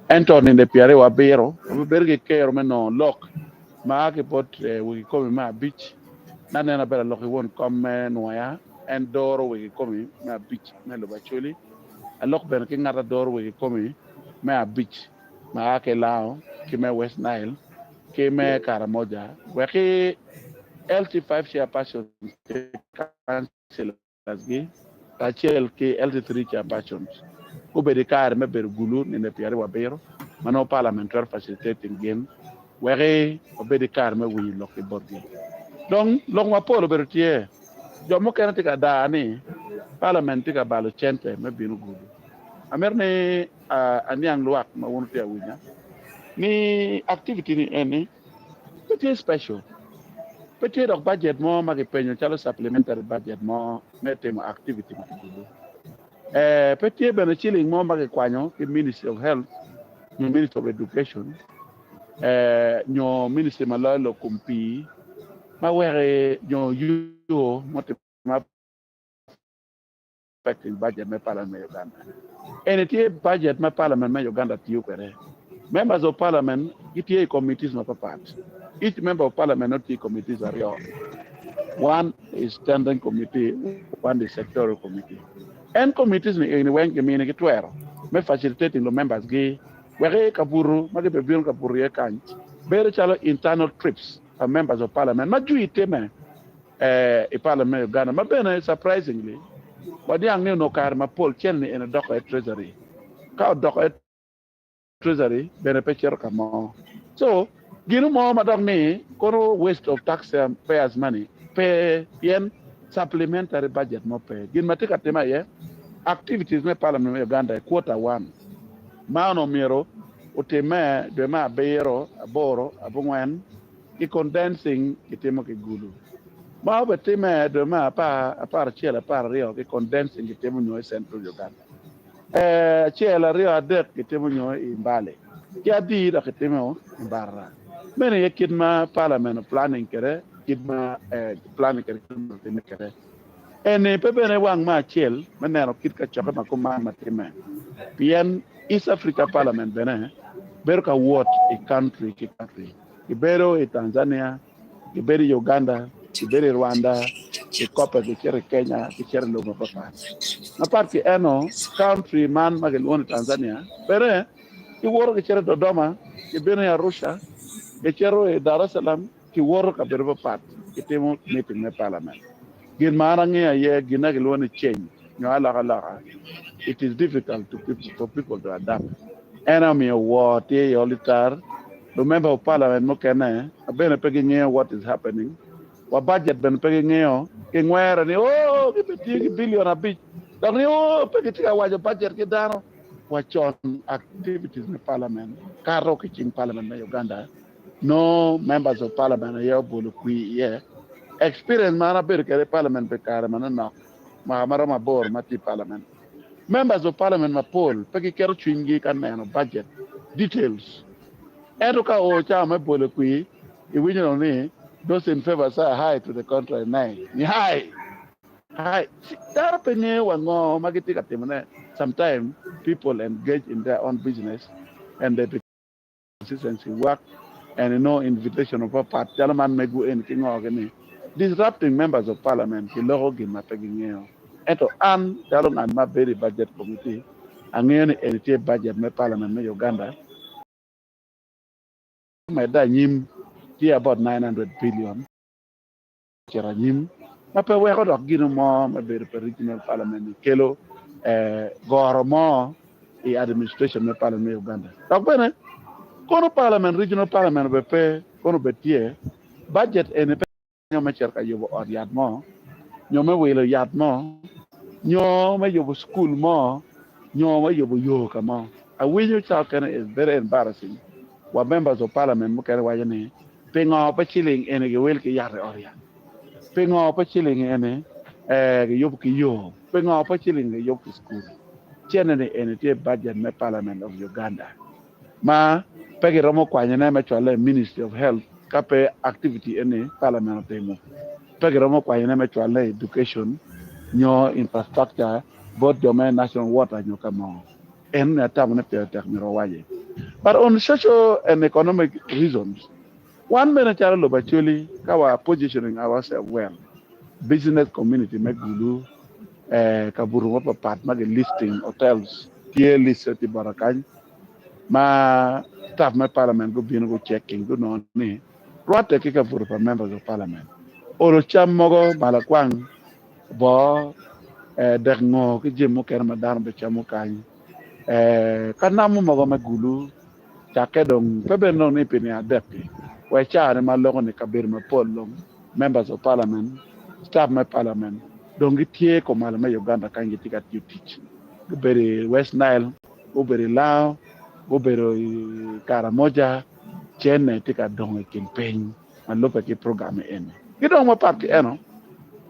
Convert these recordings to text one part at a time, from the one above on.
Ento nino 27 wabibedo ki kero me nongo lok ma a ki bot wegi komi me abic. Me anena bedo alok ki won kom me nwoya, en doro wegi komi me abic me lobo Acholi. Alok bene ki ngat a doro wegi komi me abic ma a ki Lango ki me West Nile ki me Karamoja wek ki LT5 chairpersons ki councillors gi kacel ki LT3 chairpersons gubed ki kare me bedo gulu nino 27 ma nongo parliament twero facilitating gin wek wabed ki kare me winyo lok ki botgi. Dong lok mapol obedo tye. Jo mukene tye ka daa ni parliament tye ka balo cente me bino gulu. Amito ni aniang lwak ma wun wutye ka winya ni activity ni eni pe tye special, pe tye dok budget mo ma kipenyo calo supplementary budget mo me timo activity ma kigulu. Pe tye bene ciling mo ma kikwanyo ki Ministry of Health nyo Ministry of Education nyo ministry ma loyo lok kom pii ma weko nyo yo mutimme affecting budget me parliament me Uganda. Eni tye budget ma parliament me Uganda tiyo kwede. Members of parliament gitye i committees mapapat. Each member of parliament nongo tye i committees aryo. One is standing committee, one is sectoral committee. En committees ni eni weng kiminigi twero me facilitating lu members gi wek i kabuto ma gibibino ka buto iye kany bedo calo internal trips pa members of parliament ma jwi timme i parliament me Uganda ma bene surprisingly waniang ni onongo kare mapol cel ni eni odoko i treasury ka odoko i treasury bene pe cito ka mo so gino mo ma dok ni kono waste of tax payers money pe pien supplementary budget mo pe gin ma tye ka time aye activities me parliament me Uganda i quarter one ma onongo myero otimme dwe me abiro, aboro, abongwen ki condensing kitimo ki gulu. Ma obitime dwe me apar, aparacel, apararyo ki condensing kitimo nyo i Central Uganda. Acel, aryo, adek kitimo nyo i Mbale ki adi dok kitimo i Mbarara. Meno aye kit ma parliament o planning kwede, kit ma planning kwede kit ma time kwede. Eni pe bene wang me acel me neno kit kacokke ma kuman ma timme pien East Africa Parliament bene bedo ka wot i country ki country. Gibedo i Tanzania, gibedo i Uganda, gibedo i Rwanda, gikoppe gicito i Kenya, gicito i lobo mapapat. Mapat ki eno, country man ma gilwongo ni Tanzania bene giwoto gicito i Dodoma, gibino i Arusha, gicito i Dar es Salaam, Kiwoto kabedo mapat kitimo meeting me parliament. Gin ma an angeyo aye gin a gilwongo ni change nyo alokaloka it is difficult to people for people to adapt. En aye omiyo war tye i Olitar, lu member of parliament mukene ma bene pe gingeyo what is happening wa budget bene pe gingeyo gingwere ni oo gibitiyo ki billion abic dok ni oo pe gitye ka waco budget ki dano wa con activities me parliament kato ki cing parliament me Uganda. Nongo members of parliament aye obolo kwir iye. Experience ma an abedo kwede i parliament pi kare manonok, mwaka maromo aboro ma atye i parliament, members of parliament mapol pe giketo cwinygi ka neno budget details. Ento ka oo cawa me bolo kwir, iwinyo dong ni those in favour say aye to the contrary nay ni aye. Aye. Dano pe ngeyo wa ngo ma gitye ka timone. Sometime people engage in their own business and they become Constituency work and no invitation of papat calo man megwu eni ki ngo gi ni disrupting members of parliament ki loko gin ma pe gi ngeyo ento an calo ngat ma bedo i budget committee angeyo ni eni tye budget me parliament me Uganda medde anyim tye about 900 billion Cito anyim ma pe weko dok gino mo me bedo pa regional parliament ni kelo goro mo i administration me parliament me Uganda. Dok bene kono parliament regional parliament obed pe kono obed tye budget eni pe nyo me cito ka yubo ot yat mo nyo me wilo yat mo nyo me yubo school mo nyo me yubo yo ka mo. Awinyo cawa kene is very embarrassing wa members of parliament mukene waco ni Pingo pe ciling eni giwil ki yat i ot yat? Pingo pe ciling eni giyubo ki yo? Pingo pe ciling giyubo ki cukul? Cene ni eni tye budget me Parliament of Uganda ma pe giromo kwanyone me cwale i Ministry of Health ka pe activity eni Parliament otimo. Pe giromo kwanyone me cwale i Education nyo Infrastructure bot jo me National Water nyo ka mo. Enoni atamo ni pire tek myero wawaci. But on social and economic reasons, wan bene calo lobo Acholi ka wa positioning ourselves well, business community me Gulu, eh, kabuto mapapat ma gi listing hotels tye listed i bota kany ma staff me parliament gubino gu checking gunongo ni rwatte ki kabuto pa members of parliament. Olo cam mogo malakwang boo eh, dek ngo ki jami mukene ma dano bicamo kany. Eh, ka namo mogo me Gulu cakke dong pe bene dong ni pi nino adek-ki wa i caa-ni ma loko ni kabedo mapol dong members of parliament, staff me parliament dong gitye kumalo me Uganda kany gitye ka tiyo tic. Gubedo i West Nile, gubedo i Lango, gubedo i Karamoja, cene tye ka dongo i kin piny ma lubbe ki program eni. Ki dong mapat ki eno,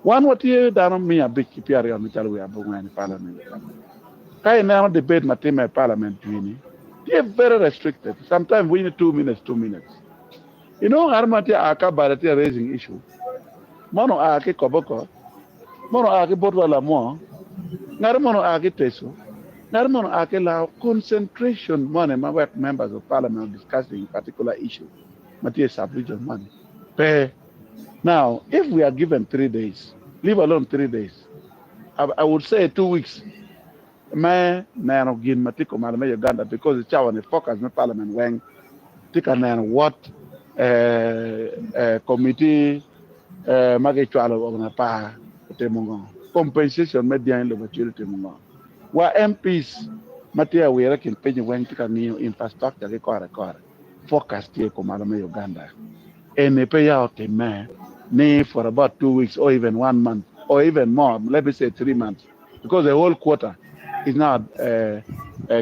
wan watye dano 520 macalo wi abongwen i parliament Uganda. Ka ineno debate ma timme i parliament jwi-ni, tye very restricted. Sometimes winyo ni 2 minutes, 2 minutes. Inongo ngat mo tye a ka bade tye raising issue, mono oa ki Koboko, mono oa ki bot wa Lamwo, ngat mono oa ki Teso, ngat mono oa ki Lao. Concentration moni ma wek members of parliament discussing particular issue ma tye i sub-region moni pe. Now, if we are given 3 days, leave alone 3 days, I would say 2 weeks me neno gin ma tye kumalo me Uganda, because cawa ni focus me parliament weng tye ka neno what committee ma gicwalo ogna par otimo ngo, compensation me dyangi lobo acel otimo ngo, wa MPs ma tye awire kin piny weng tye ka ngiyo infrastructure ki kore kore. Focus tye kumalo me Uganda. Eni pe ya otimme ni for about 2 weeks or even one month or even more, let me say 3 months, because the whole quarter is now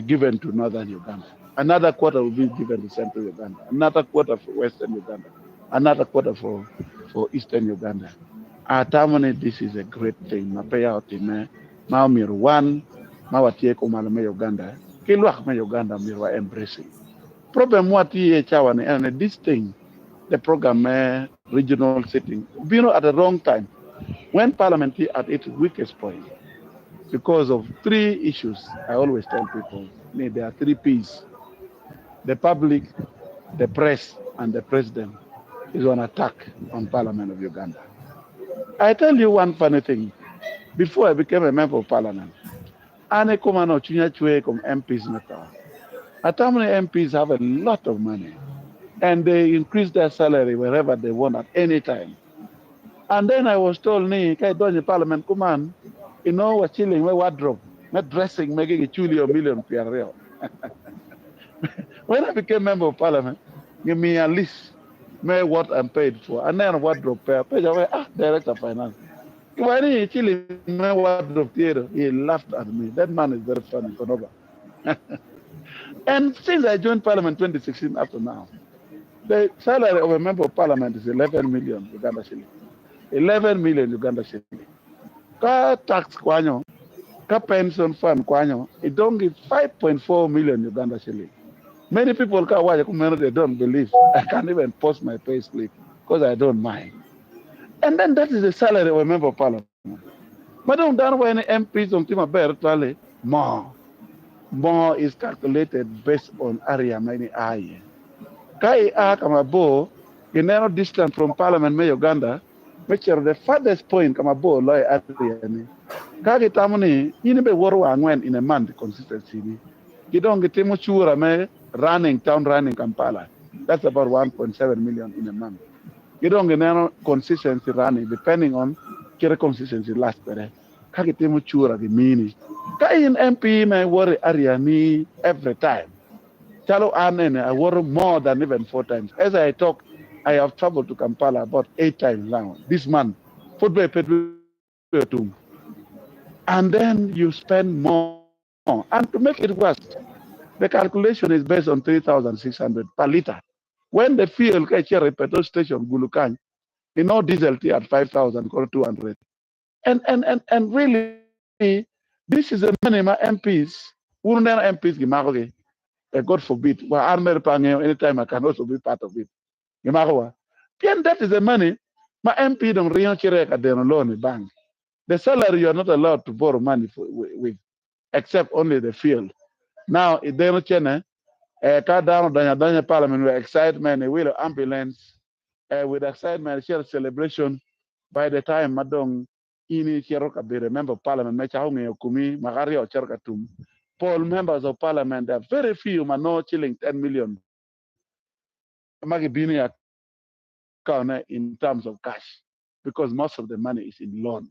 given to northern Uganda. Another quarter will be given to central Uganda. Another quarter for western Uganda. Another quarter for eastern Uganda. Atamo ni this is a great thing ma pe ya otimme ma omyero wan ma watye kumalo me Uganda ki lwak me Uganda myero wa embracing. Problem wa tye cawa ni ene this thing, the program me regional sitting obino at the wrong time, when parliament is at its weakest point, because of three issues. I always tell people ni there are three P's: the public, the press and the president is on attack on parliament of Uganda. I tell you one funny thing. Before I became a member of parliament, an kumano chunya chwe kom MPs na to. Atamo ni MPs have a lot of money and they increase their salary wherever they want at any time. And then I was told ni ka idonyo i parliament kuman wa shilling me wardrobe me dressing mege gichuli o million 20. When I became member of parliament, give me a list me what I'm paid for. Aneno wardrobe pe apenjo we ah director finance. Wani shilling me wardrobe theater. He laughed at me. That man is very funny, Konoba. And since I joined parliament 2016 up to now, the salary of a member of parliament is 11 million Uganda shilling. 11 million Uganda shilling. Ka tax kwanyo, ka pension fund kwanyo, it don't give 5.4 million Uganda shilling. Many people ka wacho kumeno, they don't believe. I can't even post my pay slip because I don't mind. And then that is the salary of a member of parliament. But don't done when MPs on tima ber twale more. More is calculated based on area many aye. Ka i a kama bor, ineno distance from parliament me Uganda, which are the farthest point kama bor loy area ni. Ka gitamo ni in be woto ang'wen in a month consistency ni. Gidong gitimo chura me running town, running Kampala. That's about 1.7 million in a month. Gidong gineno consistency running depending on kire consistency last pere. Ka gitimo chura gimini. Ka in MP me worry area ni every time. Chalo an ene, I worry more than even four times. As I talk, I have traveled to Kampala about eight times now. This month. Football tum. And then you spend more. And to make it worse, the calculation is based on 3,600 per liter. When the fuel ka chere petrol station Gulu kany, diesel tea at 5,000 or 200. And really, this is the money my MPs, who MPs gimako. God forbid, well, I'm anytime I can also be part of it. Gimako wa. Then that is the money my MP dong ringo chere ka deno loan i bank. The salary you are not allowed to borrow money for, with, except only the fuel. Now, ideno chene, Ka dano odonyo adonya i parliament with excitement, iwilo ambulance with excitement icito i celebration, by the time ma dong in icito ka bedo member of parliament ma icako ngeyo komi mwaka aryo cito ka tum, pol members of parliament there are very few ma nongo ciling 10 million ma gibino i account ne in terms of cash because most of the money is in loan.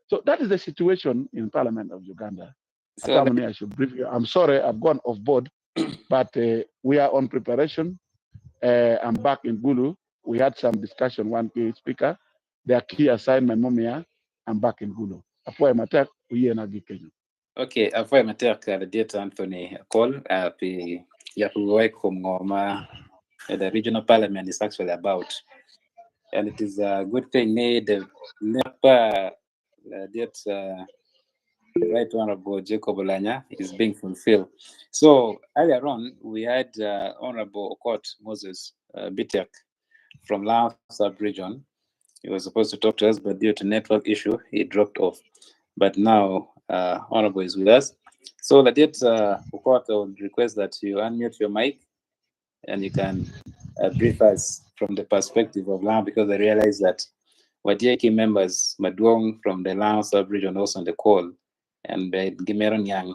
So that is the situation in parliament of Uganda. So Atamo ni I should brief you. I'm sorry I've gone off board, but we are on preparation. I'm back in Gulu. We had some discussion, one key speaker. Their key assignment mumia, I'm back in Gulu. Apwoyo matek, uyena gi kenyo. Okay, apwoyo matek Ladit Anthony Akol pi yako wiwa i kom ngo ma the regional parliament is actually about. And it is a good thing ni the nek pa Ladit Right Honorable Jacob Olanya is being fulfilled. So earlier on, we had Honorable Okot Moses Bitek from Lao sub-region. He was supposed to talk to us, but due to network issue, he dropped off. But now, Honorable is with us. So Ladit Okot, I would request that you unmute your mic and you can brief us from the perspective of Lao, because I realize that Wadieki members, Maduong from the Lao sub-region also on the call, and Gimeron Yang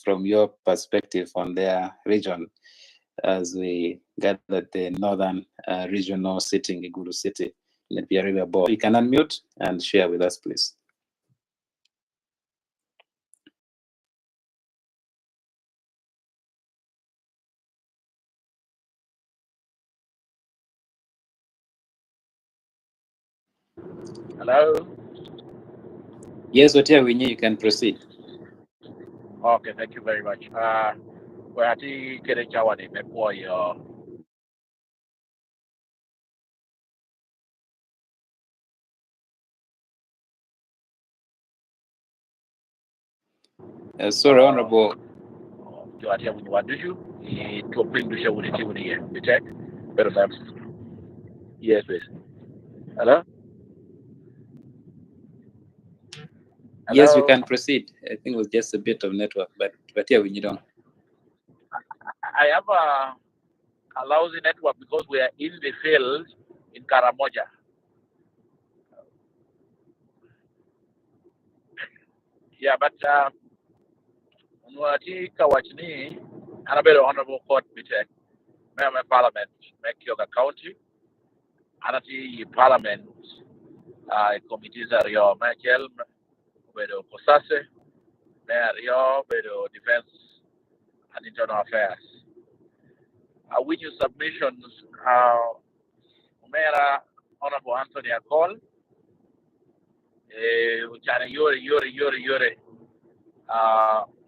from your perspective on their region as we gathered the northern regional sitting in Gulu City in the Apia River Board. You can unmute and share with us, please. Hello? Yes, Otia Winyi, you can proceed. Okay, thank you very much. We ati kede chawani me pwoyo Sorry, Honorable. Jo atye winyo wan ducu i twok piny ducu wun itye wun iye. Bitek, bedo tam. Yes, please. Hello? Yes, you Hello? can proceed. I think it was just a bit of network, but yeah, we need on. I have a lousy network because we are in the field in Karamoja. Yeah, but Nwati Kawachni, an abedo Honorable Court Bitek, Member of Parliament, me Kyoga County, an atye i Parliament i committees aryo, me acel obedo COSASE, me aryo obedo Defense and Internal Affairs. Awinyo submissions omera Honorable Anthony Akol, ocano yore yore yore yore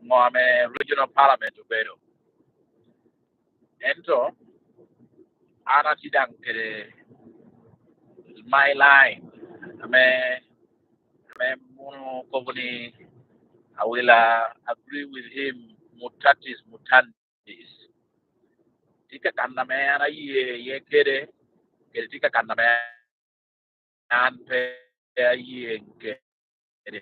ngo me Regional Parliament obedo. Ento an atye dang kede my line me me munu kobo ni I will agree with him mutatis mutandis. Tye ka kana me an aye iye kede, kede tye ka kana me an pe aye kede.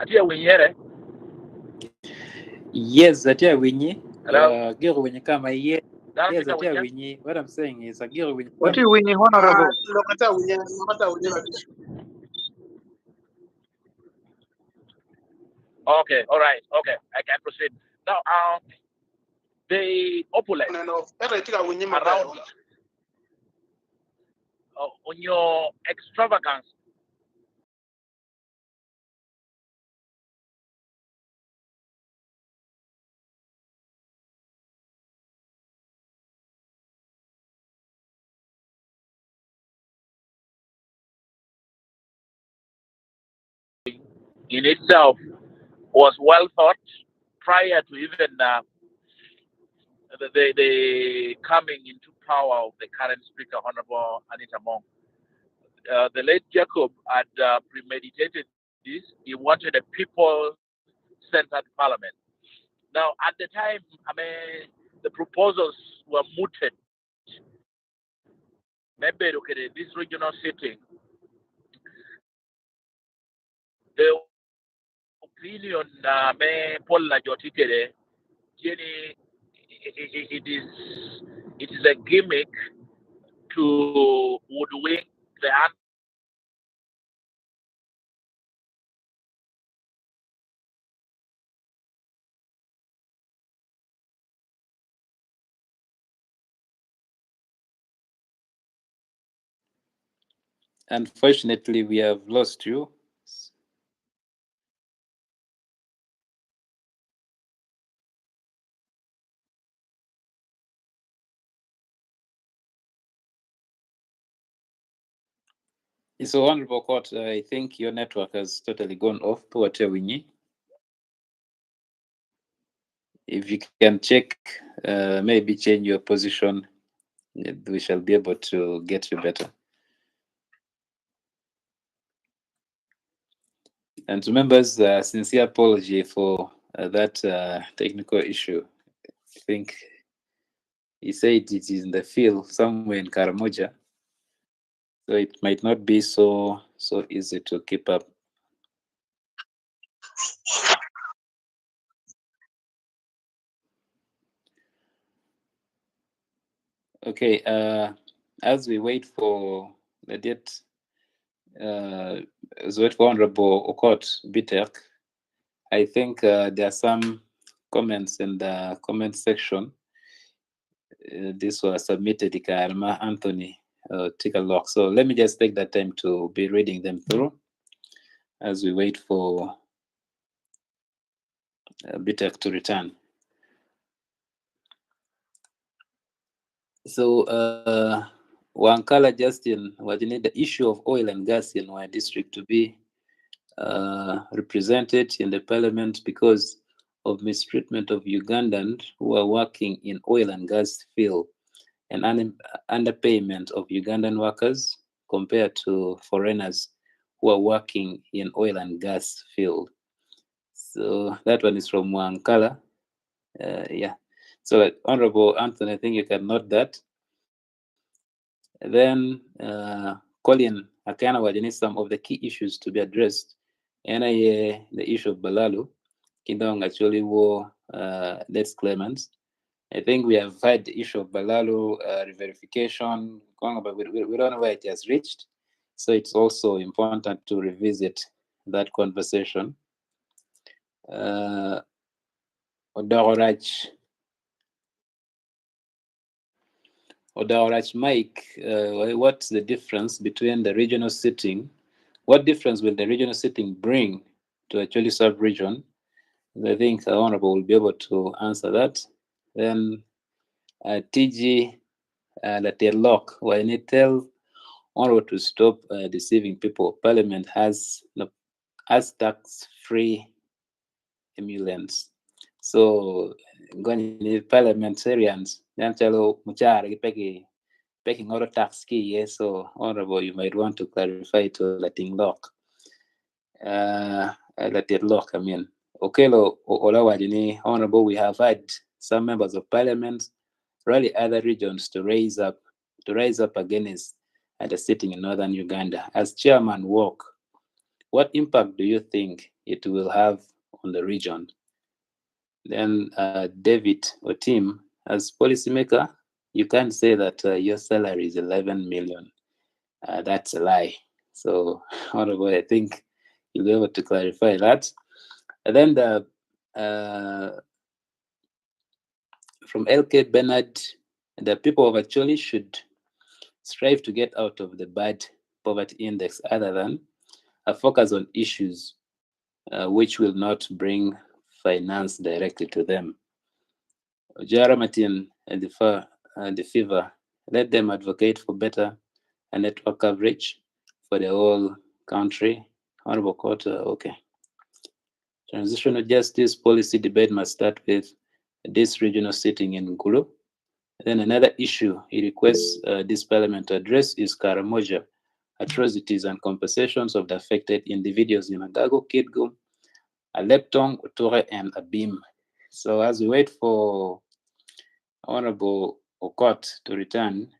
Atye winyere. Yes, atye winyi. Hello? Giro winyi kama iye. Dano Yes, tye ka atye winya? winyi. What I'm saying is, agiro winyi What kama. you winning, Honorable? Lokata winye, lokata winye latin. Okay, all right, okay, I can proceed. Now, the opulence No, no, ero itika winye maber. around on your extravagance in itself was well thought prior to even the coming into power of the current speaker, Honorable Anita Among. The late Jacob had premeditated this. He wanted a people-centered parliament. Now, at the time, I mean, the proposals were mooted. Me bedo kwede this regional sitting, the opinion me pol pa jo tye kwede tye ni it is a gimmick to hoodwink the Unfortunately, we have lost you. So, Honorable Court, I think your network has totally gone off. Poor Winnie. If you can check, maybe change your position, we shall be able to get you better. And to members, sincere apology for that technical issue. I think he said it is in the field somewhere in Karamoja, so it might not be so easy to keep up. Okay, as we wait for the date, as we wait for Honorable Okot Bitek, I think there are some comments in the comment section. This was submitted by Alma Anthony take a look. So let me just take that time to be reading them through as we wait for Bitek to return. So, Wankala Justin, what you need the issue of oil and gas in our district to be represented in the parliament because of mistreatment of Ugandans who are working in oil and gas field and underpayment of Ugandan workers compared to foreigners who are working in oil and gas field. So that one is from Wankala. Yeah. So Honorable Anthony, I think you can note that. Then Colin Akana Wajani, some of the key issues to be addressed. NIA, the issue of Balalu, Kidong actually war let's claimants. I think we have had the issue of Balalu verification, but we don't know where it has reached. So it's also important to revisit that conversation. Odorach Odorach Mike, what's the difference between the regional sitting? What difference will the regional sitting bring to Acholi sub-region? I think the Honorable will be able to answer that. Then TG Latelok, why need tell Honorable to stop deceiving people. Parliament has no has tax-free emoluments. So going parliamentarians, then tell muchara peki peki ngoro tax ki yes. So Honorable, you might want to clarify to Latin Lock. Latin Lock, I mean. Okelo Olawajini, Honorable, we have had some members of parliament rally other regions to rise up against the sitting in northern Uganda. As chairman work, what impact do you think it will have on the region? Then David Otim, as policymaker, you can't say that your salary is 11 million. That's a lie. So, Honorable, I think you'll be able to clarify that. And then the from LK Bernard, the people of Acholi should strive to get out of the bad poverty index other than a focus on issues which will not bring finance directly to them. Ojara Martin and the fever, let them advocate for better network coverage for the whole country. Honorable Court, okay. Transitional justice policy debate must start with this regional sitting in Gulu. Then another issue he requests this parliament to address is Karamoja atrocities and compensations of the affected individuals in Agago, Kitgum, Alebtong, Uture, and Abim. So as we wait for Honorable Okot to return,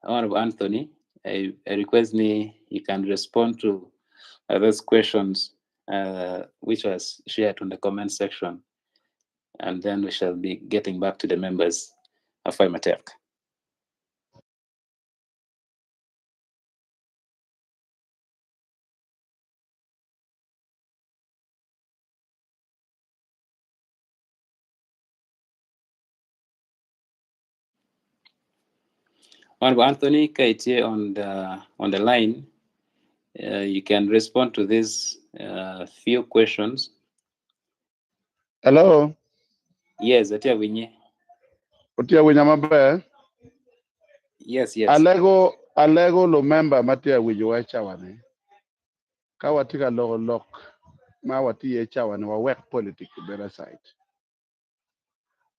Honorable Anthony, I request me you can respond to those questions which was shared on the comment section, and then we shall be getting back to the members of Matek. Honorable Anthony Kaitie on the line, you can respond to these few questions. Hello. Yes, atye winyi. Otye winya maber. Yes. Alego lo member ma tye winyo wa cawa ni. Ka watye ka loko lok ma watye cawa ni wawek politics obed aside.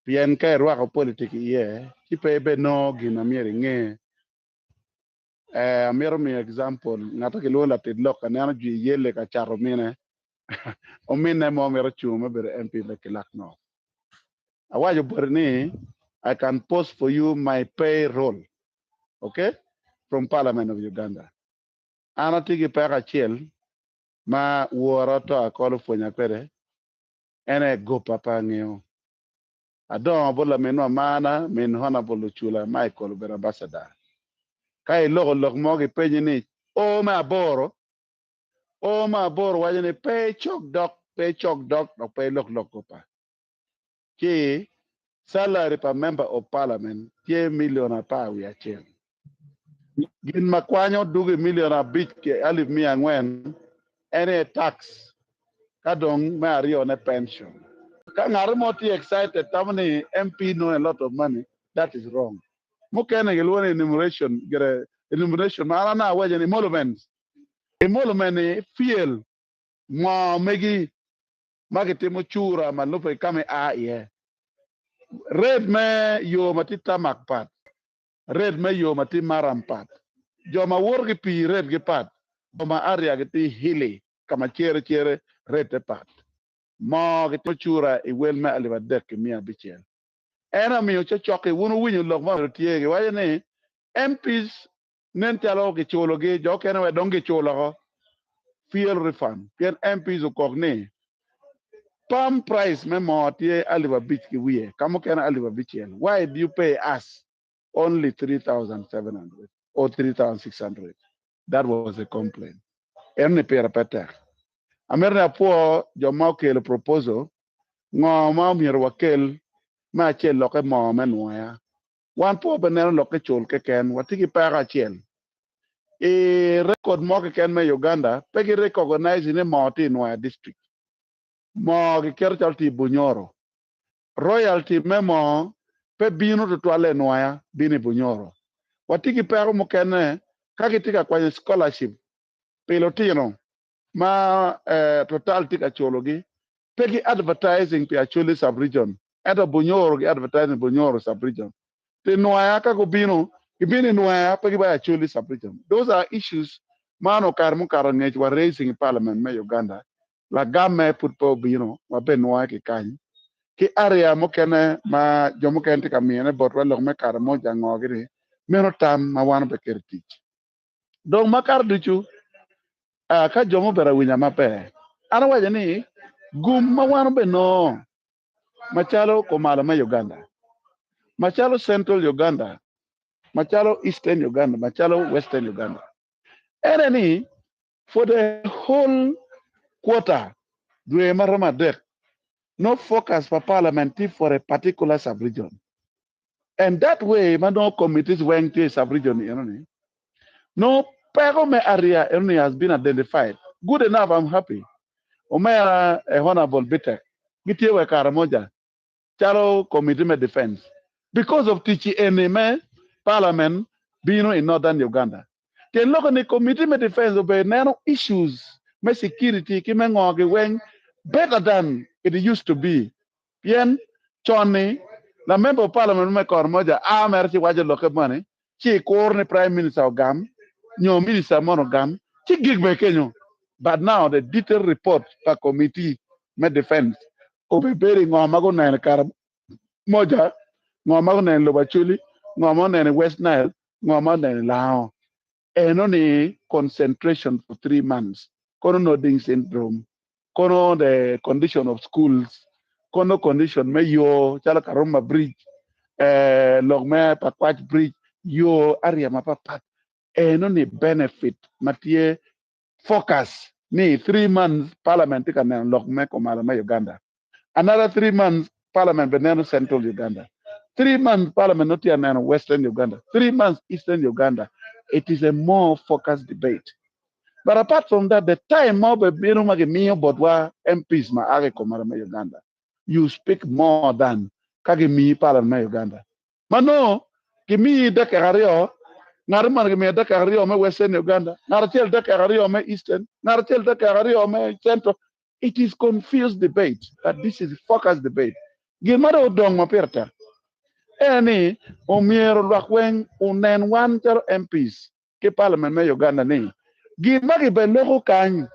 Pien ka irwako politics iye, ci pe ibe no gin ma myero ing'e. Amito miyo example, ng'ato kilwongo latit lok aneno jwi yele ka cato mine. Omine mo mito cungo me bedo MP me Kilak North. Awaco bote ni I can post for you my payroll, okay, from Parliament of Uganda. An atye ki peko acel ma wora to akolo pwonya kwede, en aye gopa pe angeyo. Adongo bot laminwa mana min Honorable Lucula Michael obedo ambassador. Ka iloko lok mo gipenyi ni o me aboro, o me aboro waco ni pe icok dok, pe icok dok, dok pe ilok lok gopa. Ci salary pa member of parliament tye million 11. Gin ma kwanyo dugi million 5,400 en aye tax ka dong me aryo ne pension. Ka ng'ato mo tye excited tamo ni MP know a lot of money, that is wrong. Mukene gilwongo ni enumeration, gire enumeration ma an awaco ni emoluments. Emolument ni fuel ngo megi ma gitimo cura ma lubbe ki ka ma ia iye. Rate me yo ma tye tarmac pat, rate me yo ma tye maram pat. Jo ma woto ki pii rate gi pat, jo ma area gi tye hilly ka ma cere cere rate pat. Moo gitimo cura i wel me 3600. En omiyo cocok-ki wun wuwinyo lok ma obedo tye giwaco ni MPs nen calo giculogi, jo okene wek dong giculo oko fuel refund pien MPs okok ni pump price me moo tye 5500 ka mukene 6000, why do you pay us only 3700 or 3600? That was a complaint. Eno ni pire pe tek. Amito ni apwo jo ma okelo proposal ngo ma omyero wakel me acel lokke moo me nwoya. Wan pe wabeneno lokke cul keken, watye ki peko acel. I record mo keken me Uganda, pe gi recognize ni moo tye i Nwoya district. Moo giketo calo tye i Bunyoro. Royalty me moo pe bino tutwalle i Nwoya, bino i Bunyoro. Watye ki peko mukene ka gitye ka kwanyo scholarship pi lutino ma Total tye ka culogi, pe ki advertising pi Acholi sub-region, ento Bunyoro gi advertising Bunyoro sub-region. Pi Nwoya ka gubino, gibino i Nwoya pe gibayo Acholi sub-region. Those are issues ma onongo kare mukato angec wa raising i parliament me Uganda, lagamme pud pe obino, wabe nwoya ki kany. Ki area mukene ma jo mukene tye ka miyone botwa lok me Karamoja ngo gini, meno tam ma wan obeketo i tic. Dong makato ducu, ka jo mubedo awinya maber, an awaco ni gum ma wan obenongo macalo kumalo me Uganda, macalo Central Uganda, macalo Eastern Uganda, macalo Western Uganda, ene ni for the whole quarter, dwe maromo adek, no focus pa parliament tye for a particular sub-region. And that way ma nongo committees weng tye i sub-region eno ni, nongo peko me area eno ni has been identified. Good enough, I'm happy. Omera e Honorable Bitek gitye wa i Karamoja calo committee me defense because of tic eni me parliament bino i Northern Uganda. Tyen lokke ni committee me defense obedo neno issues me security ki me ngo gi weng better than it used to be pien con-ni la member of parliament me Karamoja a mere ci waco lokke moni ci ikuro ni prime minister ogam nyo minister mono ogam ci gik bene kenyo but now the detailed report pa committee me defense obebedo i ngo ma guneno i Karamoja, ngo ma guneno i lobo Acholi, ngo ma guneno i West Nile. Ngo ma oneno i lango? Eno ni concentration for 3 months. Kono nodding syndrome. Kono the condition of schools. Kono condition me yo calo Karuma Bridge, lok me Pakwach Bridge, yo area mapapat. Eno ni benefit ma tye focus ni 3 months parliament tye ka neno lok me kumalo me Uganda. Another 3 months parliament be neno central Uganda. 3 months parliament no tye ka neno western Uganda. 3 months eastern Uganda. It is a more focused debate. But apart from that, the time mo be bino ma gimiyo botwa MPs ma ake kumalo me Uganda. You speak more than ka gimiyi parliament me Uganda. Mano gimiyi dakika 2, ngat man gimiyo dakika 2 me western Uganda, ngat acel dakika 2 me eastern, ngat acel dakika 2 me central. It is confused debate, but this is focused debate. Gin ma dong odong ma pire tek. En ni omyero lwak weng onen wan calo MPs ki parliament me Uganda ni gin ma gibe loko kany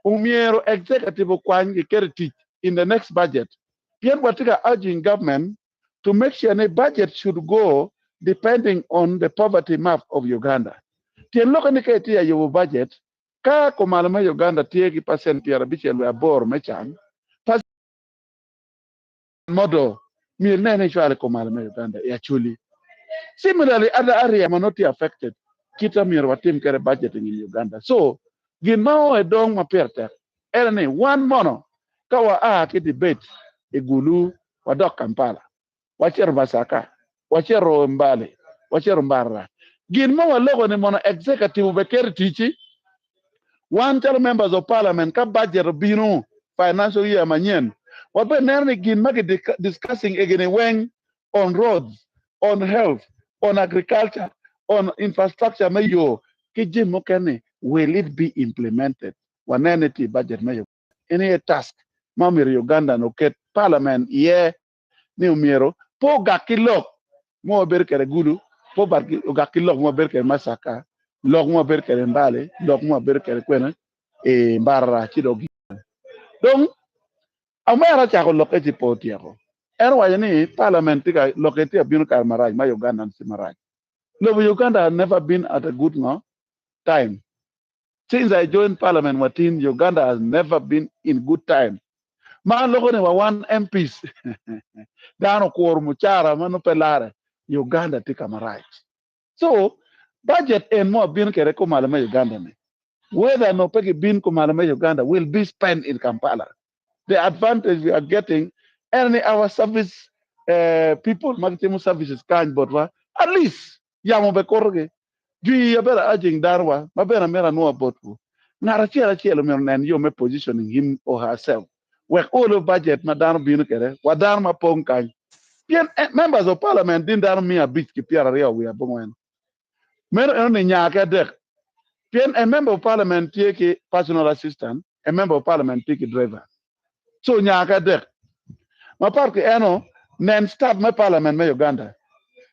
omyero executive okwany giket i tic in the next budget. Pien watye ka urging government to make sure ni budget should go depending on the poverty map of Uganda. Tyen loko ni ka itye ayubo budget, ka kumalo me Uganda tye ki percent 58 me can, percent modo myero nene icwalo kumalo me Uganda i Acholi. Similarly, other area ma not tye affected, kita myero watim kede budgeting in Uganda. So, gin ma o edong ma pire tek, ene ni wan mono ka wa a ki debate i Gulu wadok Kampala, wacito Masaka, wacito Mbale, wacito Mbarara. Gin ma waloko ni mono executive be keto i ticci, wan calo members of parliament ka budget obino financial year manyen, wabe neno ni gin ma ki discussing egini weng on roads, on health, on agriculture, on infrastructure me yo, ki jami mukene, will it be implemented? Wanene ti budget me Uganda. Eni a task ma omyero Uganda no ket parliament iye ni omyero pe ogak ki lok mo wabedo kede Gulu, pe ogak ki lok mo wabedo kede Masaka, lok mo wabedo kede Mbale, lok mo wabedo kede kwene e Mbarara ci dong dong omera chako lokke ci pe otyeko. En owaco ni parliament tye ka lokke tye ka bino kare marac ma Uganda tye marac. Lobo Uganda has never been at a good no time. Since I joined parliament watin, Uganda has never been in good time. Ma loko ni wa wan MPs. Dano okuro mucara ma no pe lare. Uganda tye ka marac. So, budget en mo abino kede kumalo me Uganda ni. Whether no pe gibin kumalo me Uganda will be spent in Kampala. The advantage we are getting en ni our service people ma gitimo services kany botwa at least yamo be kurogi. Jwi abeda urging dano ma bene amyero anwo botwu. Ngat acel acel omyero onen yo me positioning him or herself. Wek olo budget ma dano bino kede wa dano ma pong kany. Pien members of parliament din dano 529. Meno eno ni nya ki adek. Pien a member of parliament tye ki personal assistant, a member of parliament tye ki driver. So nya ki adek. Ma part ki eno, nen staff me parliament me Uganda.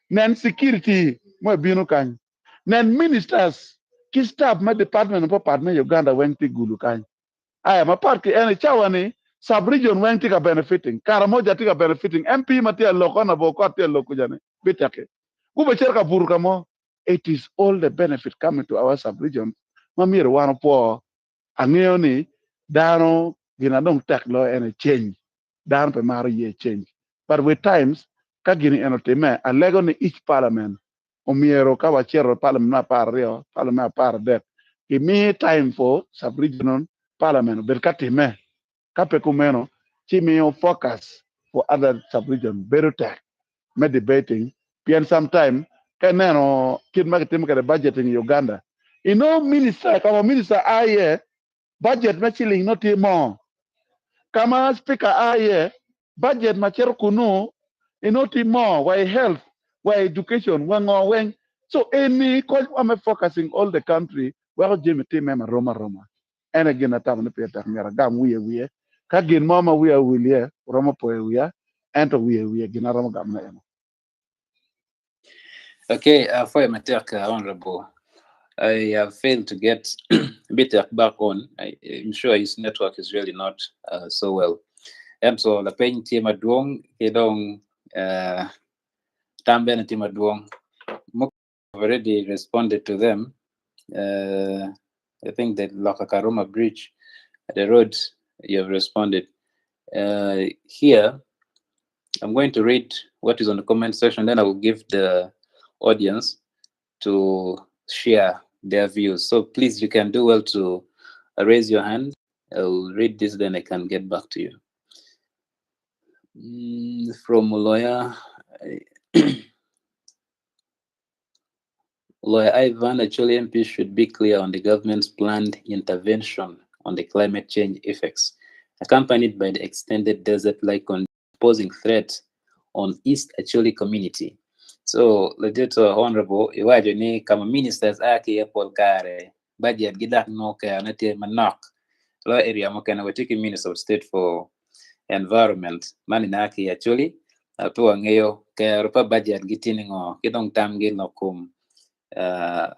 Nen security mo ebino kany. Nen ministers ki staff me department mapapat me Uganda weng tye Gulu kany. Aya ma part ki eno i cawa ni sub region weng tye ka benefiting. Karamoja tye ka benefiting. MP ma tye aloko na bo kot tye aloko jane biteki. Gube cito ka buto ka mo. It is all the benefit coming to our sub region ma myero wan opwo. Angeo ni dano gin adong tek loyo en change. Dano pe maro ye change. But with times ka gini eno time alego ni each parliament omyero ka wacito parliament me 12, parliament me 13 gimi time for sub regional parliament obed ka time. Ka pe kumeno ci miyo focus for other sub region bedo tek me debating pien sometime ka ineno kit ma kitimo kede budgeting i Uganda ino minister kama minister a iye budget me ciling no tye mo kama speaker a iye budget ma cito kunu ino tye mo wa i health wa i education wa ngo weng so eni kony wa me focusing all the country weko jami time marom aroma ene gin atamo ni pire tek myero agam wiye wiye ka gin mo ma wiya owil iye romo poyo wiya ento wiye wiye gin aromo gamone eno. Okay, for matek, Honorable. I have failed to get Bitek back on. I'm sure his network is really not so well. And so lapeny tye madwong ki dong tam bene tye madwong. Already responded to them. I think the Loka Karuma Bridge, the road, you have responded. Here, I'm going to read what is on the comment section, then I will give the audience to share their views. So please, you can do well to raise your hand. I'll read this, then I can get back to you. From lawyer Ivan, Acholi MP should be clear on the government's planned intervention on the climate change effects, accompanied by the extended desert-like posing threat on East Acholi community. So, legit honorable, iwajo ni kama ministers aki pol kare budget gidak no ka na te manok lo area mo kana watiki Minister of State for Environment mani na aki Acholi pe wang'eyo kero pa budget gitini ngo kidong tam gi lokum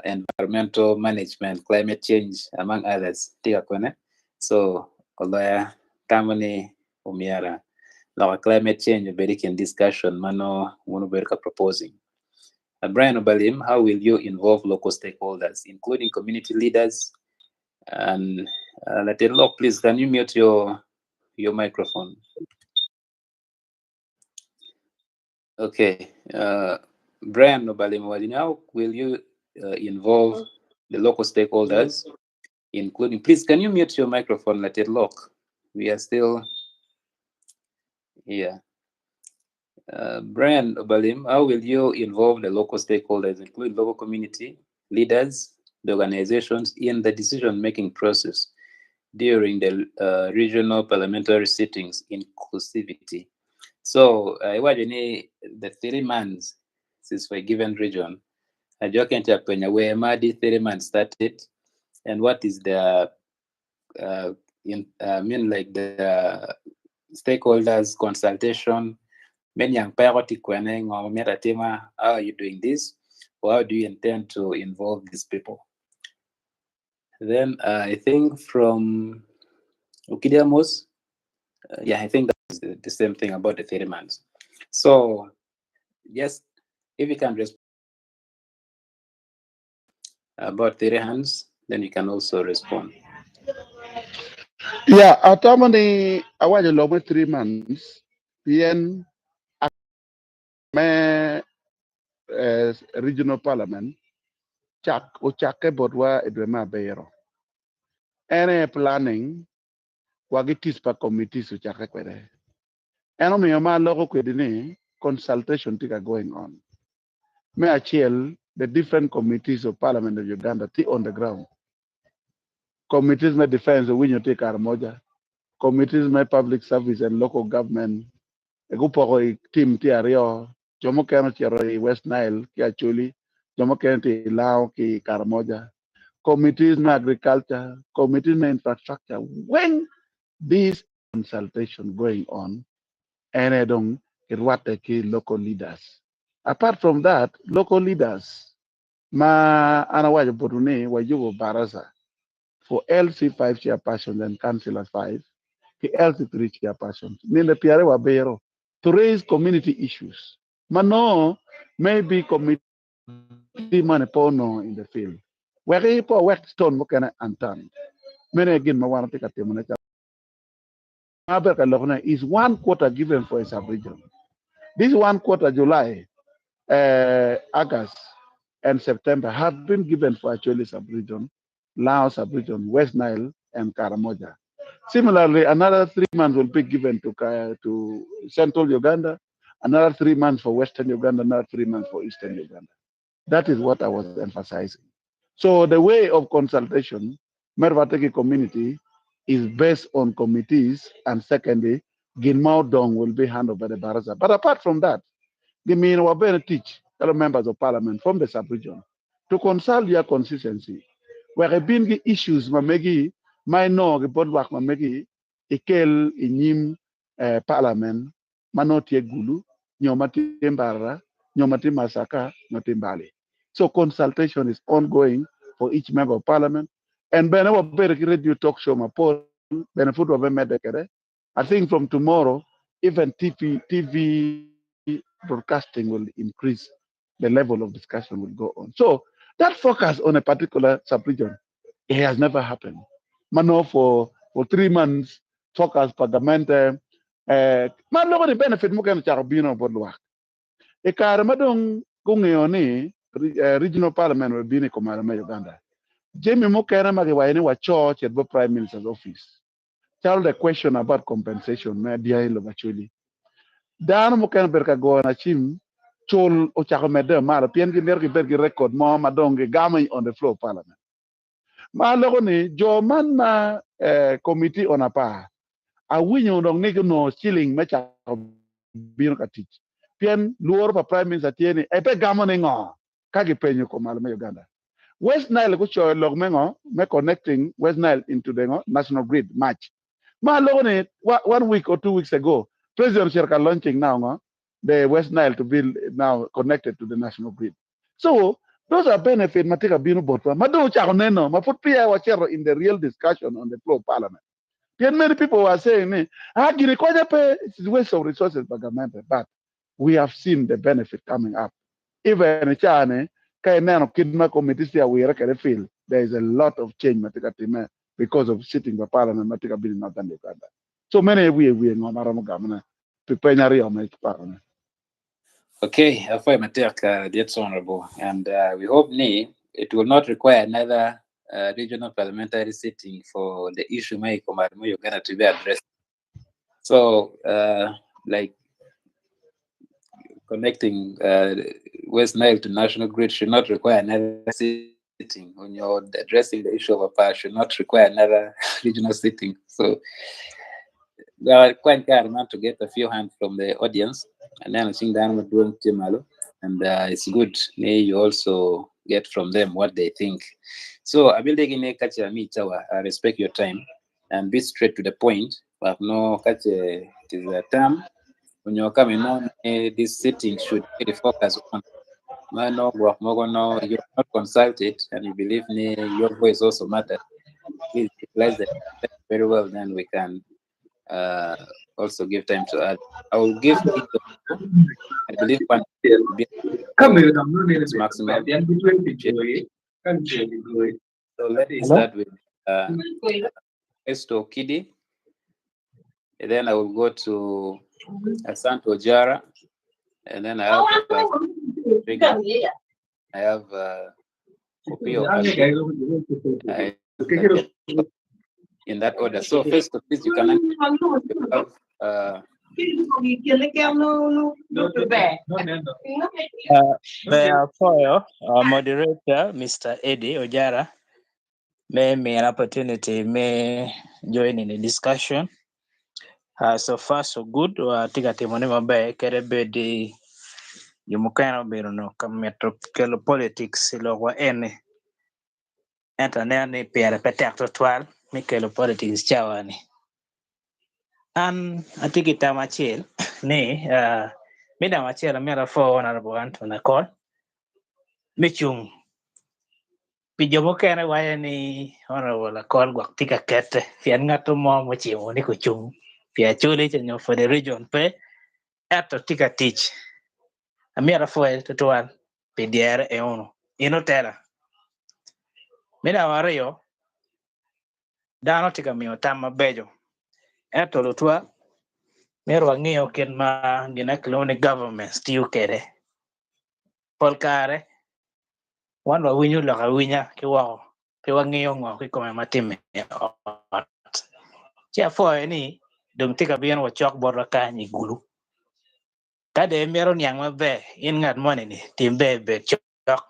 environmental management, climate change, among others tika kwene. So oloya tamani umiara loka climate change obedi kin discussion mano wuno bedo ka proposing. Brian Obalim, how will you involve local stakeholders, including community leaders? And Latin Lok, please, can you mute your microphone? Okay. Brian Obalim, how will you involve the local stakeholders, including, please, can you mute your microphone, Latin Lok? We are still here. Brian Obalim, how will you involve the local stakeholders, including local community leaders, the organizations in the decision-making process during the regional parliamentary sittings inclusivity? So I imagine the 3 months since for a given region, where Madi 3 months started, and what is the in, I mean, like the stakeholders consultation, many young how are you doing this? Or how do you intend to involve these people? Then I think from Ukidiamos, yeah, I think that's the same thing about the 3 months. So, yes, if you can respond about 3 hands, then you can also respond. Yeah, atamani awajo lomo 3 months pien me regional parliament chak ochake botwa idwe ma bero. Ene planning wagi tis pa committees ochake kwede. En omiyo ma loko kwede ni consultation tika going on. Me achiel, the different committees of Parliament of Uganda ti on the ground. Committees me defense winyo ti Karamoja. Committees me public service and local government. Egupoko i team ti ario. Jomo keno chero i West Nile ki Acholi. Jomo keno ti Lao ki Karamoja. Committees me agriculture, committees me infrastructure. When this consultation going on, ene dong irwate ki local leaders. Apart from that, local leaders ma ana wajo botune wayubo baraza for LC5 chairpersons and councillors 5, ki LC3 chairpersons. Ninde piare wabero to raise community issues. Mano maybe committee money pono in the field. Weki po wek stone mo kana antan. Mene gin ma wana tika timo na cha. Aber ka lokna is one quarter given for a sub-region. This one quarter, July, August, and September, have been given for Acholi sub-region, Lao sub-region, West Nile, and Karamoja. Similarly, another 3 months will be given to Central Uganda, another 3 months for Western Uganda, another 3 months for Eastern Uganda. That is what I was emphasizing. So the way of consultation, Mervateki community is based on committees, and secondly, Ginmao Dong will be handled by the Baraza. But apart from that, the mean we teach fellow members of parliament from the sub-region to consult their constituency. Where been issues ma megi ma no report work ma megi ikel inyim parliament mano tie Gulu, nyoma tie Mbarara, nyoma tie Masaka, no tie Mbale. So consultation is ongoing for each member of parliament. And bene wa bere ki radio talk show ma pol bene food wa medekere. I think from tomorrow, even TV broadcasting will increase. the level of discussion will go on. So that focus on a particular sub-region, it has never happened. Mano for 3 months, focus pa gamente, man loko ni benefit mukene chako bino bot lwak. E kare ma dong gung'eyo ni regional parliament we bino i komalo me Uganda. Jami mukene ma giwaco ni waco cit bo prime minister's office. Calo the question about compensation me dyangi lobo Acholi. Dano mukene obedo ka goyo na cim cul ocako medde malo pien gimito gibed ki record mo ma dong gigamo on the floor of parliament. Ma loko ni jo man ma committee on apar awinyo dong ni gunongo shilling me cako bino ka tic pien luoro pa prime minister tye ni epe gamo ni ngo ka gipenyo komalo me Uganda. West Nile gucoyo lok me ngo me connecting West Nile into the ngo, national grid match. Ma loko ni one week or 2 weeks ago President Shirka launching now ngo, the West Nile to be now connected to the national grid. So those are benefit ma tye ka bino botwa ma dong ocako neno ma pud peya wacito in the real discussion on the floor of parliament. Pien many people were saying ni gini konya pe, it's waste of resources by government, but we have seen the benefit coming up. Even chane ka ineno kit ma committee sia wire kede feel there is a lot of change ma tye ka time because of sitting by parliament ma tye ka bino in northern Uganda. So many we ngo maromo gamna pi peny aryo me parliament. Okay, Afoy Matek, dear Honorable, and we hope ni it will not require another regional parliamentary sitting for the issue may Uganda to be addressed. So, like connecting West Nile to national grid should not require another sitting. When you're addressing the issue of Apar should not require another regional sitting. So, we are quite glad to get a few hands from the audience. And then I think Dan would do Timalo. And it's good. May you also get from them what they think. So I will take in I respect your time and be straight to the point. But no catch it is a term when you're coming on this sitting should really focus on no no you're not consulted and you believe me your voice also matters. Please utilize that very well, then we can also give time to add. I will give I believe one maximum. So let me start with Esto Kidi. And then I will go to Asante Ojara. And then I have Opio I, in that order. So first, please, you can have Mayor Foyo, our moderator, Mr. Eddie Ojara, may me an opportunity may join in the discussion. So far so good. Tika timo ni maber kede bedi jomukene obedo no ka mito kelo politics i lokwa eni. Ento aneno ni pire pe tek tutwal me kelo politics cawa ni. An atye ki tam acel ni mi dam acel amyero apwo Honorable Anthony Akol me cung pi jo mukene waco ni Honorable Akol gwok tye ka kete pien ngato mo mucimo ni kucung pi Acholi nyo for the region pe ento tye ka tic amyero apwoye tutwal pi dyere eno in otela. Me namba aryo dano tye ka miyo tam mabeco ento lutwa myero wangiyo kit ma gin kilwongo ni government tiyo kede pol kare wan wawinyo lok awinya ki woko pe wangiyo ngo kikome ma timme i ot ci apwoyo ni dong tye ka bino wacok botwa kany i gulu ka dong imito niang maber in ngat moni ni tim ber bed cok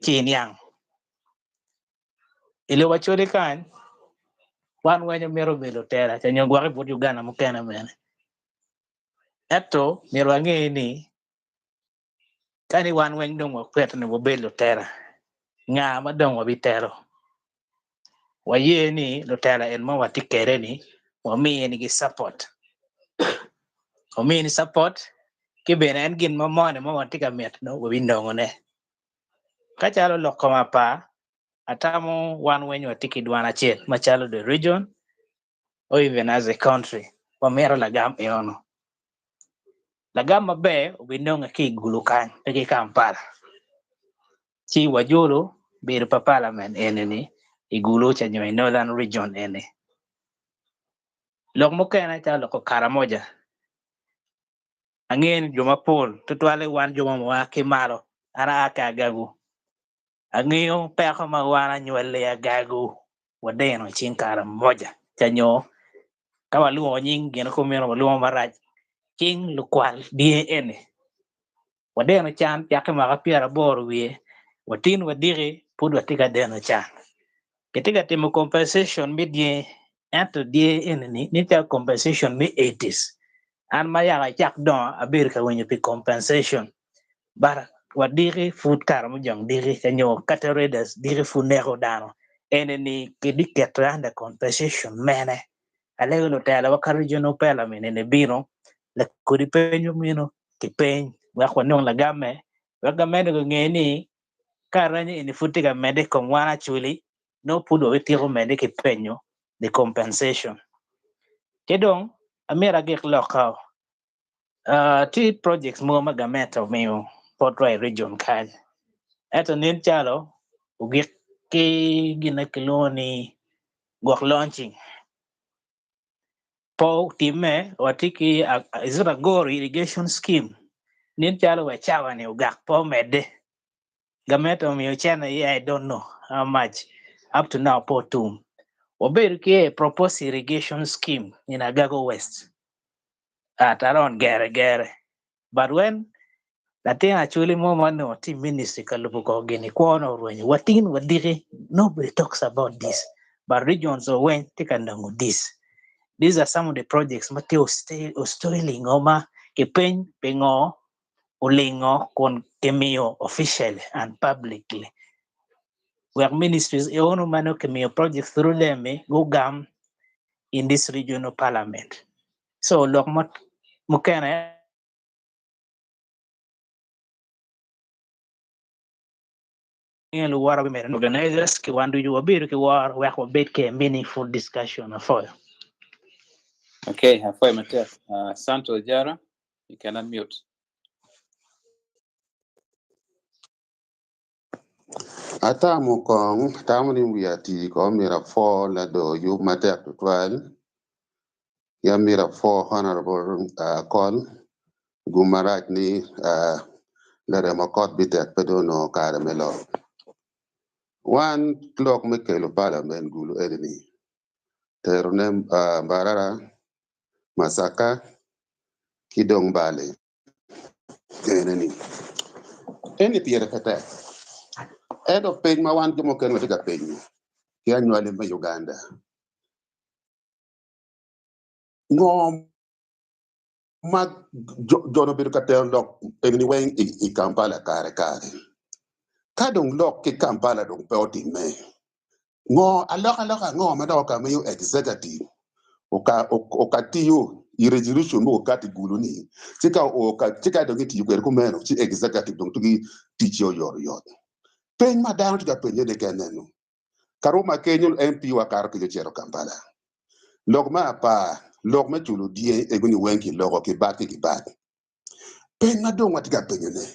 ci iniang i lobo Acholi kany wan weng omito bedo lutela ca nyo gwok i but Uganda mukene bene ento myero wange ni ka ni wan weng dong wakwete ni wabed lutela nga ma dong wabitelo waye ni lutela en ma watye kede ni wamiye support wamiye support ki bene en gin mo moni ma watye ka mito no wabinongone ka calo lok kom apar atamo wan weng watye ki dwan acel macalo the region or even as a country wamito lagam enono lagam maber obinonge ki i gulu kany pe ki Kampala. Ci wajolo bedo pa parliament eni ni i Gulu ca nyo i Northern Region eni. Lok mukene calo lok Karamoja angeyo ni jo mapol tutwalle wan jo ma wa ki malo an aa ki Agagu angeyo peko ma wan anywali Agagu wadeno i cing Karamoja ca nyo ka walwongo nying gin kumeno walwongo marac cing lukwal dye eni. Wadeno can cakke mwaka 80 wiye watin wadiki pud watye ka deno can. Kitye ka timo compensation me dye ento dye eni-ni nen calo compensation me 80s. An ma yaka acak dongo abedo ka winyo pi compensation but wadiki pud kare mujong diki ca nyo cattle raiders diki pud neko dano eni-ni kibiketo under compensation mene? Alego lutela wa ka regional parliament eni bino lakodi peny meno kipeny wek wanong lagamme wek gamente gunge ni ka aranyi eni pud tye ka medde i kom wan acholi nongo pud wabitiko medde ki penyo the compensation. Ki dong amyero agik lokka tye projects mogo ma gamente omiyo botwa i region kany ento nen calo ogik ki gin ma kilwongo ni gwok launching pe otimme watye ki is it Agoro irrigation scheme nen calo wa cawa ni ogak pe omedde gamente omiyo cene iye I don't know how much up to now pe otum wabedo ki a proposed irrigation scheme in Agago West at around Gere Gere but when latin acholi mo ma onongo tye i ministry ka lubo kor gini kwone orwenyo watin wadiki nobody talks about this but regions weng tye ka nongo this these are some of the projects ma tye ostoiling o ma kipeny pingo olingo kun kimiyo officially and publicly wek ministries eno ma nongo kimiyo projects through them ni gugam in this regional parliament so lok mukene luworo bimedo organizers ki wan ducu wabedo ki woro wek wabed ki a meaningful discussion afoyo. Okay, afoyo matek. Santo Ojara, you can unmute. Atamo kong, atamo ni wiya ati ko myero apwo lado yub matek tutwal. Ya myero apwo Honorable Akol gum marac ni larem okot bitek pe dong onongo kare me lok. Wan lok me kelo parliament gulu eni ni tero ne Mbarara, Masaka ki dong Mbale. Ene ni eni pire pe tek ento peny ma wan jo mukene watye ka penyo ki anywali me Uganda ngo ma jo ni obedo ka tero lok eni weng i Kampala kare kare ka dong lok ki Kampala dong pe otimme Ngo alokaloka ango ma dok okamiyo executive okatiyo i resolution mogo okati gulu ni ci ka oo ci ka dong itiyo kwede kumeno ci executive dong tugi ticce oyot oyot. Peny ma dano tye ka penye ni kene eno Karuma kenyo MP wa kato kenyo cito Kampala. Lok me apar lok me culo dye ego ni weng kiloko ki bad ki kibad. Peny ma dong watye ka penyo ne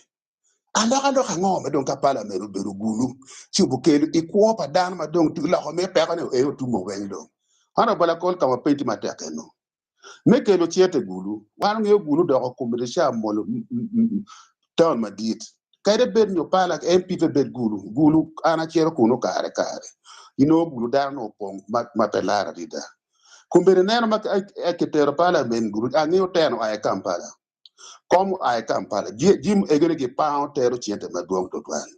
Alokaloka ango ma dong ka palament obedo gulu ci obukelo i kwo pa dano ma dong loko me peko-ni en otumo weng dong? Honourable Akol ka ma pe tye matek eno. Me kelo cente gulu, wan wangeyo gulu doko komiti ca molo town madit. Kadi bed nyo pala MP pe bed gulu, gulu an acito kunu kare kare. Inongo gulu dano nongo opong ma pe lar adada. Kombeddi ineno ma kitero palament gulu, angeyo teno oa i Kampala. Kom oa i Kampala, jim egone gipango tero cente madwong tutwal.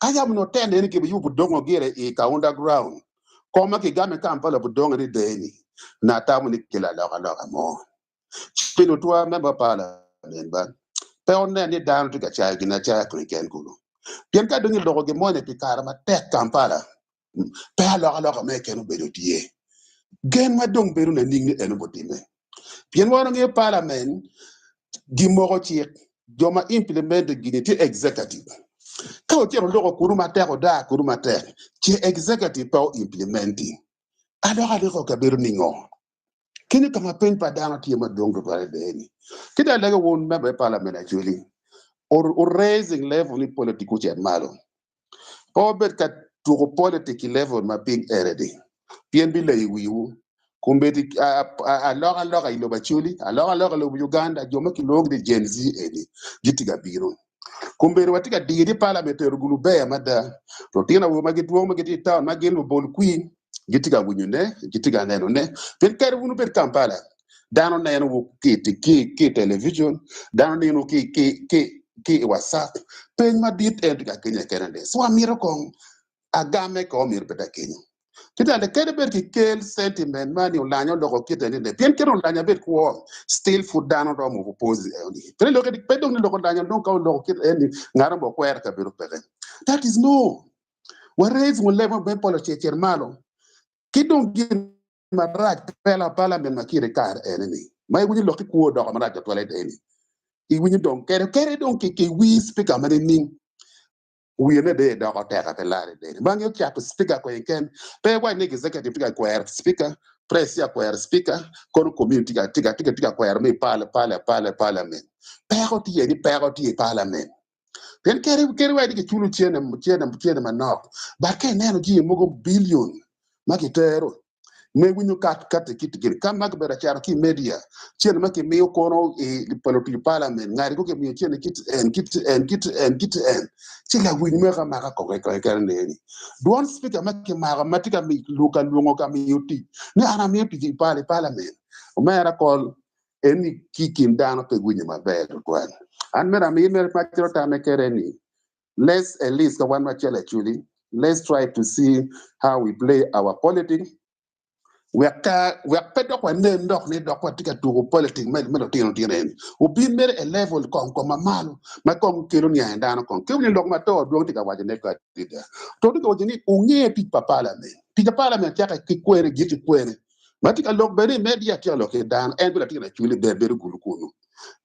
Ka yam onongo tene ni gibiyubo budongo gire i Kaunda Ground, kom ma kigamo i Kampala budongo ni deni, natamo ni kelo alokaloka mo. Ci lutwa member of parliament ba pe onen ni dano tye ka cayo gin acaya keken kulu. Pien ka dong iloko gin moni pi kare matek Kampala, pe alokaloka mo keken obedo tye. Gen ma dong bedo nining ni eno butime? Pien wan wangeyo parliament gimoko cik, jo ma implement gini tye executive. Ka ocito oloko kunu matek odaa kunu matek, ce executive pe o implementi. Alokaloka okabedo ningo? Kenyo ka ma peny pa dano tye madwong tutwal i dee ni. Ki dong alego wun member me parliament actually, o raising level ni politic ocit malo. Pe wubed ka tuko politic i level ma piny ene-ni, pien bileyo wiwu. Kombeddi alokaloka i lobo Acholi, alokaloka i lobo Uganda, jo ma kilwongogi ni Gen Z eni gitye ka bino. Kombeddi watye ka diyo ni parliament tero gulu ber mada. Lutino awobe ma gidwong ma gitye i town ma gin lubol kwir gitye ka winyone, gitye ka nenone. Pien kadi wun wubed Kampala, dano nenowu ki i television, dano nenowu ki i WhatsApp. Peny madit en tye ka kenyo kene ni, so amito kong agame ko myero obed akenyo. Ci dong kadi bed kikel sentiment ma ni Olanya oloko kite ni ne, pien kit Olanya bed kwo, still pud dano romo oppose eni. Pe loko pe dong ni loko Olanya dong ka oloko kite eni ngat mo kwero kabedo peke. That is no. Wa raise mo level me politics cer malo. Ki dong gin marac pela parliament ma kire kare ene ni ma iwinyo lok ki kwo doko marac twatwal eni. Iwinyo dong kede kede dong ki ki wi speaker ma nining wiye me ber doko tek ape lare bene. Bangi ocako speaker ko ken pe wac ni executive tye ka kwero speaker, press tye ka kwero speaker, kono community tye ka tye ka tye ka tye ka kwero mi pal pal pal parliament. Peko tye ni peko tye i parliament. Pien kadi kadi wac ni kiculo cene cene cene manok, but ka ineno jami mogo billion ma kitero me winyo kat kati kit gin ka ma kibedo acaro ki i media cene ma kimiyo kono i pa lutic parliament ngati ko kimiyo cene kit en kit en kit en kit en ci lawiny meka maka kong keken neni dwon speaker ma kimako ma tye ka mi ka lwongo ka miyo tic ni an amiyo tic i pal i parliament omera kol en ni ki kin dano pe winyo maber tutwal an mere amiyo mere macalo tame kede ni let's at least ka wan macalo acholi let's try to see how we play our politics wek ka wek pe dok wanen dok ni dok watye ka tuko politics me me lutino tino eni obin mere e level kong kong mamalo ma kong kelo niang dano kong ke winyo lok ma to dwong tye ka waco ne ka adida to tye ka waco ni unge tic pa parliament tic pa parliament cake ki kwene gik ki kwene ma tye ka lok bene i media tye ka lok ki dano en bene latin acholi ber bedo gulu kunu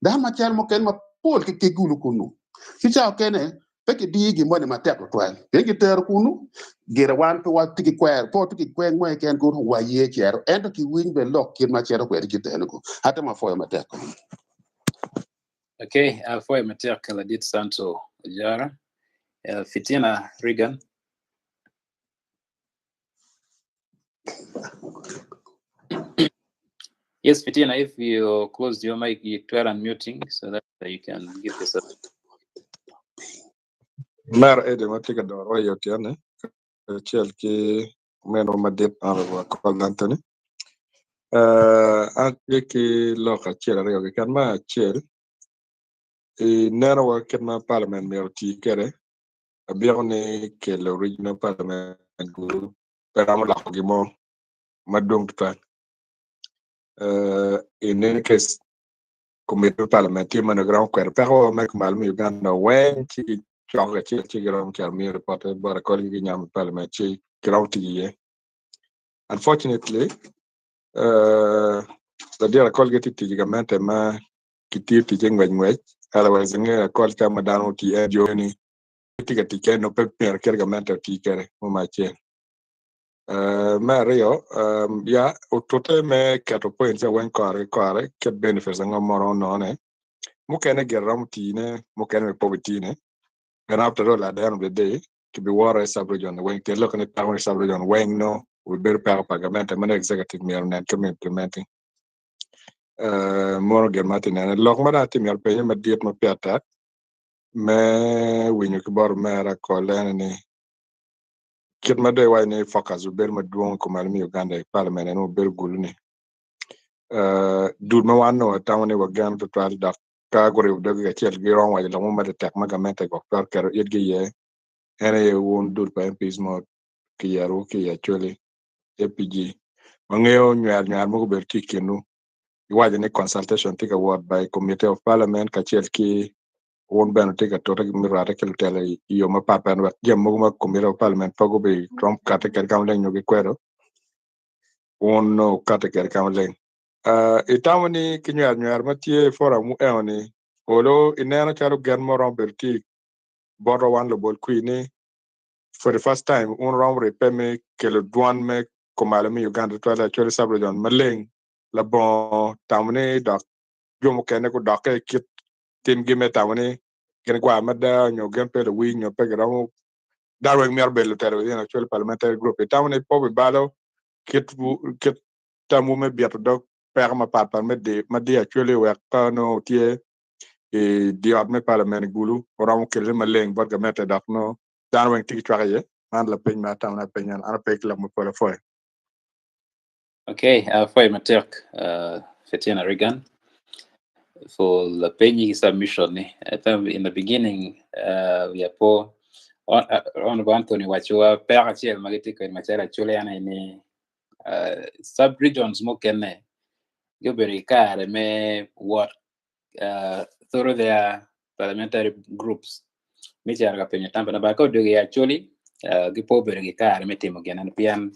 Dano macal mukene mapol ki gulu kunnu. Ci ca okene pe kidiyo gin moni matek tutwal. Pien kitero kunnu, gire wan pe watye ki kwero, pe watye ki kweng mo keken kun waye cero, ento kiwiny bene lok kit ma cito kwede kiteno ku. Atemo apwoyo matek. Okay, apwoyo matek Ladit Santo Ojara. Fitina Regan. Yes, Fitina, if you close your mic, you try unmuting so that you can give yourself. Mer Eddie ma tye ka doro i otyeno-ni kacel ki ominwa madit Honorable Akol Anthony. Uh, an atye ki lok acel aryo keken. Me acel, i nenowa kit ma parliament myero oti kwede, abyeko ni kelo regional parliament gulu pe romo loko gin mo madwong tutwal. Uh, in any case, komiti me parliament tye ma nongo giromo kwedo peko me kumalo me Uganda weng ci gicoko kacel ci giromo cito miyo ripote bot akolgi ginyamo i parliament ci giromo tic iye. Unfortunately, uh, ladit akolgi tye tic i gamente ma kitiyo ticce ngwec ngwec otherwise angeyo akol ca ma dano otii NGO ni tye ka tic kene nongo pe myero kit gamente oti kwede mo me acel. Uh, me aryo um, ya otute me keto points weng kore ki kore kit benefits ango ma romo nongone mukene gire romo tine mukene be pe obitine and after all at the end of the day kibiworo i sub region weng tyen lok ni peko i sub region weng no obibedo peko pa gamente ma nongo executive myero onen kit me implementing uh, mono gin ma atye nene lok ma dong atye myero penye madit ma pire tek me winyo ki bot omera kol ene ni kit ma dong iwaco ni focus obedo madwong i kom eno me Uganda i parliament eno obedo gulu ni uh, dul ma wan nongo watamo ni wageno tutwal dok ka guribo doggi kacel giromo waco lok mo ma tek ma gamente gwok twero keto itgi iye en aye wun dul pa MPs mo kiyerowu ki i Acholi APG wangeyo nywer nywer mogo obedo tye i kinwu iwaco ni consultation tye ka wot by committee of parliament kacel ki wun bene wutye ka tute me rwatte ki lutela i yo mapat pat wek jami mogo ma committee of parliament pe gubi romo kati kwede ka maleng nyo gikwedo wun nongo wukati kwede ka maleng. Uh, itamo ni ki nywero nywero ma tye i forum mu eno ni olo ineno calo gen mo romo bedo tye botwa wan lubol kwir ni for the first time wun romo ribbe me kelo dwon me kumalo me Uganda tutwal Acholi sub-region maleng labongo tamo ni dok jo mukene gudokke i kit timgi me tamo ni gin gwar mada nyo gin pe luwiny nyo pe giromo Dano weng myero bedo lutela within Acholi parliamentary group. Itamo ni pe obibalo kit kit tamwu me bito dog peko mapat pat me ma diyo Acholi wek ka nongo wutye i dye ot me parliament i Gulu oromo kelone maleng bot gamente dok nongo dano weng tye ki cwak iye? Man lapeny ma atamo ni apeny en. An ape ki lok mapol apwoyo. Okay, apwoyo matek Fetiana Reagan for lapenyi ki submission ni. I think in the beginning wiya po Honorable Anthony owaco peko acel ma gitye kwede macalo Acholi en aye ni sub regions mukene gubedo ki kare me wot through their parliamentary groups me cito ka penyo tam pa dano but ka odwogo i Acholi gipe obedo ki kare me timo gin eno pien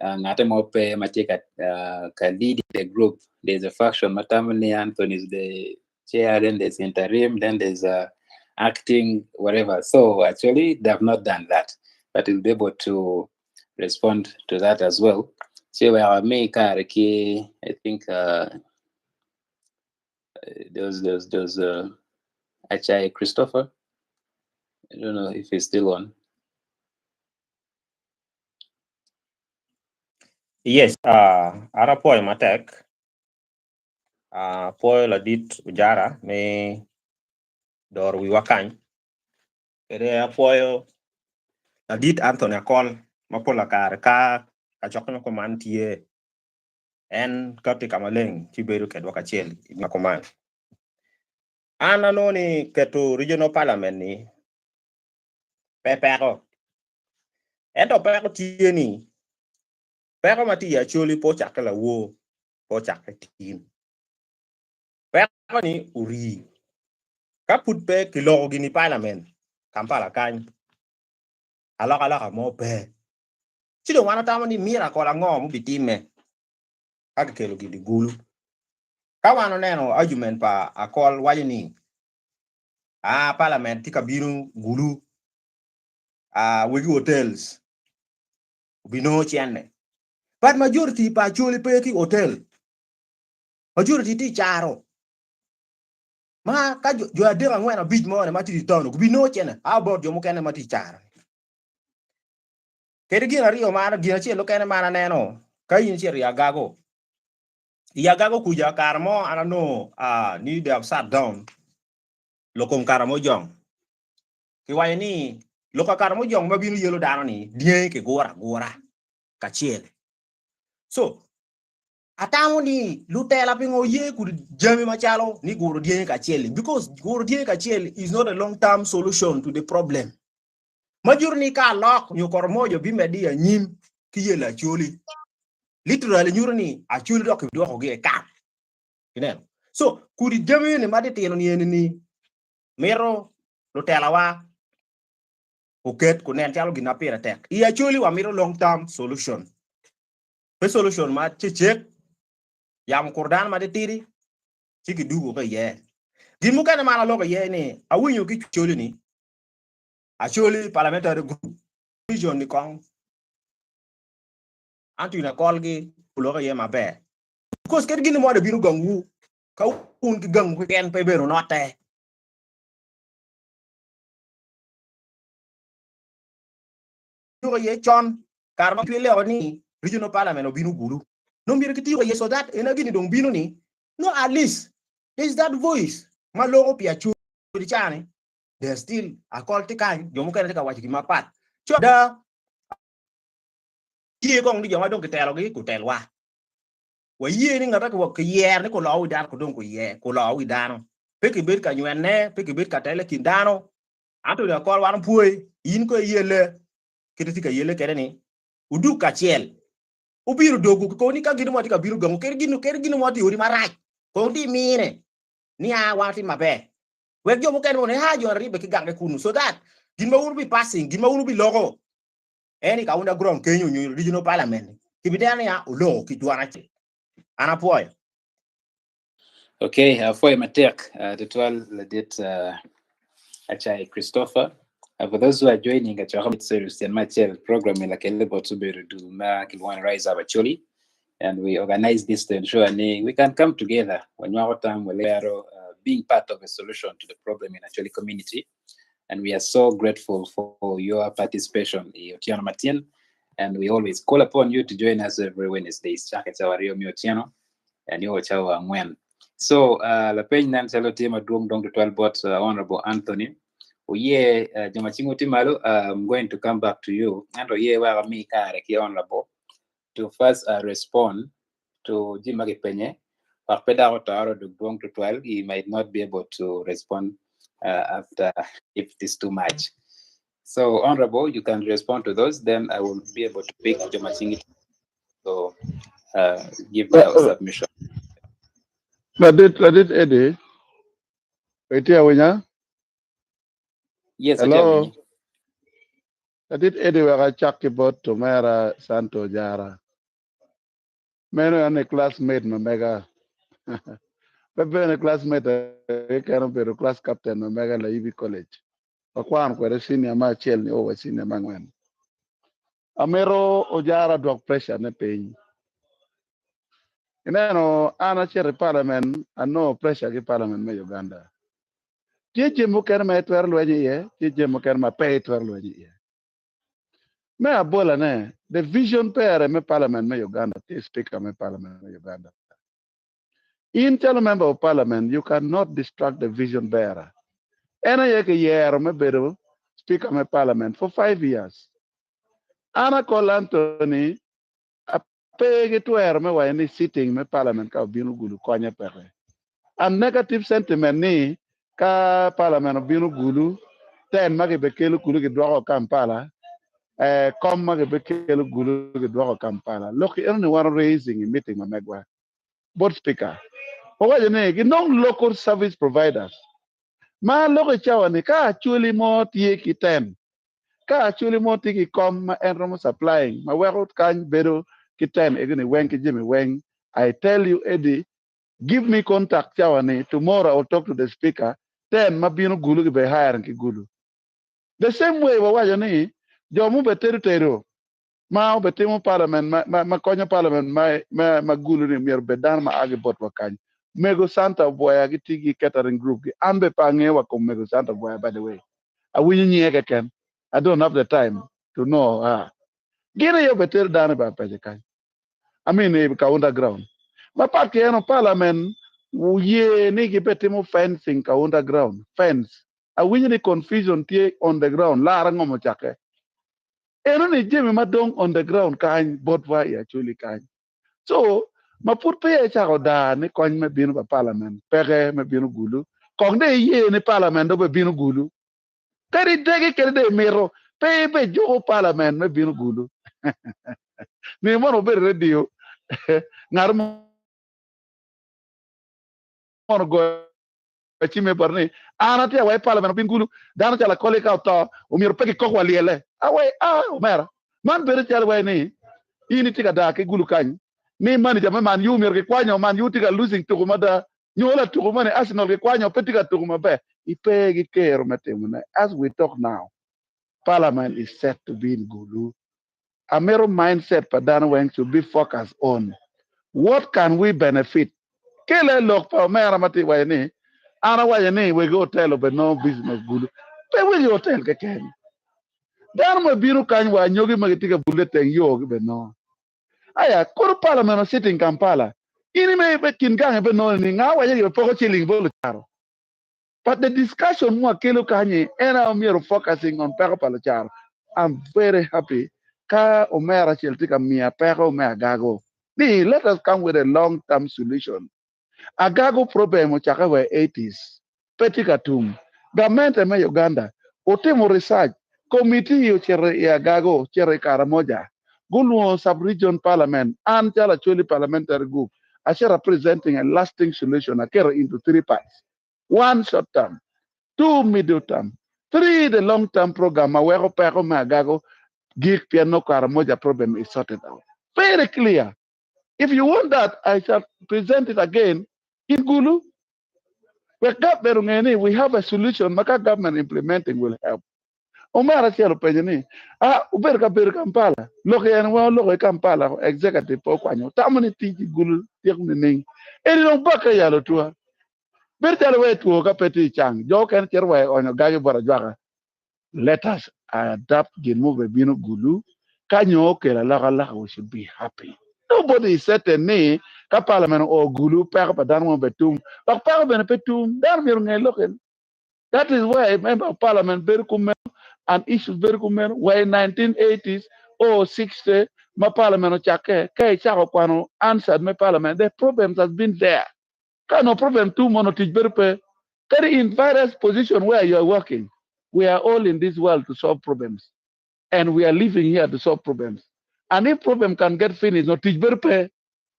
ngate mo pe ma tye ka leading the group. There's a faction ma tamo ni Anthony is the chair, then there's interim, then there's acting, whatever. So actually they have not done that, but we'll be able to respond to that as well. Ci wek ami kare ki I think there was Achai Christopher. I don't know if he's still on. Yes, an apwoyo matek. Apwoyo ladit Ojara me doro wiwa kany. Kede apwoyo ladit Anthony Akol ma pola kare ka kacokke ma kuman tye en kati ka maleng ci bedo kedwa kacel i ma kuman. An anongo ni keto regional parliament ni pe peko. Ento peko tye ni peko ma tye i Acholi pe ocakke lawor, pe ocakke tin. Peko ni ori. Ka pud pe kiloko gini i parliament Kampala kany, alokaloka mo pe. Ci dong wan watamo ni miracle ango mubitimme ka kikelo gini Gulu. Ka wan oneno argument pa Akol waco ni ah parliament tye ka bino Gulu, ah wegi hotels obinongo cene. But majority pa Acholi pe ki hotel. Majority tye i caro. Ma ka jo adek angwen abic mo ma tye i town gubinongo cene. How about jo mukene ma tye i caro? Kede gin aryo ma gin acel okene ma an aneno ka in icito i Agago. I Agago kuca kare mo an anongo ni they have sat down lokom Karamojong. Kiwaco ni lok ka Karamojong ma bino yelo dano ni dyangi kiguro agura kacel. So atamo ni lutela pingo ye kudi jami macalo ni guro dyangi kacel because guro dyangi kacel is not a long term solution to the problem. Ma nyuto ni ka alok nyo koromojo bimedde i anyim ki yelo Acholi, literally nyuto ni Acholi dok kibidwokogi i camp. Ineno? So, kudi jami ni ma titino ni eni ni mito lutelawa oket kunen calo gin ma pire tek. I Acholi wamito long term solution. Pe solution ma cecek, yamo kuro dano ma titidi ci kidugo ka iye. Gin mukene ma an aloko iye ni awinyo ki Acholi ni Acholi parliamentary group vision ni kong Anthony Akolgi oloko iye maber. Because kadi gin mo bino gangwu ka un ki gangwu keken pe bedo note. Loko iye con kare ma kileko ni regional parliament obino Gulu. No myero kitiyo iye so that ena gini dong bino ni no at least there is that voice ma loko pi Acholi cani they still Akol tye kany jo mukene tye ka waco gin mapat. Co ada tye kong ni jo ma dong kitelogi gutelwa. Wayie ni ngat ma kiyero ni kulo wi dano kudong kuye kulo wi dano. Pe kibed ka nywene, pe kibed ka tele kin dano. Anto dong Akol wan opwoyi in ko iyele kite tye ka yele kede ni uduk kacel. Ubiro dogo kikoni ka gin mo tye ka bino gangu kede gin kede gin mo tye i odi marac kong ti mine ni a wan tye maber. Wek jo mukene mono ha jo ribbe ki gange kunu so that gin ma wun bi passing gin ma wun bi loko en i Kaunda ground kenyo nyo regional parliament kibineno ni a oloko ki dwon acel. An apwoyo. Okay, apwoyo matek tutwal ladit Achai Christopher. For those who are joining Achaka series tyen me acel program ni lakelle bot obedo dul ma kilwongo ni Rise Up Acholi and we organize this to ensure ni we can come together wanywako tam walero being part of a solution to the problem in Acholi community. And we are so grateful for your participation i otyeno matin. And we always call upon you to join us every Wednesday. Chake cawa aryo me otyeno and yo cawa angwen. So, lapeny nen calo tye madwong dong tutwal bot Honorable Anthony. Oye, jo ma cing tye malo, I'm going to come back to you. Ento ye wek ami kare ki Honorable to first respond to jami ma kipenye. Wek pe dok otoro dong dwong tutwal, he might not be able to respond after if it is too much. So, Honorable, you can respond to those. Then I will be able to pick jo ma cing to give their submission. Ladit Eddie, itye awinya? Yes, Hello. atye awinyi. Ladit Eddie wek acak ki bot Omera Santo Ojara. Meno en ni classmate ma mega. Pe bene classmate keken obedo class captain ma mega Layibi College. Wakwano kwede senior me acel nio wa senior me angwen. Amito Ojara dwok pressure ne piny. Ineno an acito i parliament anongo pressure ki parliament me Uganda. Tye jami mukene ma itwero lweny iye, tye jami mukene ma pe itwero lweny iye. Me abola ne, the vision pere me parliament me Uganda tye speaker me parliament me Uganda. In calo member of parliament, you cannot distract the vision bearer. En aye kiyero me bedo speaker me parliament for 5 years. An Akol Anthony, ape ki twero me waco ni sitting me parliament ka obino Gulu konye peke. A negative sentiment ni ka parliament obino Gulu, ten ma kibekelo kulu kidwoko Kampala, kom ma kibekelo Gulu kidwoko Kampala. Look, eno ni wan raising i meeting ma megwa. Both speaker. Owaco ni ginong local service providers. Ma loko i cawa ni ka Acholi mo tye ki ten, ka Acholi mo tye ki kom ma en romo supplying ma weko kany bedo ki ten egoni weng ki jami weng. I tell you Eddie, give me contact cawa ni tomorrow I will talk to the speaker. Ten ma bino Gulu ki be hiring ki Gulu. The same way wawaco ni jo mu be tedo tedo ma obetimo parliament ma konyo parliament ma Gulu ni myero bed dano ma a ki botwa kany. Mego Santa Oboya gitye ki catering group gi. An be pe angeyo wa kom Mego Santa Oboya, by the way. Awinyo nyinge keken. I don't have the time to know her. Gin aye obetedo dano i bar pece kany. I mean i Kaunda ground. Ma pat ki eno parliament ye ni gibetimo fencing Kaunda ground. Fence. Awinyo ni confusion tye on the ground. Lara ngomo chake. Eno ni jami madong on the ground kany botwa i Acholi kany. So, ma pud pe ye chako da ni kony me bino pa parliament peke me bino Gulu. Kong de ye ni parliament do be bino Gulu. Kadi degi kadi de mito pe be juko parliament me bino Gulu. Ni mono obedo radio ngat mono goyo cime bote ni an atye awai parliament obin Gulu dano calo Akoli ka oto omyero pe gikok wa liele awai a omera man bedo calo wai ni in itye ka daa ki Gulu kany ni manager me Man U myero gikwanyo Man U tye ka losing tuko mada nyo la tuko mani Arsenal gikwanyo pe tye ka tuko maber ipe gi kero me timone. As we talk now, parliament is set to be in Gulu. Amito mindset pa dano weng should be focused on what can we benefit. Kele lok pa omera ma tye waco ni an awaco ni wegi hotel obed nongo business Gulu pe wegi hotel keken dano ma bino kany wa anyogi ma gitye ka bulle teng yo gi bed nongo aya koro parliament sitting Kampala in ime be kin gange be nongo ni nga waco ni poko ciling bot lucaro. But the discussion mwa kelo kanyi en aye myero focusing on peko pa lucaro. I'm very happy ka omera acel tye ka miya peko me Agago ni let us come with a long term solution. Agago problem ochake wa 80s pe tye ka tum. Gamente me Uganda otimo research committee ocito i Agago, ocito i Karamoja, gulwongo sub region parliament. An calo Acholi parliamentary group acito presenting a lasting solution aketo into three parts: one, short term; two, middle term; three, the long term program ma weko peko me Agago gik pien no Karamoja problem is sorted out. Very clear. If you want that, I shall present it again in Gulu. Wek government ong'e ni we have a solution ma ka government implementing will help. Omera achiel openjo ni, ah, obedo ka bedo Kampala. Lok en wa oloko i Kampala executive pe okwanyo. Tamo ni tic i Gulu tyeko nining. Eni dong bakke yalo tua. Bedo calo we two ka pe tye i cang. Jo okene cito wa i onyo gayo bot ajwaka. Let us adapt gin mo bebino gulu ka nyo okelo alokaloka, we should be happy. Nobody is certain ni ka parliament o gulu peko pa dano mo be tum dok peko bene pe tum. Dano myero nge loken. That is why member of parliament bedo kumeno and issues bedo kumeno wa in 1980s or 60 ma parliament ocakke ka icako kwano answered me parliament, the problems has been there. Ka no problem tum mono tic bedo pe. Kadi in various position where you are working, we are all in this world to solve problems and we are living here to solve problems, and if problem can get finished, no tic bedo pe.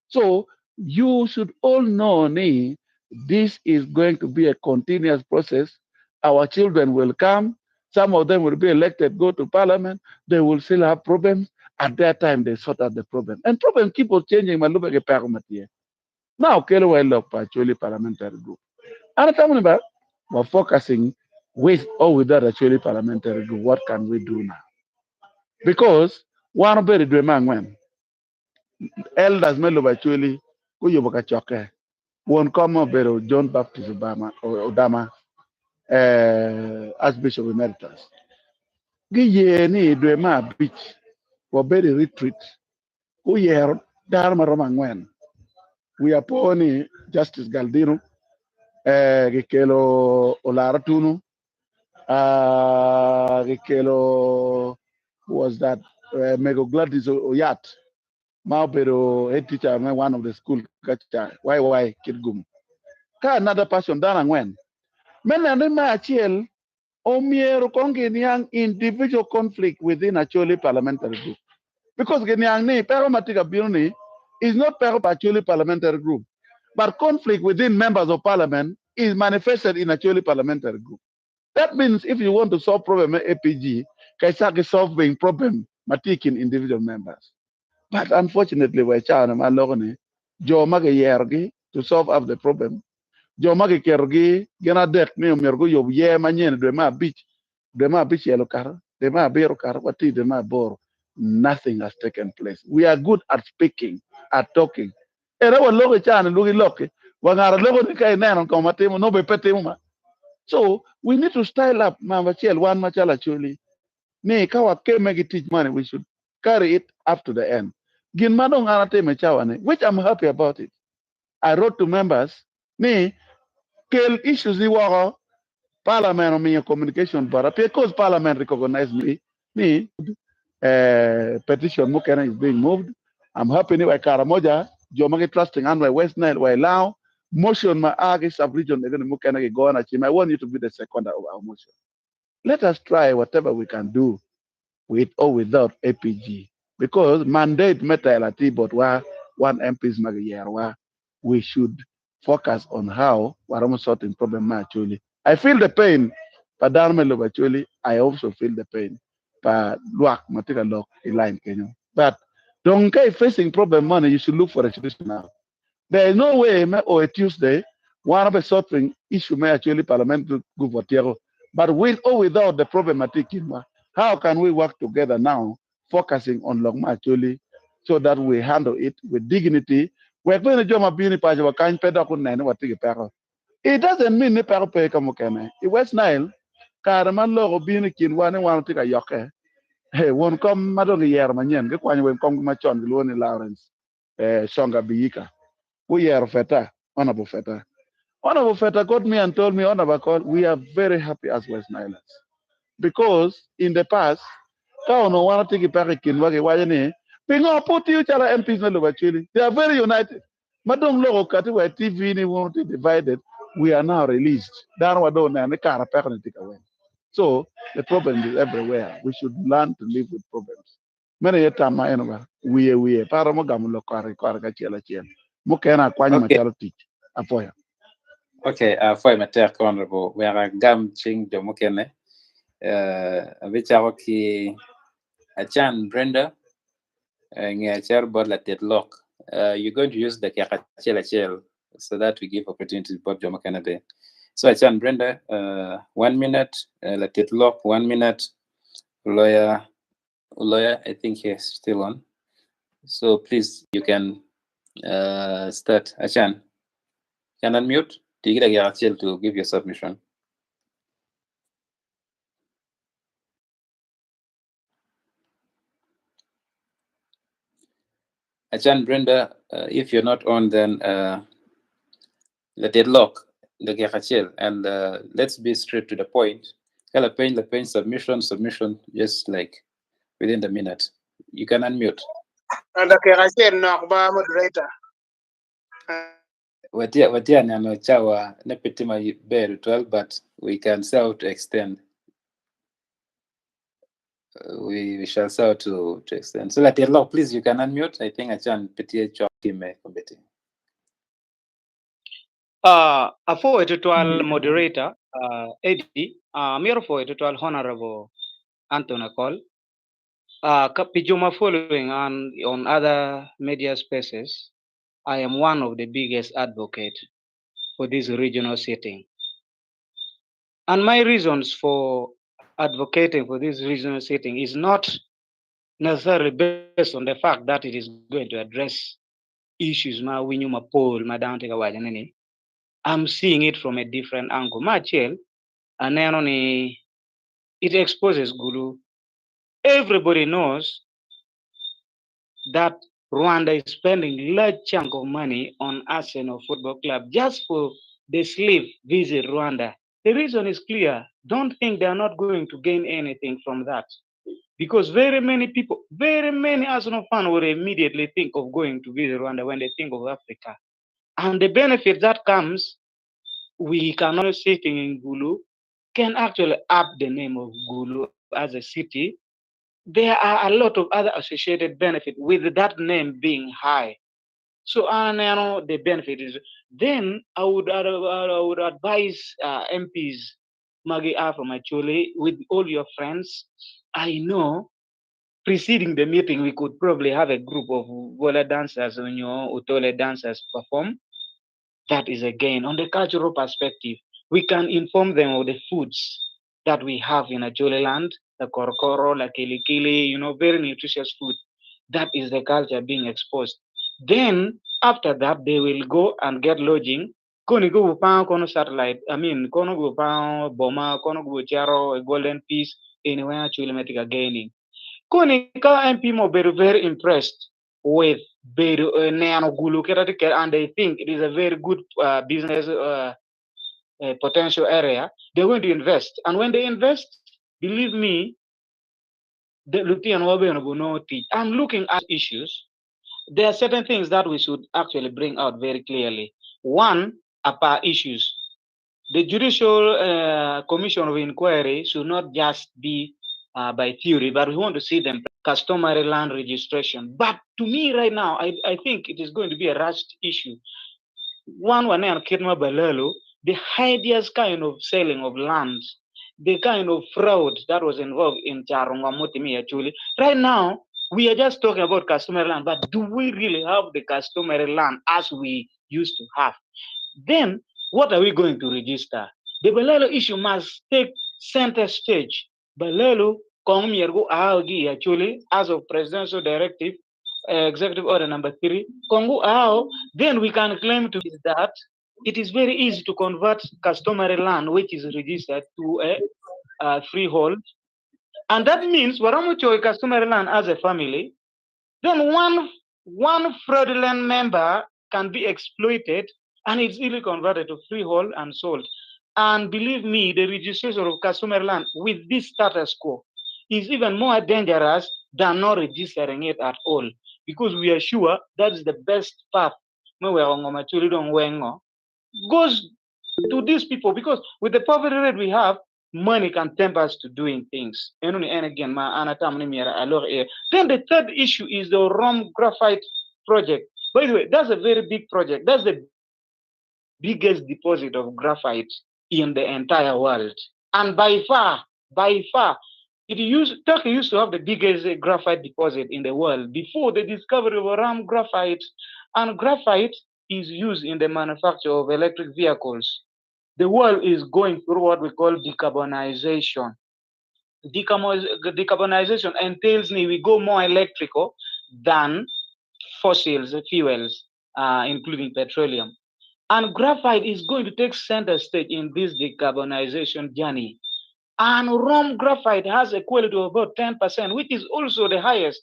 So you should all know ni this is going to be a continuous process. Our children will come. Some of them will be elected, go to parliament. They will still have problems. At their time, they sort out the problem. And problem keep on changing. Malube ke peko matie. Now, kelo wa lok pa Acholi parliamentary group. Ano tamo ni ba? We're focusing with or without Acholi parliamentary group. What can we do now? Because one very dwe mangwen. Elders me lobo Acholi guyubo kacokke. Won kom ma obedo John Baptist Obama, Odama, Archbishop Emeritus. Giye ni i dwe me abic wabedo i retreat guyero dano ma romo angwen. Wiya po ni Justice Galdino, gikelo Olara Tunu, gikelo who was that, Mego Gladys Oyat ma obedo head teacher me one of the school kaca YY Kitgum. Ka another person dano angwen. Me neno ni me acel omyero kong giniang individual conflict within Acholi parliamentary group. Because giniang ni peko ma tye ka bino ni is not peko pa Acholi parliamentary group, but conflict within members of parliament is manifested in Acholi parliamentary group. That means if you want to solve problem me APG, ka icaki solving problem ma tye i kin individual members. But unfortunately wa i cawa-ni ma aloko ni, jo ma giyerogi to solve up the problem, jo ma giketogi gin adek ni omyero guyub yer manyen i dwe me abic, dwe me abicel okato, dwe me abiro okato, watye i dwe me aboro, nothing has taken place. We are good at speaking, at talking. Ento waloko i cawa-ni lwogi lok-ki, wa ngat aloko ni ka ineno ngo ma timo, nongo bene pe timo ma. So we need to style up namba acel wan macalo Acholi ni ka wakemme ki tic moni we should carry it up to the end. Gin ma dong an atimo i cawa-ni, which I'm happy about it, I wrote to members ni kel issues ni woko, parliament omiyo communication bota pien cause parliament recognize me ni petition mukene is being moved. I'm happy ni wa i Karamoja jo ma gi trusting an wa i West Nile wa i Lao motion ma a ki sub region egoni mukene gigona cim. I want you to be the seconder of our motion. Let us try whatever we can do with or without APG because mandate me telo atir botwa wan MPs ma giyerowa, we should focus on how waromo sorting problem me Acholi. I feel the pain pa dano me lobo Acholi, I also feel the pain pa lwak ma tye ka lok i line kenyo, but dong ka i facing problem moni you should look for a solution now. There is no way me o i Tuesday wan wabe solving issue me Acholi parliamentary group watyeko, but with or without the problem ma tye i kinwa, how can we work together now focusing on lok me Acholi so that we handle it with dignity wek bene jo ma bino i paco wa kany pe dok gunen ni watye ki peko. It doesn't mean ni peko pe ka mukene. I West Nile, kare ma lok obino i kinwa ni wan watye ka yokke, hey, won kom ma dong giyero manyen gikwanyo wen komgi macon gilwongo ni Lawrence Songa Biyika. Guyero Feta, Honorable Feta. Honorable Feta got me and told me, Honorable Akol, we are very happy as West Nilers. Because in the past, ka onongo wan watye ki peko i kinwa giwaco ni, pingo pe wutiyo calo MPs me lobo Acholi? They are very united. Ma dong lok okati wa i TV ni wun wutye divided, we are now released. Dano wa dong oneno ni kara peko ni tye ka weng. So, the problem is everywhere. We should learn to live with problems. Meno aye tam ma eno ba wiye wiye pe aromo gamo lok kore ki kore ki acel acel. Mukene akwanyo macalo tic. Apwoyo. Okay, apwoyo matek Honorable. Wek agam cing jo mukene. Abicako ki Acan Brenda, nge acito bot latit lok. You're going to use dakika acel acel so that we give opportunity bot jo mukene be. So Acan Brenda, 1 minute, latit lok, 1 minute, lawyer, lawyer, I think he's still on. So please, you can start. Achan, can unmute? Tigi dakika acel to give your submission. Achan Brenda, if you're not on, then let it lock dakika acel and let's be straight to the point. Ka lapeny lapeny submission submission just like within the minute. You can unmute. Dakika acel nok ba moderator. Watia watia neno chawa ne pitima ber 12 but we can sell to extend. We shall sell to extend. So let it lock, please you can unmute. I think Achan pitie chok time committee. Afo twal moderator Eddie, miro fo twal Honorable Anthony Akol. Pi jo ma following on other media spaces, I am one of the biggest advocate for this regional sitting. And my reasons for advocating for this regional sitting is not necessarily based on the fact that it is going to address issues ma winyo mapol ma dano tye ka waco ni I'm seeing it from a different angle. Ma acel, aneno ni it exposes Gulu. Everybody knows that Rwanda is spending large chunk of money on Arsenal Football Club just for the sleeve visit Rwanda. The reason is clear. Don't think they are not going to gain anything from that. Because very many people, very many Arsenal fans will immediately think of going to visit Rwanda when they think of Africa. And the benefit that comes, we cannot sitting in Gulu, can actually up the name of Gulu as a city. There are a lot of other associated benefit with that name being high. So I know the benefit is. Then I would advise MPs, Maggie from Acholi, with all your friends. I know preceding the meeting, we could probably have a group of Gola dancers, Utole dancers perform. That is again on the cultural perspective. We can inform them of the foods that we have in Acholi land, the korokoro, la kilikili, very nutritious food. That is the culture being exposed. Then after that, they will go and get lodging. Koni go pa kono satellite, I mean, kono go pa boma, kono go charo, golden peace, anywhere Acholi metika gaining. Koni ka MP mo very very impressed with bedo neno Gulu keta and they think it is a very good business potential area, they're going to invest. And when they invest, believe me, the Lutian will no teach. I'm looking at issues. There are certain things that we should actually bring out very clearly. One, about issues. The Judicial Commission of Inquiry should not just be by theory, but we want to see them customary land registration. But to me right now, I think it is going to be a rushed issue. One, one, Balalo, the hideous kind of selling of lands, the kind of fraud that was involved in Charungwa Mutimi actually. Right now, we are just talking about customary land, but do we really have the customary land as we used to have? Then, what are we going to register? The Balalo issue must take center stage. Balalo, kong myero aogi actually, as of presidential directive, executive order number 3, Kongu ao, then we can claim to is that it is very easy to convert customary land which is registered to a freehold. And that means waromo coyo customary land as a family, then one fraudulent member can be exploited and it's easily converted to freehold and sold. And believe me, the registration of customary land with this status quo is even more dangerous than not registering it at all. Because we are sure that is the best path. Goes to these people because with the poverty rate we have, money can tempt us to doing things. And again, then the third issue is the Orom Graphite project. By the way, that's a very big project. That's the biggest deposit of graphite in the entire world. And by far, Turkey used to have the biggest graphite deposit in the world before the discovery of Orom graphite. And graphite is used in the manufacture of electric vehicles. The world is going through what we call decarbonization. Decarbonization entails we go more electrical than fossils, fuels, including petroleum. And graphite is going to take center stage in this decarbonization journey. And Orom graphite has a quality of about 10%, which is also the highest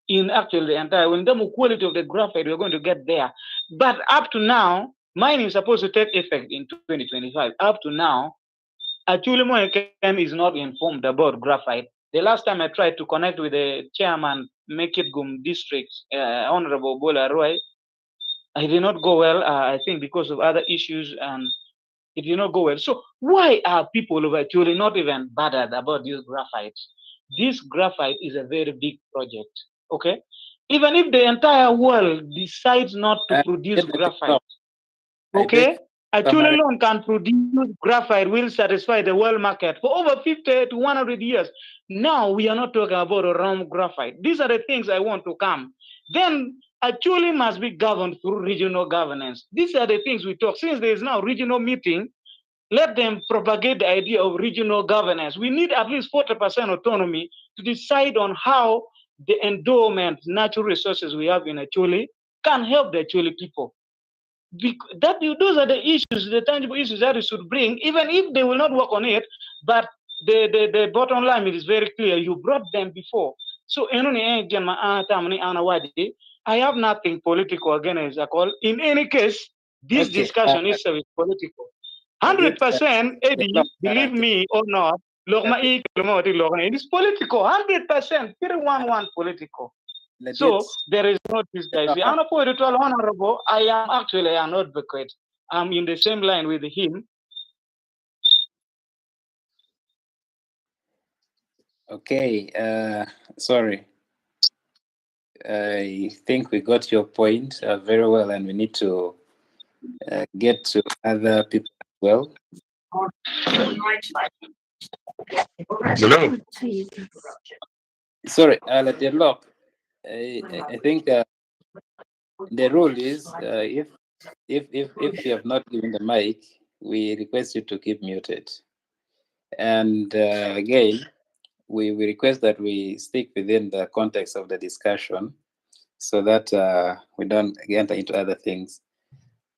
in actually the entire, in terms of quality of the graphite we're going to get there. But up to now, mining is supposed to take effect in 2025. Up to now, Acholi Moeken is not informed about graphite. The last time I tried to connect with the chairman, Kitgum District, Honorable Bola Roy, it did not go well, I think because of other issues, and it did not go well. So why are people of Acholi not even bothered about this graphite? This graphite is a very big project, okay? Even if the entire world decides not to produce graphite, okay? Acholi alone can produce graphite will satisfy the world market for over 50 to 100 years. Now we are not talking about a raw graphite. These are the things I want to come. Then Acholi must be governed through regional governance. These are the things we talk. Since there is now regional meeting, let them propagate the idea of regional governance. We need at least 40% autonomy to decide on how the endowment, natural resources we have in Acholi can help the Acholi people. That those are the issues, the tangible issues that we should bring, even if they will not work on it. But the bottom line is very clear. You brought them before. So I have nothing political against Akol. In any case, this discussion is political. 100%, Eddie, believe me or not, it is political. 100%, 311 political. So there is no disguise. Honorable, I am actually an advocate. I'm in the same line with him. Okay, sorry. I think we got your point very well, and we need to get to other people as well. Hello. Sorry, Lock. I think the rule is if you have not given the mic, we request you to keep muted. And again, we request that we stick within the context of the discussion so that we don't enter into other things.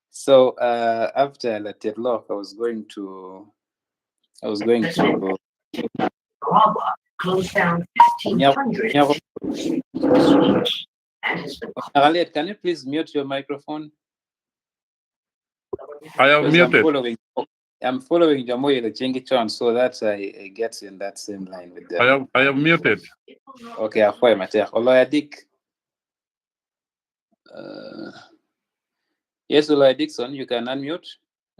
So after Latir Lok, I was going to can you please mute your microphone? I have muted. I'm following Jamoy the Chingichon so that I get in that same line with them. I have muted. Okay, Oloya Dick. Yes, Oloya Dixon, you can unmute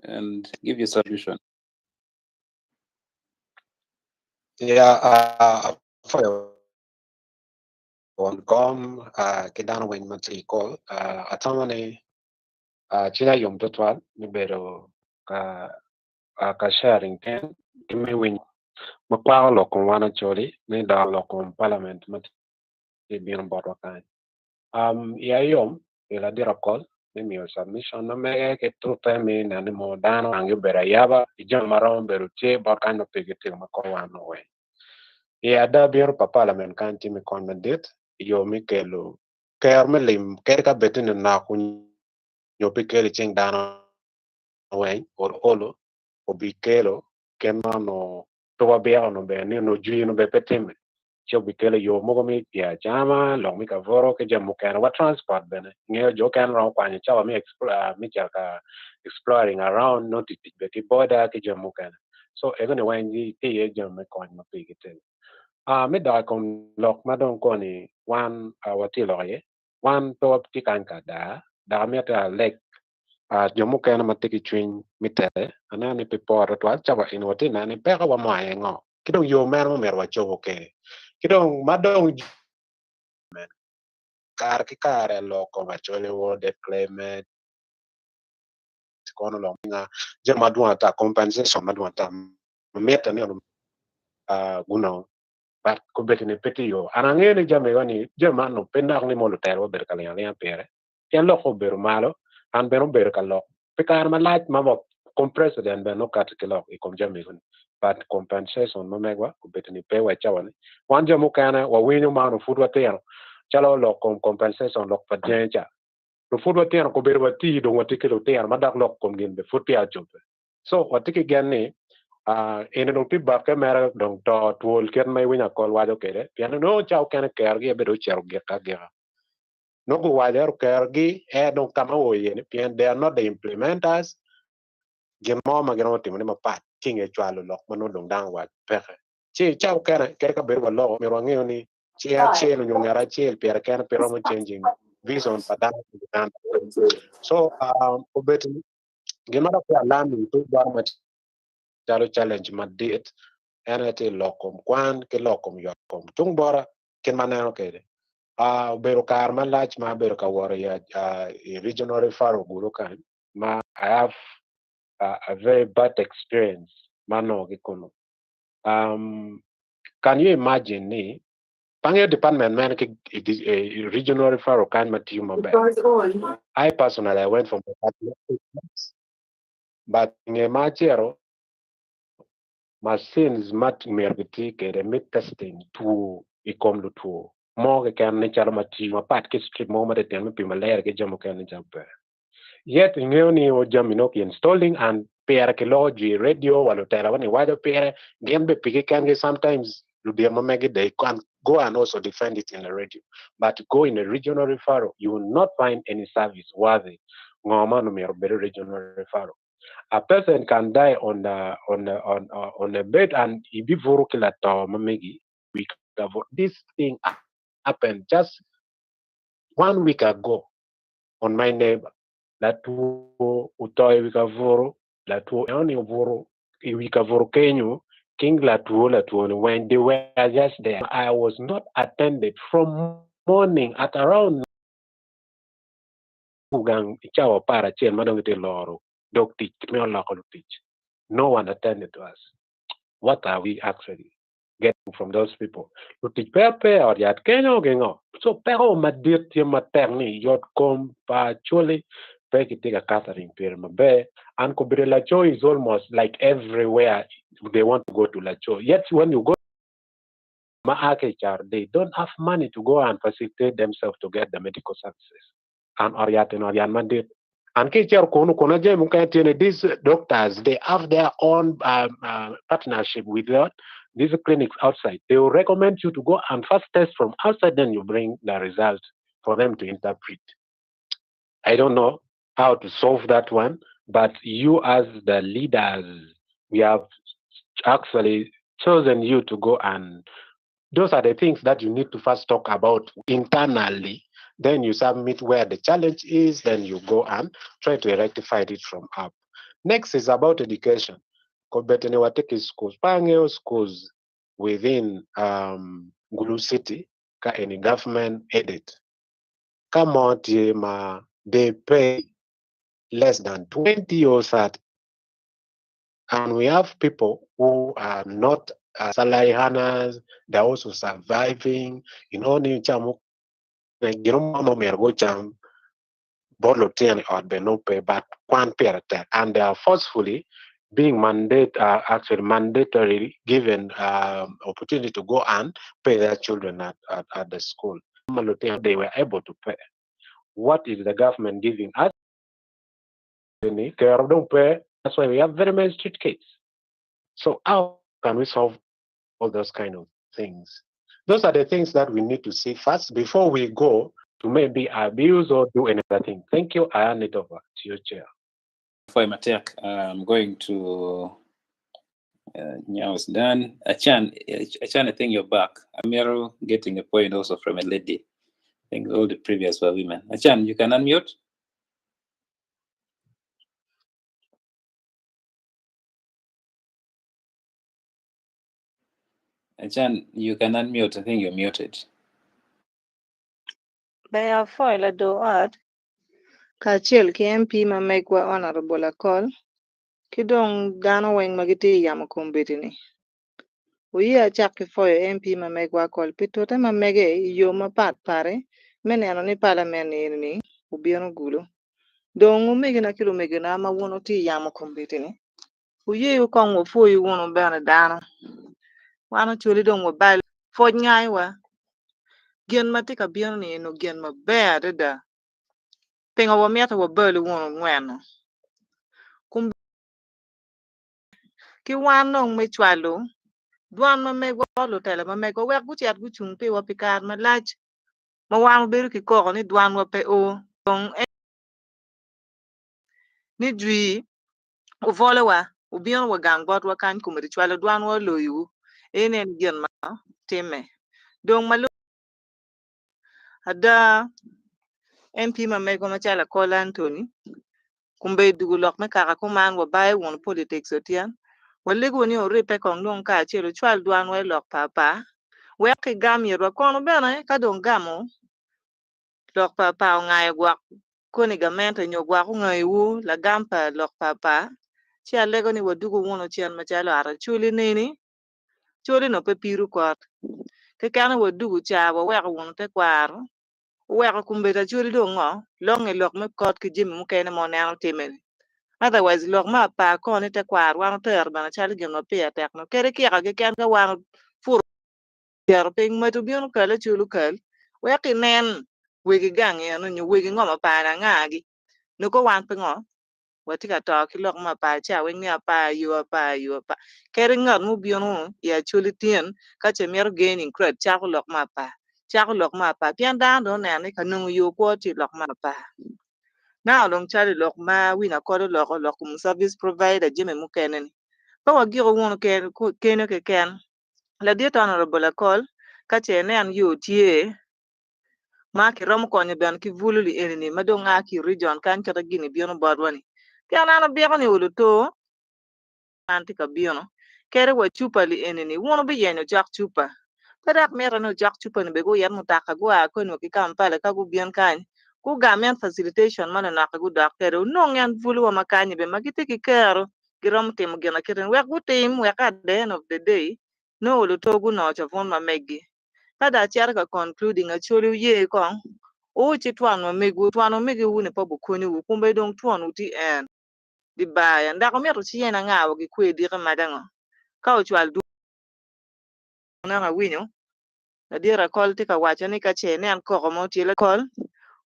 and give your solution. Yeah, for on com kidano wen matri call atamani china yom totwal ni bedo ka ka sharing ten kimi win makwao lo kon wana choli ni da lo kon parliament mat bino botwa kan ya yom ila dira call ni miyo submission na mege ke tute mi na ni mo dano angi bera yaba ijo marom beru tie bot kan no pigi til ma kon wan no we ya da biro pa parliament kan timi kon madit yo mi kelo ker mi lim ker ka betin na ku nyo pi kelo cheng dano wen or olo obi kelo ken no to wa be no be ni no ju no be petime cho bi kelo yo mogo mi pia chama long mi ka voro ke jam ken wa transport bene ngeo jo ken ro kwanyo chawa mi explore mi cha exploring around no ti be ki border ke jam ken so e gone wen ji ti ye jam me kon ma pi ke mi da kom lok ma don koni wan wati lo ye wan to ti kan ka da da mi ta lek jo mukene ma tye ki cwiny mi tele aneno ni pi poro twal cawa eni watye neno ni peko wa mo aye ngo ki dong yo meno myero wacobo kede ki dong ma dong kare ki kare lok kom acholi wo declaim kono lok nga jami madwong ata compensation madwong ata mitte ni guno but kobedo ni pe tye yo an angeyo ni jami ni jami man pe nok ni mo lutelo obedo ka lingo alinga pire pien lok obedo malo an bene obedo ka lok pi kare malac ma kom president bene okato ki lok i kom jami ni but compensation ma megwa obedo ni pe wa cawa ni wan jo mukene wawinyo man pud watino calo lok kom compensation lok pa dyangi ca pud watino kobedo wati dong watye ki lutino ma dok lok kom gin be pud peya ocobe so watye ki gen ni Uh, eni dong tye bakke mere dong to twol kit ma iwinyo akol waco kwede pien nongo ca okene kerogi aye bedo ocito gika agika. Nongo guwaco ento kerogi aye dong ka ma oo iye ni pien they are not the implementers gin mo ma giromo timone mapat ki i nge cwalo lok ma nongo dong dano owaco peke. Ci ca okene kadi ka bedo waloko myero wangeyo ni cing acel onyo ngat acel pire kene pe romo changing vision pa dano i Uganda. So um, obedo gin ma dok tye alarming pe bota macalo challenge madit en aye tye lok kom kwan ki lok kom yot kom. Tung bota kit ma aneno kwede uh, obedo kare malac ma abedo ka wot i, uh, i regional referral Gulu kany ma I have uh, a very bad experience ma anongo ki kunu. Um, can you imagine ni pangeyo department mene ki i, i, i regional referral kany ma tiyo maber. I personally I went for my diagnosis, but nge ma acito machines ma myero giti kwede me testing two i kom lutwo mo keken ni calo ma tiyo mapat ki strip mogo matitino me pimo ler ki jami mukene ni calo pe. Yet ingeyo ni o jami no ki installing and pire kiloko jwi i radio wa lutela wa ni waco pire gin be pigi kengi sometimes ludito ma megi they can go and also defend it in the radio but go in a regional referral you will not find any service worthy ngo man omyero obed regional referral a person can die on the on the on uh, on a bed and ibivuru ki lato ma megi week ago this thing happened just one week ago on my neighbor latwo oto i wi kabuto latwo enoni obuto i wi kabuto kenyo king latwo latwo ni weng they were just there I was not attended from morning at around gang i cawa 11 ma dong gitye loro dog tic me oloko lutic no one attended to us what are we actually getting from those people lutic pe pe i ot yat kenyo gingo so peko madit tye matek ni yot kom pa Acholi pe kitye ka catering pire maber and kobedo laco is almost like everywhere they want to go to laco yet when you go ma a ki i caro they don't have money to go and facilitate themselves to get the medical services and ot yat eni ot yat madit and ki icito kunu kun jami mukene tye ni these doctors they have their own um, uh, partnership with the, these clinics outside they will recommend you to go and first test from outside then you bring the result for them to interpret I don't know how to solve that one but you as the leaders we have actually chosen you to go and those are the things that you need to first talk about internally. Then you submit where the challenge is, then you go and try to rectify it from up. Next is about education. Kobetene wateki schools, pangeo schools within Gulu City, ka any government aided. Ka mo tye ma they pay less than 20 or 30. And we have people who are not salary earners, they're also surviving. You know, ni chamo gino mo myero go cham bot lutino i ot bene nongo pe but kwan pire tek and they are forcefully being mandate actually mandatorily given opportunity to go and pay their children at, at, at the school. Lutino they were able to pay. What is the government giving us? Kero dong pe. That's why we have very many street kids. So how can we solve all those kind of things? Those are the things that we need to see first before we go to maybe abuse or do anything. Thank you. I hand it over to your chair. For Matek, I'm going to now it's done. Achan, Achan, I think you're back. Amiro getting a point also from a lady. I think all the previous were women. Achan, you can unmute. Achan, you can unmute. I think you're muted. Ber apwoyo lador ot kacel ki MP ma megwa Honorable Akol ki dong dano weng ma gitye i yamo kombeddi-ni. Wuye acak ki pwoyo MP ma megwa Akol pi tute ma mege i yo mapat pati me neno ni palament eni obino Gulu. Dong omegina ki lumegina ma wun wutye i yamo kombeddi-ni, wuye kong wapwoyu wunu bene dano. Wan Acholi dong wabalo pwoc ngayowa. Gin ma tye ka bino-ni eno gin maber adada. Pingo wamito wabalu wunu ngweno? Ki wan dong me cwalo dwan ma megwa bot lutela ma megwa wek gucit gucung piwa pi kare malac ma wan wabedo ki koko ni dwanwa pe o. Dong en ni jwi wubwolowa, wubino wa gang botwa kany komedi cwalo dwanwa oloyowu. Eni en gin ma timme. Dong ma lubbe ada, MP ma megwa macalo Akol Anthony, kombe dugo lok me kaka kuman wabayo wunu politics otyen, walego ni wuribbe kong dong kacel wucwal dwanwa i lok pa apar wek kigam itwa kono bene ka dong gamo lok pa apar ongayo gwok koni gamente nyo gwok ongayowu lagam pa lok pa apar, ci alego ni wadugu wunu cen macalo ot Acholi neni, Acholi nongo pe pido kot, keken wadugu ca waweko wunu tekwaro, oweko kombeddi Acholi dong ngo, longe lok me kot ki jami mukene ma oneno timme-ni. Otherwise lok me apar koni tekwaro wan otero bene calo gin ma pire tek nongo kadi kika keken ka wan opuro Cito piny mac obino kal acol okal wek inen wegi gang eno nyo wegi ngom apar ni angagi nongo wan pe ngo watye ka to ki lok me apar ca weng ni apar yo apar yo apar kadi ngat mubino i Acholi tin ka ce mito gaining cred cako lok me apar cako lok me apar pien dano dong oneno ni ka nongo yo kwo tye i lok me apar now dong calo i lok ma Winnie Akol oloko lok kom service provider jami mukene ni pe wagiko wunu kenyo keken. Ladit Honourable Akol, ka ce inen yo tye ma kiromo konyo bene ki bulu li eni ni ma dong a ki i region kany kite gini bino botwa ni pien an abyeko ni olo to man tye ka bino kede wa cupa li eni ni wun wubiyenyo cok cupa pe dok mitte ni ocok cupa ni bene guyit mutoka gua koni wa ki Kampala ka gubin kany gugam en facilitation ma nonok gudok kede wunong en bulu wa ma kanyi bene ma gitye ki kero giromo timo gin akite ni wek gutim wek at the end of the day nongo luto gunongo cavun ma meggi. Ka dong acito ka concluding Acholi wuye kong wuci twon ma megwu, twon omegiwu ni pe obikonyowu kumbe dong twonwu tye en di baya dok wumito wuciyen anga wa gikwe diki mac ango ka ocwal dwol neno awinyo Ladit Akol tye ka waco ni ka ce inen koko mo tye lakol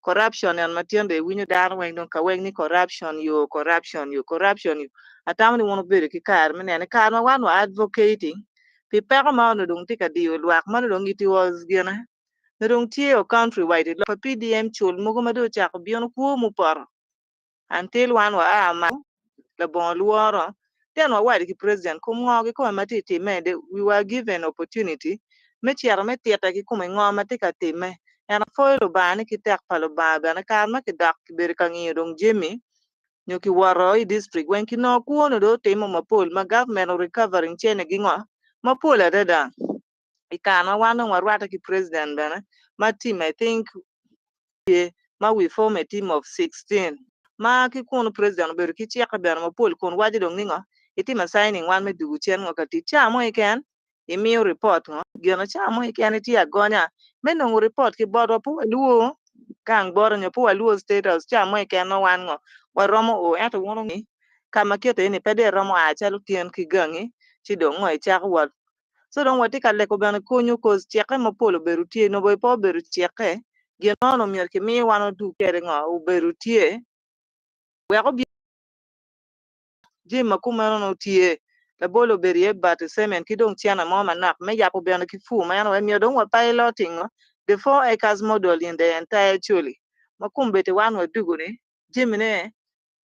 corruption en ma tyen dong iwinyo dano weng dong ka weng ni corruption yo corruption yo corruption yo atamo ni wun wubedo ki kare me nene kare ma wan wa advocating pi peko ma onongo dong tye ka diyo lwak ma nongo dong it was gine nongo dong tye o country wide lok pa PDM cul mogo ma dong ocako bino kwo mupoto Until wan wa a malo labongo lworo, then wawaco ki president kom ngo kikome ma tye time, we were given opportunity me cito me tite kikome ngo ma tye ka time. And apwoyo Lubanga ni ki tek pa Lubanga bene kare ma kidok kibedo ka ngiyo dong jami nyo kiwoto i district weng kinongo kwo ni dong otimo mapol ma government o recovering cene gi ngo mapol adada. I kare ma wan dong warwate ki president bene ma team I think tye ma we form a team of 16 ma ki kunu president obedo ki cikke bene mapol kun waco dong ni ngo itimo signing wan me dugu cen ngo ka tic ca mo keken imiyo report ngo gino ca mo keken itye agonya me nongo report ki botwa pe walwor gang bota nyo pe walwor state house ca mo keken ma wan ngo waromo o ento wun wungi ka ma kite ni pe dong iromo a calo tyen ki gangi ci dong ngo icako wot So dong watye ka lego bene konyo cause cikke mapol obedo tye nongo pe obedo cikke gin mo onongo myero kimi wan odug kwede ngo obedo tye wek obi jami ma kumeno nongo tye labol obedo iye bati cement ki dong cene mo manok me yabo bene ki pur ma en wek myero dong wa piloting ngo the 4 acres model in the entire Acholi ma kombeddi wan wadugo ni jami ne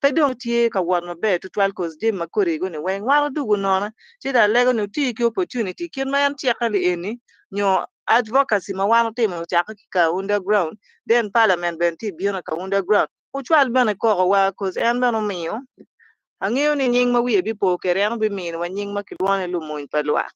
pe dong tye ka wot maber tutwal koz jami ma kodi ego ni weng wan odugu nono ci dong alego ni oti ki opportunity kit ma en cikke li eni nyo advocacy ma wan otimo ocake ki Kaunda ground then parliament bene tye bino i Kaunda ground wucwal bene koko wa koz en bene omiyo angeyo ni nying ma wiye bipo kwede en obiminiwa nying ma kilwongo ni lumony pa lwak.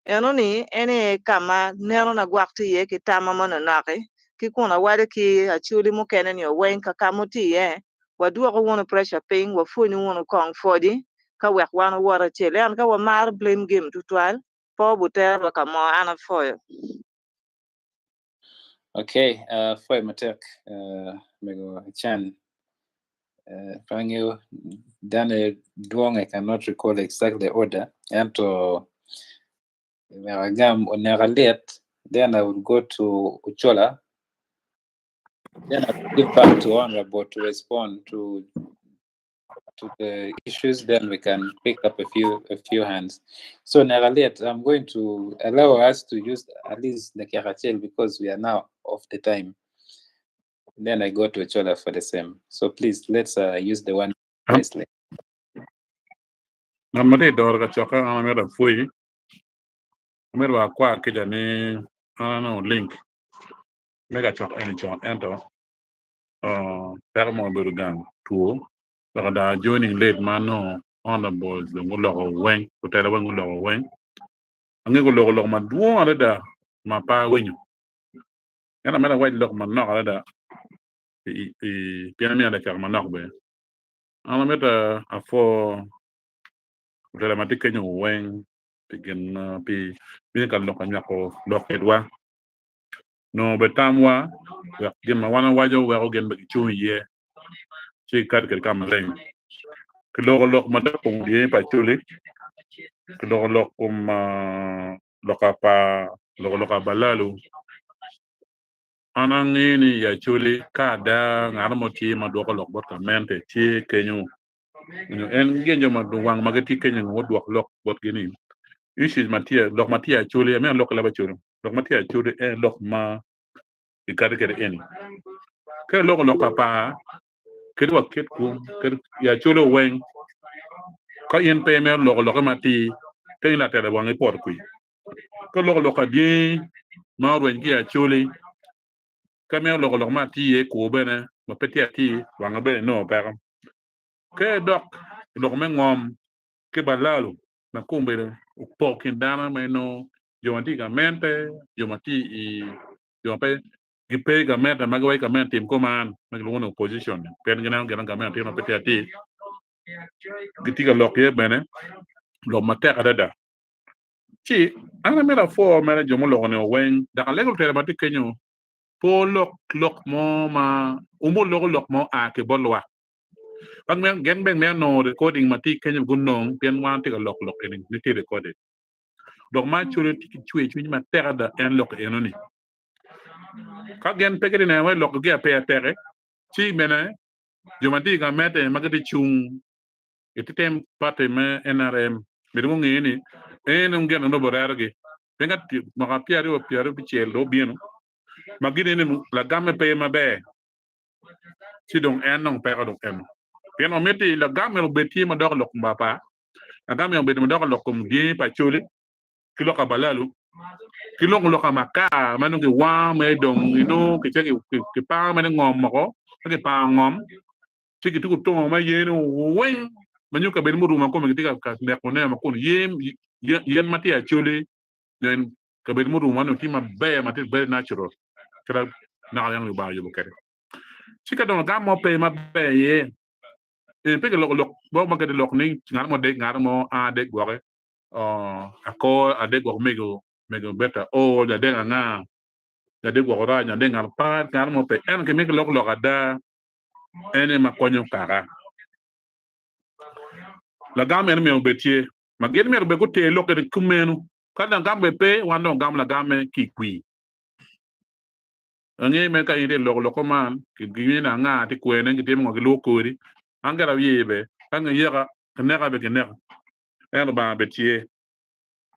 Enoni en aye ka ma nenona gwok tye iye ki tamma mo nonoki, ki kun awaco ki Acholi mukene ni oweng ka ka ma wutye iye, wadwoku wunu pressure piny, wapwonyu wunu kong pwoci ka wek wan wawot acel. Ento ka wamaro blame game tutwal, pe obuterowa ka mo. An apwoyo. Okay, apwoyo matek mego Achan. Pe angeyo dano dwong I cannot recall exact the order ento wek agam oneka lit then I will go to Ochola then I will give back to Honorable to respond to to the issues, then we can pick up a few hands. So Nagaliet, I'm going to allow us to use at least the Kiachel because we are now off the time. Then I go to Chola for the same. So please let's use the one wisely. Ngat ma tye i doro kacokke an amito apwoyi amito wa akwar kica ni an anongo link me kacokke eni con ento peko mo obedo gang two weko dong a joining late ma nongo honorable dong guloko weng lutela weng guloko weng ange guloko lok madwong adada ma pe awinyo ento amito awac lok manok adada pien amiyo dakika manok bene an amito apwo lutela ma tye kenyo weng pi gin pi bino ka lok ka nywako lok kwedwa nongo bene tamwa wek gin ma wan wawaco weko gin bene gicung iye ci gikato kwede ka maleng. Kiloko lok madok i kom dini pa Acholi, kiloko lok kom lok pa loko lok pa Balalu. An angeyo ni i Acholi ka ada ngat mo tye ma dwoko lok bot gamente tye kenyo nyo en gin jo ma wang ma gitye kenyo ni gudwok lok botgi ni issues ma tye lok ma tye i Acholi amito alok ki leb Acholi lok ma tye i Acholi en lok ma kikati kwede eni ka iloko lok apar kadi wa kit kum kadi i Acholi weng ka in pe imito loko lokke matir ka in latela wangi poto kwir ka iloko lok adyengi ma orweny ki i Acholi ka imito loko lok ma atir iye kur bene ma pe tye atir wangi bene inongo peko ka idok i lok me ngom ki balalo ma kombeddi opoko kin dano ma inongo jo ma tye i gamente jo ma tye i jo ma pe gipe i gamente ma giwaco gamente tim kuman ma gilwongo ni opposition pien gineno gin ma gamente timo ma pe tye atir gitye ka lok iye bene lok matek adada ci an amito apwo mere jo muloko ni weng dok alego lutela ma tye kenyo pe olok lok mo ma wumo loko lok ma oa ki bot lwak Gin bene mito nongo recording ma tye kenyo gunong pien wan watye ka lok lok eni ni tye recorded. Dok ma actually tye ki cwer cwiny matek adada en lok eno ni. Ka gin pe gitye neno wai lok gi ape teke ci bene jo ma tye ka mete ma gitye cung i tem party me NRM myero gunge ni en dong gin onongo orerogi pien ka mwaka 2026 dong obino ma gin ni lagamme pe maber ci dong en dong peko dong eno. Pien wamiti lagam myero obed tye madok i lok kom apar, lagam myero obed madok i lok kom dyangi pa Acholi ki lok abalalu ki lok lok amakar ma nongo kiwango mere dong inongo kice kipango mere ngom moko ka kipango ngom ci kituko tongo ma yen weng ma nyo kabedo murumo ma kome kitye ka nekone ma kun yen yen ma tye Acholi nyo kabedo murumo ma nongo tye maber ma tye very natural kit naka yang Lubanga oyubo kwede. Ci ka dong lagam mo pe maber iye, pe kiloko lok mo ma kede lok ni ngat mo dek ngat mo a dek gwoke akor adek gwoko mego mego beta o ladek anga ladek gwoko rac adek ngat pa ngat mo pe ento ki mito kilok lok ada ene ma konyo kaka lagam eno myero obed tye ma gin myero bed guter lok eni kumeno ka lagam bene pe wan dong wagamo lagamme ki i kwir. Ange me ka in itye loko loko man giwinyo ni anga tye kwene gitimo ngo gilubo kodi an kara aye be ka giyeka kineka be kineka ento Lubanga be tye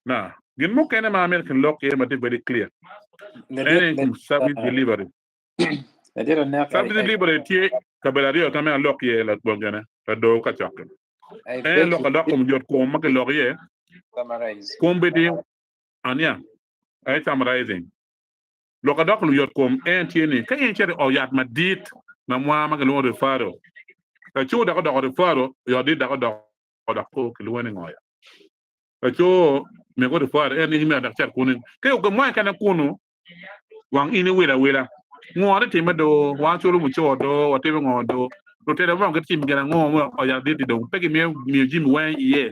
na gin mukene ma amito kilok iye ma tye very clear en aye kom service delivery service delivery tye kabedo aryo ka me alok iye labongene lador kacokke en lok alok kom yot kom ma kiloko iye kombeddi ania I summarizing Lok adok luyot kom en tye ni, ka in icito i ot yat madit ma mwa ma kilwongo referral, laco dok odoko referral i ot dit dok odoko dok ko kilwongo ni ngo ya? Laco mego referral en ni myero dok icit kunu. Ka i mwa kene kunu wang in iwilo awila. Ngo ni timme do? Wan culo mucoro do? Watimo ngo do? Lutela mo gitimo gin ango ma ot yat dit-ti dong pe gimiyo miyo jami weng iye?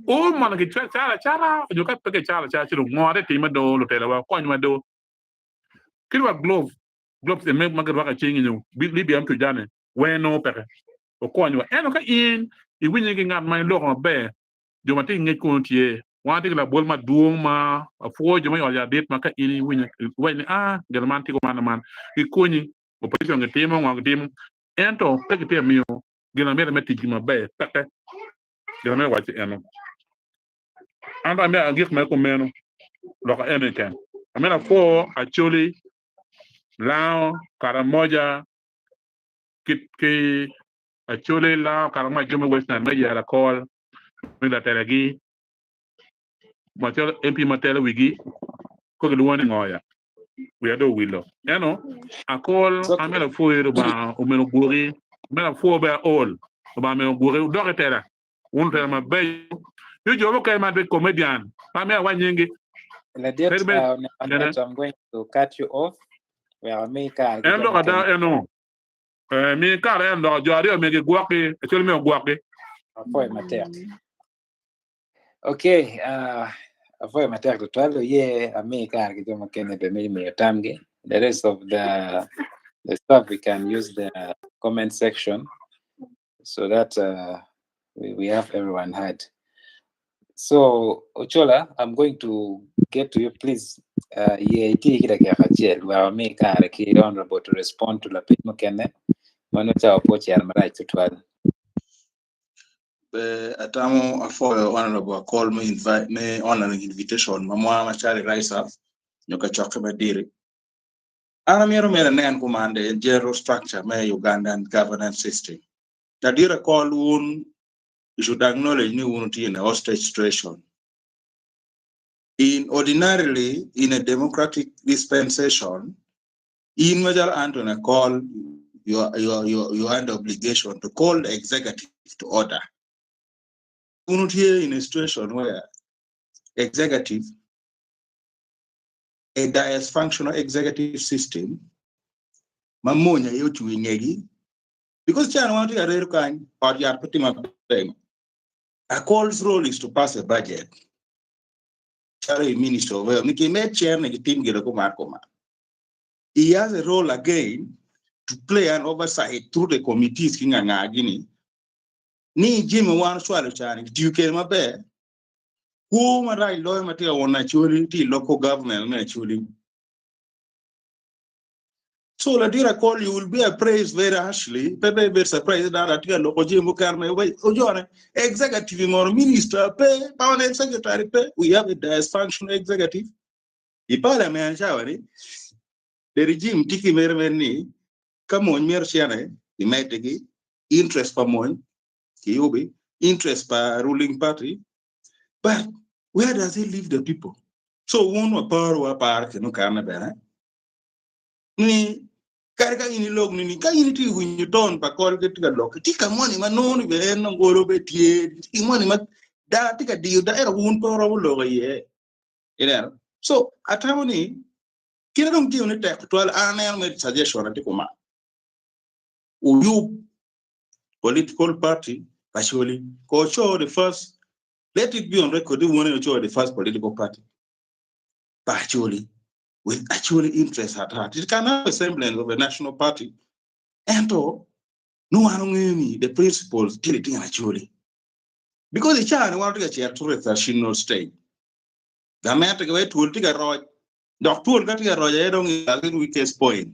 O mono gicwalo calo acala nyo ka pe gicalo acala ci dong ngo ate time do lutela wa kony wa do kadi wa glove gloves ene ma girwako i cing nyo libya me tujane weng nongo peke okony wa ento ka in iwinyo ki ngat ma iloko maber jo ma tye ki ngec kunu tye wan watye ki labol madwong ma apwoyo jo ma i ot yat dit ma ka in iwinyo iwaco ni a gin man tye kuman man gikonyi operation gitimo ngo gitimo ento pe gitye ka miyo. Gin amito me ticgi maber peke. Gin amito waco eno. An dong amito agik mere kumeno lok eno keken. Amito apwo Acholi, Lango, Karamoja ki Acholi, Lango, Karamoja jo me Western me yero akol me latelagi macalo MP ma telo wigi ko gilwongo ni ngo ya wiya dong owilo ento akol It's okay. amito apwoyi Lubanga omyero ogwoki amito apwo bene aol Lubanga myero ogwoki wudok i tela wun lutela mabeco yo jo mukene ma tye comedian pe amito awac nyinggi Ladit, kadi bed gene Ladit, I'm going to cut you off. Wek ami kare ki en jo lok ada mukene. eno eh, mi kare en lok jo aryo myero gigwoki acel myero ogwokgi. Apwoyo matek. Okay, apwoyo matek tutwal oye ami kare ki jo mukene be me miyo tamgi. The rest of the stuff we can use the comment section so that we have everyone heard. So Ochola, I'm going to get to you please. Ye iti ki dakika acel wek ami kare ki honorable to respond to lapeny mukene mano cawa po ocito marac tutwal. Be atamo apwoyo Honorable Akol me invite me honoring invitation ma mwa macalo Rise Up nyo kacokke madiri. An amyero mere anen kuman the general structure me Ugandan governance system. Ladit Akol wun you should acknowledge ni wun wutye in a hostage situation. In ordinarily in a democratic dispensation, in macalo Anthony Akol you are, you are, you are, you are under obligation to call the executive to order. Wun wutye in a situation where executive, a dysfunctional executive system ma mony aye ocung i ngegi because can wan tye ka redo kany ot yat pe tye maber. Akol's role is to pass a budget calo i minister of health ni kimed cerne kitim gire kuman kuman. He has a role again to play an oversight through the committees ki nga nga gini ni jami wan ocwalo cani kitiyo kede maber kwo marac loyo ma tye ka wono Acholi tye i local government me Acholi. So ladit Akol you will be appraised very harshly pe be ibed surprised ni dano atye ka loko jami mukene ma ojone executive moro minister pe permanent secretary pe we have a dysfunctional executive i parliament cawa ni the regime tye ki mere mere ni ka mony myero cene imedigi interest pa mony kiyubi interest pa ruling party but where does it leave the people so wun waparo waparo kino kane bene ni kadi ka in ilok ni ka in itye winyo ton pa kol ki tye ka lok tye ka moni ma nongo ni bene en ongolo be tye tye moni ma da tye ka diyo da ento wun pe wuromo lok iye ineno so atamo ni kite dong tye ni tek tutwal an aneno me suggestion atye kuman uyub political party Acholi ko oco the first let it be on record ni wun aye oco the first political party pa Acholi with Acholi interest at heart. It can have a semblance of a national party. Ento, no one ongeyo ni the principles tye litino Acholi. Because i caa ni wan watye ka cito through a transitional stage. Gamente ki wai twol tye ka roc. Dok twol ka tye ka roc aye dong is weakest point.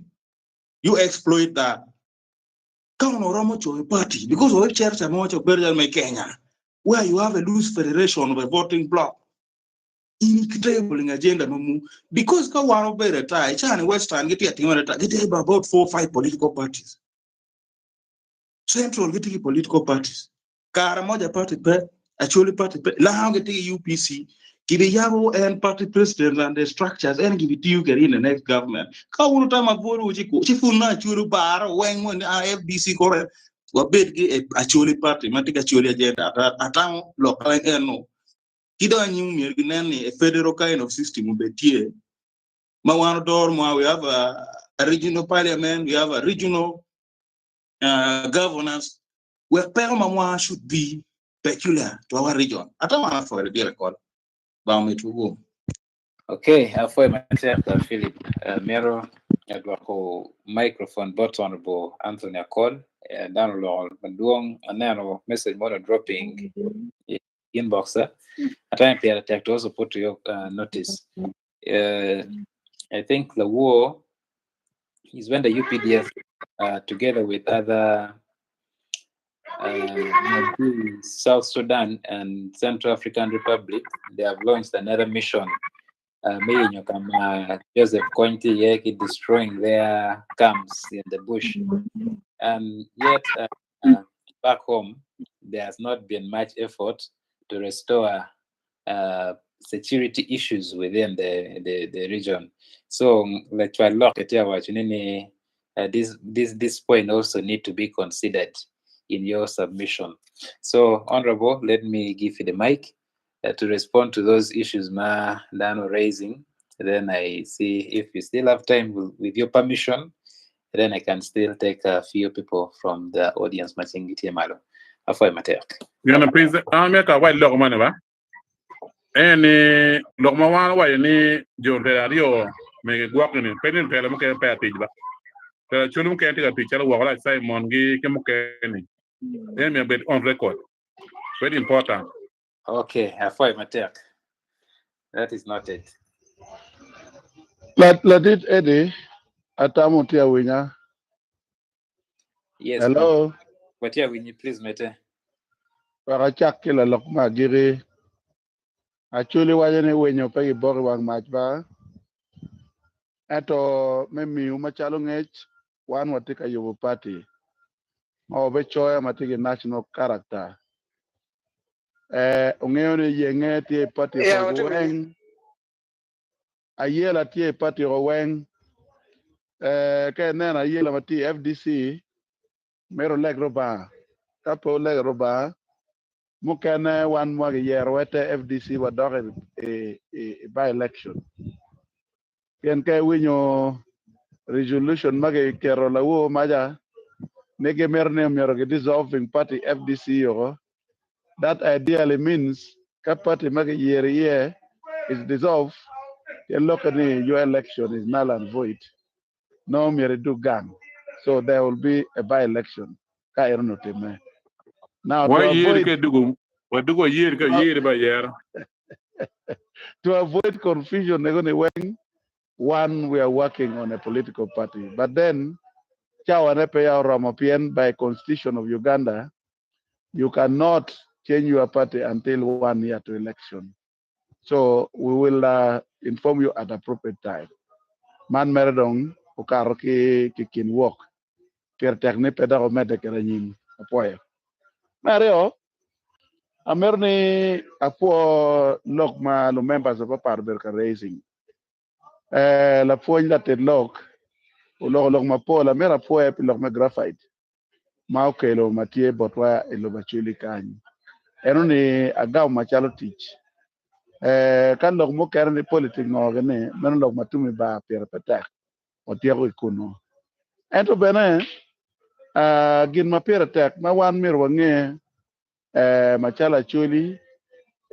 You exploit that. Ka onongo romo coyo party, because wawek cito ca mo ca bedo calo me Kenya, where you have a loose federation of a voting bloc. In tabling agenda ma mu because ka wan obedo ata i caa ni Western gitye ka timone ata gitye about 4 5 political parties. Central gitye ki political parties. Karamoja party pe, Acholi party pe, Lango gitye ki UPC. Gibiyabo en party president and the structures en gibitiyo kwede in the next government. Ka wun utamo abwolo ci ku ci pud nongo Acholi obaro weng mo ni ah, FDC kore wabed ki Acholi party ma tye ki Acholi agenda. Atamo lok weng eno. Ki dong anyim myero ginen ni a federal kind of system obed tye ma wan odoro mwa we have a regional parliament, we have a regional governance wek peko ma mwa should be peculiar to our region. Ata wan apwoyo ladit Akol. Bang omit wugum. Okay, apwoyo matek Philip. Mito adwoko microphone bot Honorable Anthony Akol. Dano oloko madwong aneno message mo dropping i inbox. Atime pire tek to also put to your notice. I think the war is when the UPDF together with other South Sudan and Central African Republic, they have launched another mission. Me kama Joseph Kony tye iye ki destroying their camps in the bush. And yet, back home, there has not been much effort to restore security issues within the region. So, like this point also need to be considered in your submission. So, Honorable, let me give you the mic to respond to those issues ma dano raising. Then I see if you still have time, with your permission, then I can still take a few people from the audience. Machingiti malo. Afoy matek. Yana please, an ka wai lok mane ba? Eni lok ma wan waco ni jo telo aryo mege gwok ni pe ni telo mukene pe atic ba. Telo Acholi mukene tye ka tic calo woko like Simon gi ki mukene. En myero bed on record. Very important. Okay, afoy matek. That is noted. Ladit Eddie, atamo tye awinya. Yes. Hello. Watye awinyi, please, mete. Wek acak ki lalok ma agiki. Acholi waco ni winyo pe gibok i wang mac ba. Ento me miu macalo ngec, wan watye ka yubo party ma wabicoya ma tye ki national character. Ongeyo ni yenge tye i party Yeah, ko watye winyi. weng. Ayela tye i party ko weng. Ka ineno ayela ma tye i FDC, mito oleg Rubanga. Ka pe olego Rubanga, mukene wan ma giyero te FDC wadok i by-election. Pien ka iwinyo resolution ma giketo lawo maca ni gimito ni myero gi dissolving party FDC yoko, that ideally means ka party ma giyero iye is dissolved, tyen lokke ni your election is null and void. No myero idug gang. So there will be a by-election ka eno otimme. Now Wa to yer avoid ke dugu wa dugu yer ke yer ba yer. to avoid confusion nego ni weng one we are working on a political party, but then chawa ne pe ya oromo pien by constitution of Uganda you cannot change your party until 1 year to election. So we will inform you at appropriate time. Man mere dong okato ki kin wok pire tek ni pe dok omedde kede anyim apoyo. Me aryo, amito ni apwo lok ma lu members mapapat obedo ka raising. Lapwony latit lok oloko lok mapol, amito apwoye pi lok me graphite ma okelo ma tye botwa i lobo Acholi kany. Eno ni agamo macalo tic. Ka lok mukene ni politic ngo gini, meno lok ma tumi bar pire pe tek, watyeko ki kuno. Ento bene gin ma pire tek ma wan myero wange macalo Acholi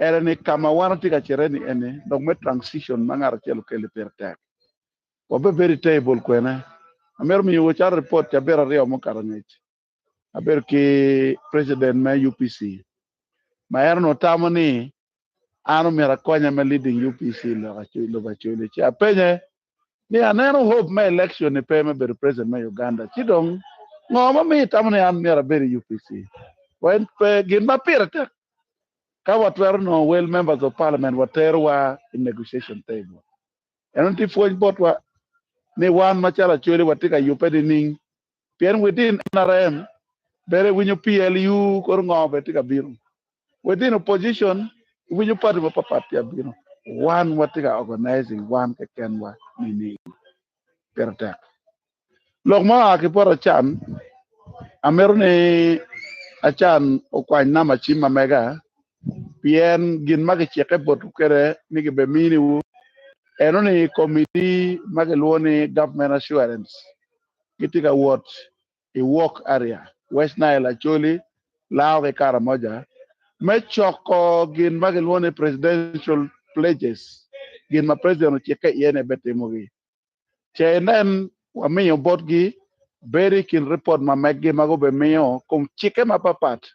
ene ni kama wan watye ka cito ni eni lok me transition ma ngat acel okelo pire tek. Wabe bedo i table kwene. Amito miyo calo report cabit aryo mukato angec. Abedo ki president me UPC ma en onongo tamo ni an omyero akonye me leading UPC lobo Acholi. Ci apenye ni aneno hope me election ni pe me bedo president me Uganda. Ci dong ngo ma miyo itamo ni an myero abed i UPC? Wen pe gin ma pire tek ka watwero nongo well members of parliament waterowa i negotiation table. Eno tye pwony botwa ni wan macalo Acholi watye ka yubbe nining? Pien within NRM bene winyo PLU koro ngo bene tye ka bino. Within opposition winyo party mapapat tye ka bino. Wan watye ka organizing wan kekenwa nining? Pire tek. Lok ma oa ki bot Acan, amito ni Acan okwany namba cim ma mega pien gin ma gicikke botwu kwede ni gibeminiwu eno ni committee ma gilwongo ni government assurance gitye ka wot i work area West Nile Acholi Lao ki Karamoja me coko gin ma gilwongo ni presidential pledges gin ma president ocikke iye ni ebitimogi. Ce inen wamiyo botgi bedo i kin ripot ma meggi ma gubimiyo kom cikke mapapat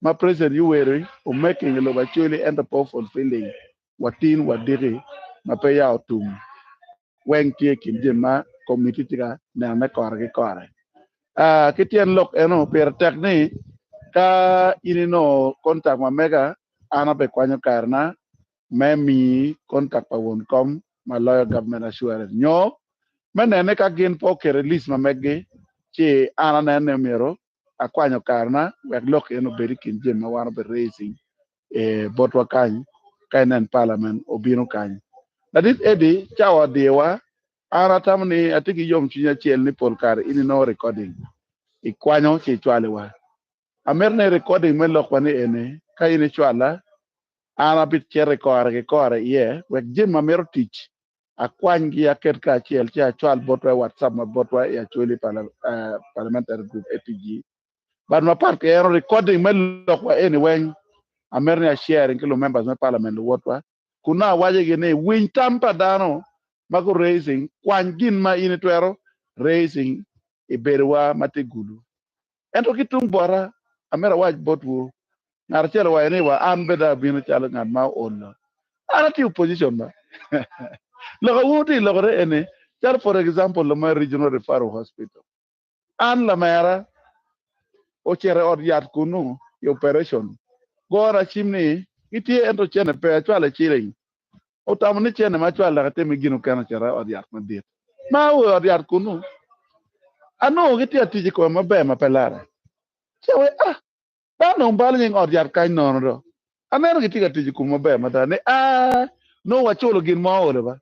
ma President Yoweri omaking i lobo Acholi ento pe fulfilling watin wadiki ma pe ya otum weng tye i kin jami ma committee tye ka nenone kore ki kore. Ki tyen lok eno pire tek ni Ka in inongo contact ma mega, an abekwanyo karena me miyi contact pa won kom ma loyo government assurance. Nyo me nene ka gin pe oketo i list ma meggi, ci an aneno ni myero akwanyo karena wek lok en obed i kin jami ma wan obe raising e botwa kany ka inen parliament obino kany. Ladit Eddie, cawa odiwa, an atamo ni atye ki yomcwiny acel ni pol kare in inongo recording ikwanyo ci icwaliwa. Amito ni recording me lokwa ni eni ka in icwala an abicito i kore ki kore iye wek jami ma mito tic akwanygi aket kacel ci acwal botwa i WhatsApp ma botwa i Acholi Parliamentary Group APG. But mapat ki eno recording me lokwa eni weng amito ni a sharing ki lu members me parliament luwotwa kun nongo awaco gi ni winy tam pa dano ma gu raising kwany gin ma in itwero raising i bedowa ma tye gulu. Ento ki tung bota amito awac botwu ngat acel owaco ni wa an bene abino calo ngat ma oolo. An atye opposition ba. Lok awu tye lokore eni calo for example me regional referral hospital. An lamera ocito i ot yat kunu i operation gora cim ni gitye ento cene pe acwale ciling otamo ni cene ma acwalo dok atime gin okene ocito i ot yat madit ma ao i ot yat kunu anongo gitye atic i kome maber ma pe lare ci awe ah dano dong balo nying ot yat kany nono do aneno gitye ka tic i kom maber mada ni ah nongo waculo gin mo olo ba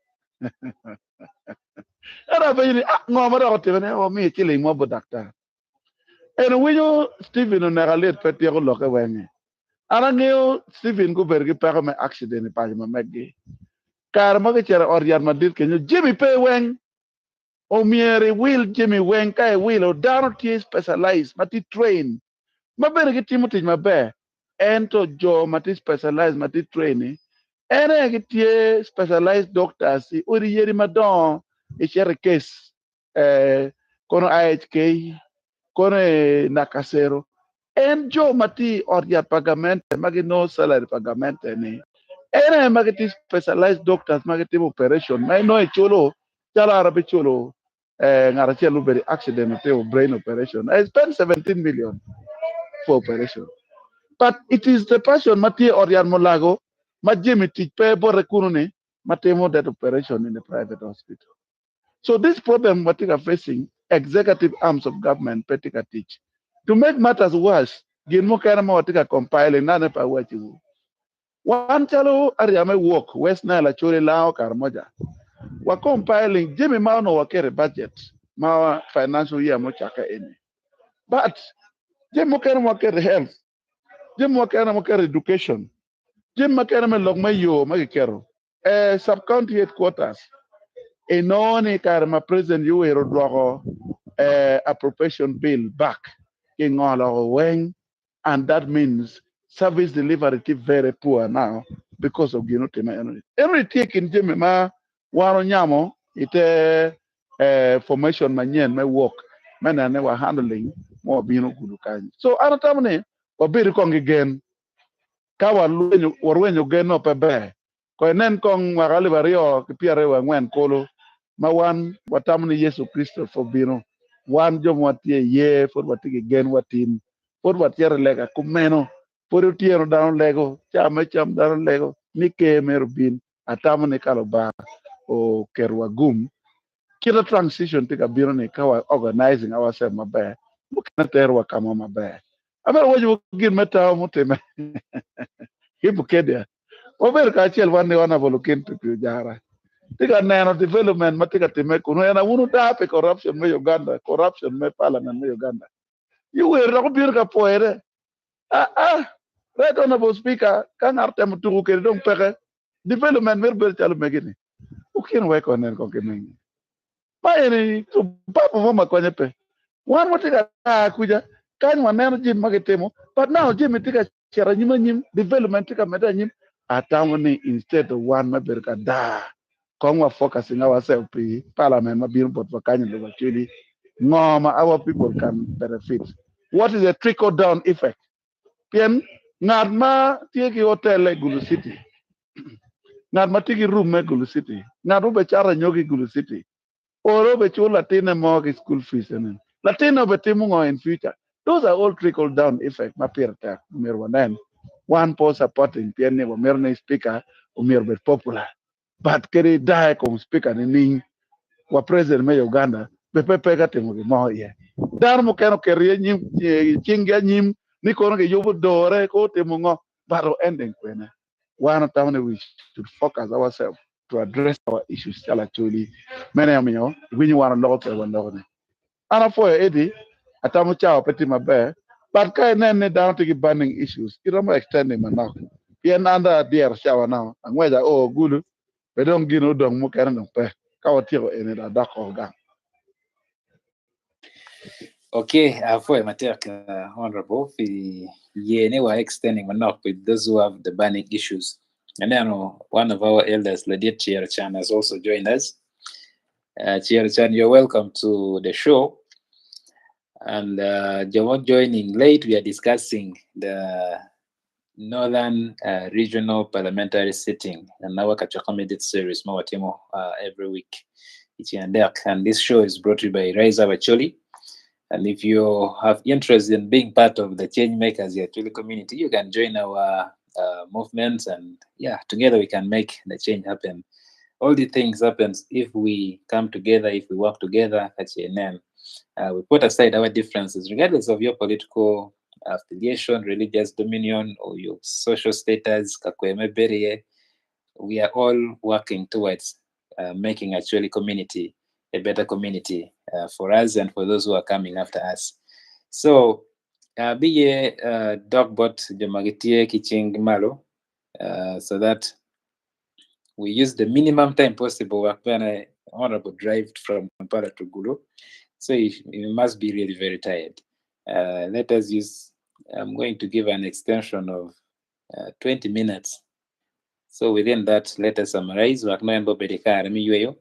ento apenyo ni ah ngo ma dok otime ni wamiyo ciling mo bot daktar en owinyo Stephen oneko alit pe tyeko lokke wenge an angeyo Stephen gubedo ki peko me accident i paco ma meggi kare ma gicito i ot yat madit kenyo jami pe weng omyero iwil jami weng ka iwilo dano tye specialized ma tye train ma bene gitimo tic maber ento jo ma tye specialized ma tye train ni en aye gitye specialized doctors i odi yadi madongo icito i case eh, kono IHK kono i Nakasero en jo ma tye i ot yat pa gamente ma ginongo salary pa gamente ni en aye ma gitye specialized doctors ma gitimo operation ma inongo iculo calo an abiculo eh, ngat acel obedo i accident otimo brain operation I spent 17 million for operation but it is the person ma tye i ot yat mulago ma jami tic pe bote kunu ni ma timo that operation in the private hospital. So this problem watye ka facing executive arms of government pe tye ka tic. To make matters worse, gin mukene ma watye ka compiling nane pe awaciwu. Wan calo area me wok West Nile Acholi Lango Karamoja, wa compiling jami ma onongo waketo i budget ma financial year mucakke eni. But jami mukene ma waketo i health, jami mukene ma waketo i education, jami mukene me lok me yo ma kiketo e sub county headquarters inongo ni kare ma president Yoweri odwoko eh, appropriation bill back kingolo weng and that means service delivery tye very poor now because of gin otime enoni. Enoni tye kin jami ma wan onyamo ite eh, formation manyen me work me neno ni wa handling ma wabino gudo kany. So an atamo ni wabedo kong ki gen ka warwenyo warwenyo gen no pe ber. Ko inen kong mwaka 2024 kulu ma wan watamo ni Yecu Kricito pud bino, wan jo ma watye i ye pud watye ki gen watin, pud wacito i lega kumeno, pud otyeno dano lego, ca me cam dano lego ni ker mere obin. Atamo ni ka Lubanga oketo wa gum, kita transition tye ka bino ni ka wa organizing ourselves maber, mukene terowa ka mo maber. Amito awaco gin me tawo mutime ki Bukedia. Wabedo kacel wan ni Honorable Okin Pipi Ojara. Tye ka neno development ma tye ka timme kunu. En awunu daa pi corruption me Uganda, corruption me parliament me Uganda. Yoweri dok obino ka pwoyere. Ah ah, right honorable speaker, ka ngat otemo tuku kede dong peke. Development mito bedo calo megi ni. Okin wek onen kong ki mingi. Ma eni papo mo ma konye pe. Wan watye ka aa kuca, kany waneno jami ma gitimo, but now jami tye ka cito anyim anyim, development tye ka medde anyim. Atamo ni instead of wan me bedo ka daa, kong wa focusing ourselves pi parliament ma bino botwa kany i lobo Acholi, ngo ma our people can benefit? What is the trickle down effect? Pien ngat ma tye ki hotel i Gulu City, ngat ma tye ki room me Gulu City, ngat ma obecato anyogi i Gulu City, oro obeculo latinne mo ki school fees ene. Latinne obetimo ngo in future? Those are all trickle down effect ma pire tek myero wanen. Wan po supporting pien ni wamito ni speaker omyero obed popular. But kadi daye kom speaker ni ning wa president me Uganda be pe pe ka timo gin mo iye. Dano mukene oketo iye nyim cinggi anyim ni kono giyubo dore ko timo ngo but o ending kwene. Wan otamo ni we should focus ourselves to address our issues calo Acholi. Meno aye omiyo iwinyo wan oloko kwede wan loko ni. An apwoyo Eddie, atamo cawa pe tye maber, but ka inen ni dano tye ki burning issues, iromo extending manok. Pien an dong adyero cawa na, angweco ao Gulu, pe dong gin odong mukene dong pe. Ka watyeko eni dong adok oko gang. Okay, apwoyo matek Honorable pi ye ni wa extending manok with those who have the burning issues. Aneno one of our elders, Ladit Chier Chan, has also joined us. Chier Chan, you're welcome to the show. And Jomo joining late, we are discussing the Northern Regional Parliamentary Sitting and our Kachoko series, Mawatimo, every week. And this show is brought to you by Rise Acholi. And if you have interest in being part of the change makers, the Acholi community, you can join our movements, and yeah, together we can make the change happen. All the things happens if we come together, if we work together at HNN. We put aside our differences, regardless of your political affiliation, religious dominion, or your social status. Kakweme Berie, we are all working towards making Acholi community a better community for us and for those who are coming after us. So, biye dogbot jomagitie kiching malo, so that we use the minimum time possible. When I honorable drive from Kampala to Gulu, so you must be really very tired. Let us use, I'm going to give an extension of 20 minutes. So within that, let us summarize. Wakno bedikar mi yueyo.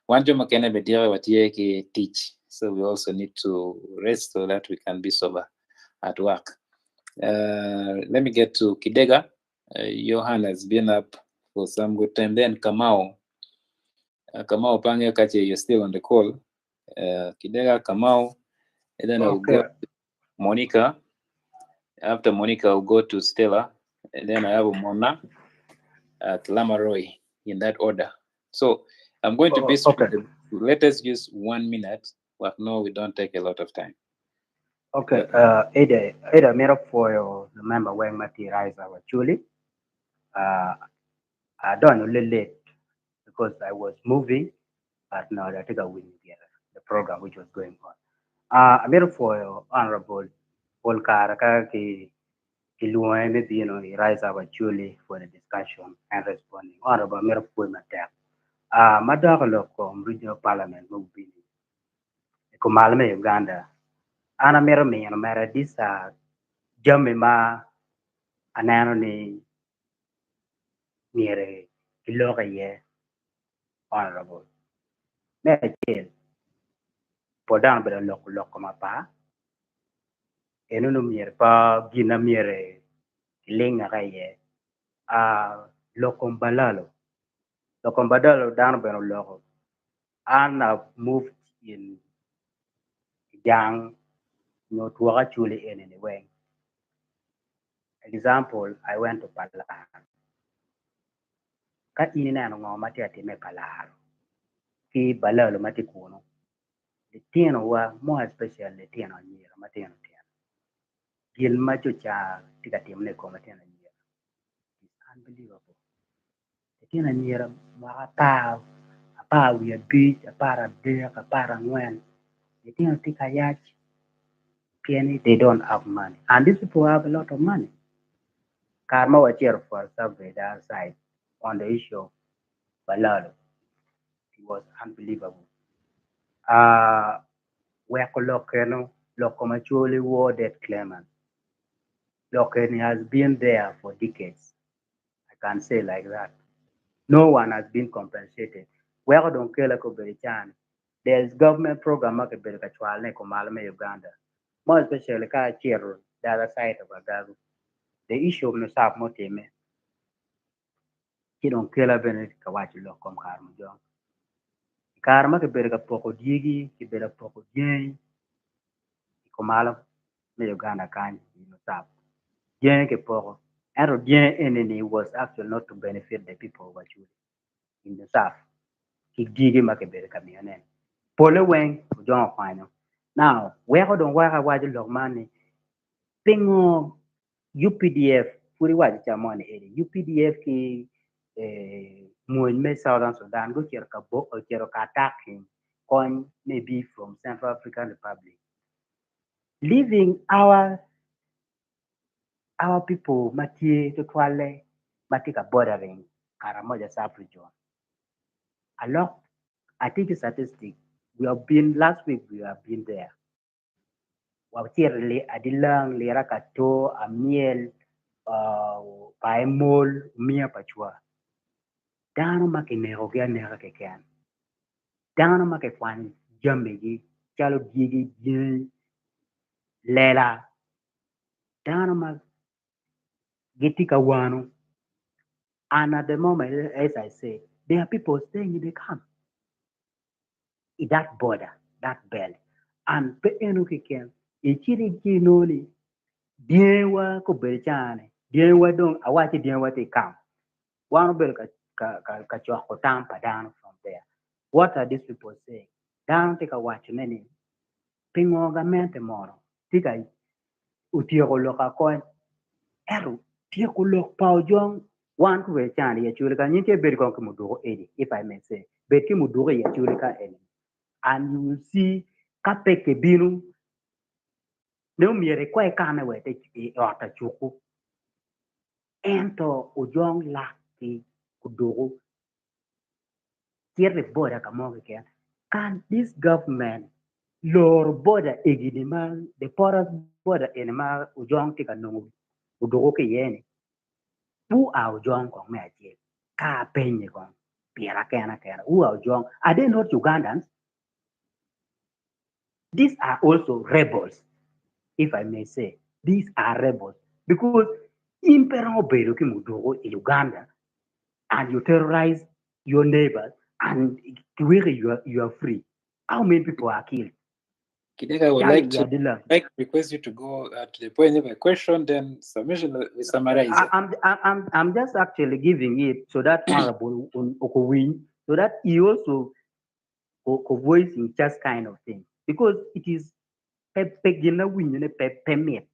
Wan joma kene bedire watie ki teach. So we also need to rest so that we can be sober at work. Let me get to Kidega. Johan has been up for some good time. Then Kamau. Kamau Pange Kache, you're still on the call. Kidega, Kamau, and then I'll go to Monica. After Monica, I'll go to Stella. And then I have Mona, Lamaroy in that order. So I'm going to be Okay. Let us use 1 minute. But no, we don't take a lot of time. Okay, Ida, Ida miro for the member weng mati rise our Acholi. I don't know late because I was moving, but now I think I will get the program which was going on. Amiro for Honorable Paul Karaka ki Kiluwe maybe you know rise our Acholi for the discussion and responding. Honorable amiro for matek. Madoko loko regional parliament mubini. Kumalme Uganda. An amiro miyo mere these are jami ma aneno ni myero kilok iye honorable. Me acel, pol dano obedo loko lok ma par, eno myero pa gin na myero kiling aka iye. Lok kom balalo, lok kom balalo dano bene oloko. An I've moved in jang nyo twok Acholi eni ni weng. Example, I went to Palaro. Ka in ineno ngo ma tye atime i Palaro ki balalo ma tye kunu, litinowa more especially litino anyira matino tino, gin ma jo ca tye ka timone i kom litino anyira is unbelievable. Litino anyira mwaka 10, 15, 13, 14, litino tye ka yac pien they don't have money. And these people have a lot of money. Kare ma wacito for a survey the other side on the issue of Balalo. It was unbelievable. Weko lok eno, lok kom Acholi war death claimant. Lok eni has been there for decades. I can say like that. No one has been compensated. Weko dong kela ko bedo can. There is government program ma kibedo ka cwalone kumalo me Uganda. More especially ka acito the other side of Agago. The issue of NUSAF motime. Ci dong kela bene ka waco lok kom kare mujong. Kare ma kibedo ka poko dyegi, kibedo ka poko dyangi kumalo me Uganda kany i Lusap. Dyangi kipoko ento dyangi eni-ni was actually not to benefit the people of Acholi in Lusap ki dyegi ma kibedo ka miyone. Pole weng Ojong okwanyo. Now weko dong weko awaco lok man ni pingo UPDF pud iwaco ca moni eni UPDF ki mwony me Southern Sudan gucito ka ocito ka attacking kony maybe from Central African Republic leaving our our people ma tye tutwalle ma tye ka bordering Karamoja sub region. Alok atye ki statistic we have been last week we have been there wacito i adilang lira kato amyel paemol omiya pa cwa dano ma kinekogi aneka keken dano ma kikwanyo jamigi calo dyegi dyangi lela dano ma gitye ka wano and at the moment as I say there are people staying in the camp i that border that belt and pe eno keken icito ci inongo ni dyangiwa ka obedo caa-ni dyangiwa dong awaci dyangiwa tye i camp wan obedo ka coko tam pa dano from there what are these people saying dano tye ka wacone ni pingo gamente mono tye ka otyeko lok akony ento tyeko lok pa ojong wan gubedo cani i Acholi kany in tye ibedo kong ki muduku eni if I may say bed ki muduku i Acholi ka eni and you will see ka pe kibino nongo myero ikwa ikane wa i ot acuku ento ojong lak ki oduku cito i boda ka mo keken can this government loro boda egini ma the porous border eni ma ojong tye ka nongo oduku ki iye ni who are ojong kong me acel ka apenye kong pira kena kena who are ojong are they not Ugandans these are also rebels if I may say these are rebels because in pe romo bedo ki muduku i Uganda and you terrorize your neighbors and kiweko you are free how many people are killed Kidega, I would calo like i to Adila like request you to go to the point of a question, then submission, we summarize I, it. I'm just actually giving it so that Honorable Okowin, so that he also voicing just kind of thing because it is pe pe gin na winyo ne pe pe mit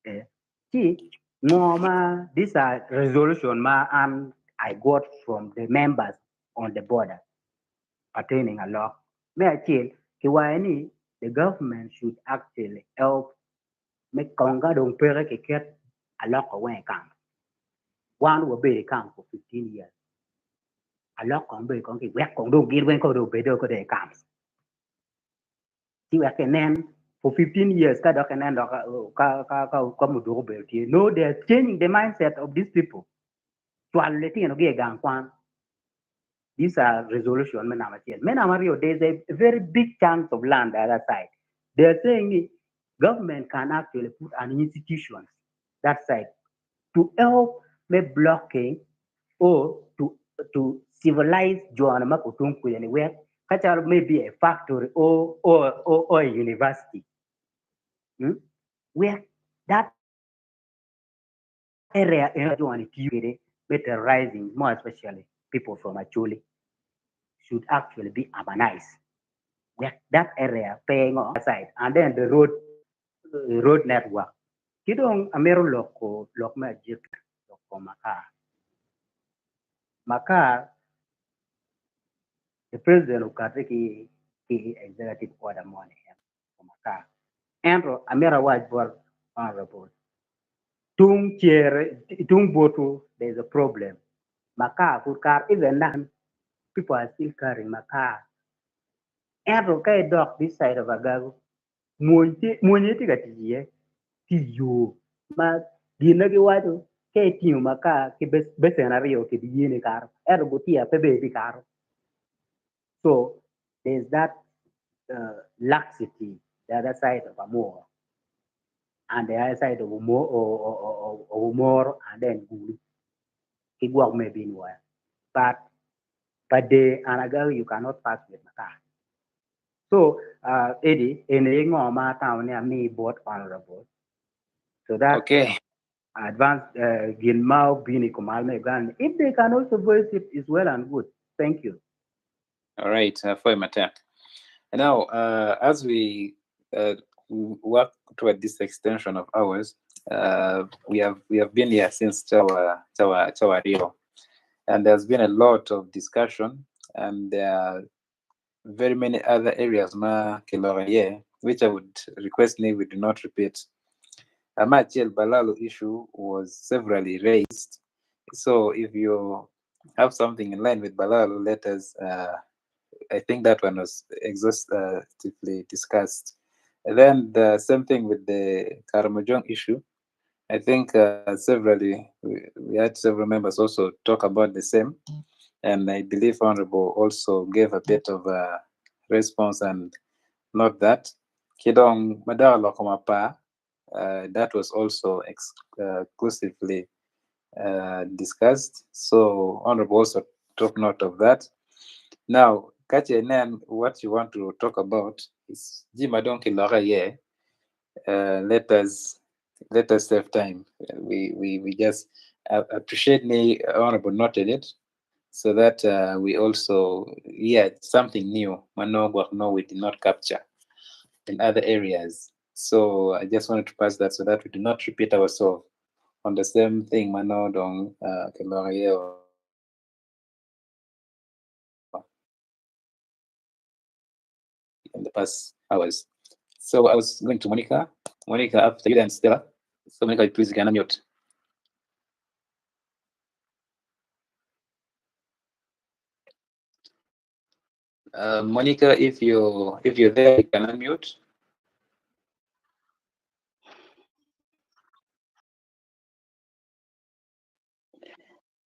eh. Ci ngo ma these are resolution ma an I got from the members on the border pertaining a lot. Me acel kiwaco ni the government should actually help me konga dong peke kiket aloko weng i camp. Wan wabedo i camp for 15 years. Alok kong bedo kong kiwek kong dong gin weng kong dong obedo kode i camps. Ci wek kinen for 15 years ka dok kinen dok ka ka ka ka muduku obedo tye. No, they are changing the mindset of these people. Cwalo litinogi i gang kwan. These are resolution me number acel. Me number aryo, there is a very big chunk of land the other side. They are saying ni government can actually put an institution that side to help me blocking or to civilize jo ma kutung kuya ni wek ka calo maybe a factory or a university. Wek that area eno jo ni tiyo kwede me terrorizing more especially people from Acholi should actually be urbanized. Wek that area pe ngo side and then the road network. Ki dong amito loko lok me ajik loko makar. Makar the president okati ki executive order mo ni en makar. Ento amito awac bot honorable tung cere tung botu there is a problem. Makar pud kar even now people are still carrying makar. Ento ka idok this side of Agago mwony tye mwonye tye ka tic iye tye yo ma gin ma giwaco ka itingo makar ki becen aryo kibiyeni kato ento gutiya pe bene bikato so there is that laxity the other side of Amur and the other side of Omoro and then Gulu ki gwok maybe in Nwoya but per day and Agago you cannot pass with makar. So Eddie eni aye ngo ma atamo ni ami bot honorable so that Okay. advance gin ma obino i kom al me Uganda if they can also voice it is well and good. Thank you. All right, for matek. Now, as we work toward this extension of hours, we have been here since Chawa Rio, and there's been a lot of discussion, and there are very many other areas ma kiloko iye, which I would request ni we do not repeat. Amachiel Balaalo issue was severally raised, so if you have something in line with Balaalo, let us. I think that one was exhaustively discussed. And then the same thing with the Karamojong issue. I think severally we had several members also talk about the same, and I believe Honorable also gave a bit of a response and not that. Kidong Madara Lokomapa, that was also exclusively discussed. So Honorable also took note of that. Now, Kache Nen, what you want to talk about is Jima Donki Lora ye. Let us save time. We just appreciate me Honorable noted it so that we also, yeah, something new. Mano no we did not capture in other areas. So I just wanted to pass that so that we do not repeat ourselves on the same thing. Mano dong kiloko iye in the past hours. So I was going to Monica. Monica, after you then Stella. So Monica, please you can unmute. Monica, if you're there, you can unmute.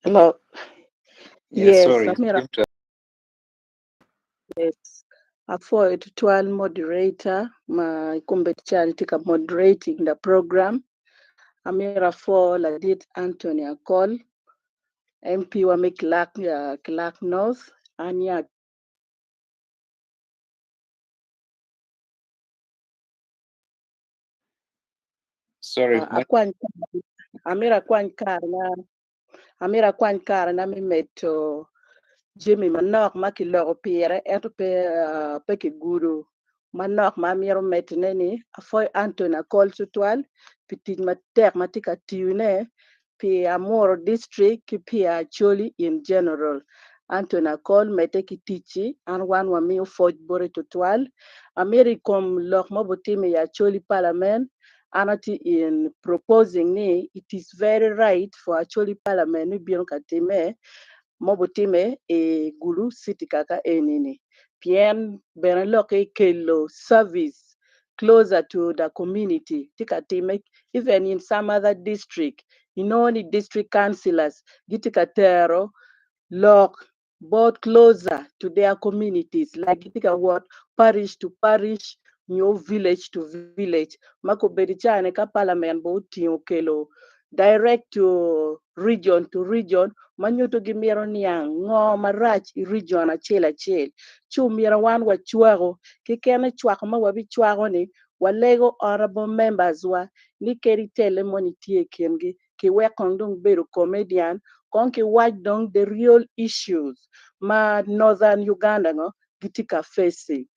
Hello. Yeah, Yes, sorry. Amira. Seem to Yes. Afo twal moderator ma kumbe charity ka moderating the program. Amira for Ladit Anthony Akol, MP wa me Kilak, Kilak North, Anya. Sorry, Akwany Amira kwany kar na Amira kwany kar na mi meto jami manok ma kiloko pire ento pe kigudo manok ma amiro metone ni afoy Anthony Akol tutwal pi tic matek ma tye ka tiyone pi Amuru district ki pi Acholi in general. Anthony Akol mete ki ticci an wan wamiyo pwoc bote tutwal. Amiro i kom lok ma obitimo i Acholi Parliament an atye in proposing ni it is very right for Acholi Parliament ni bino ka time ma obitime i Gulu City kaka eni-ni pien bene loki kelo service closer to the community tye ka time even in some other district inongo ni district councillors gitye ka tero lok both closer to their communities like gitye ka wot parish to parish nyo village to village ma kobedo cane ka parliament bo otingo kelo direct to region to region ma nyuto gimito niang ngo marac i region acel acel ci omyero wan wacwako kikene cwako ma wabicwako ni walego honorable members wa ni kadi tele moni tye i kingi kiwek kong dong bedo comedian kong kiwac dong the real issues ma northern Uganda ngo gitye ka facing.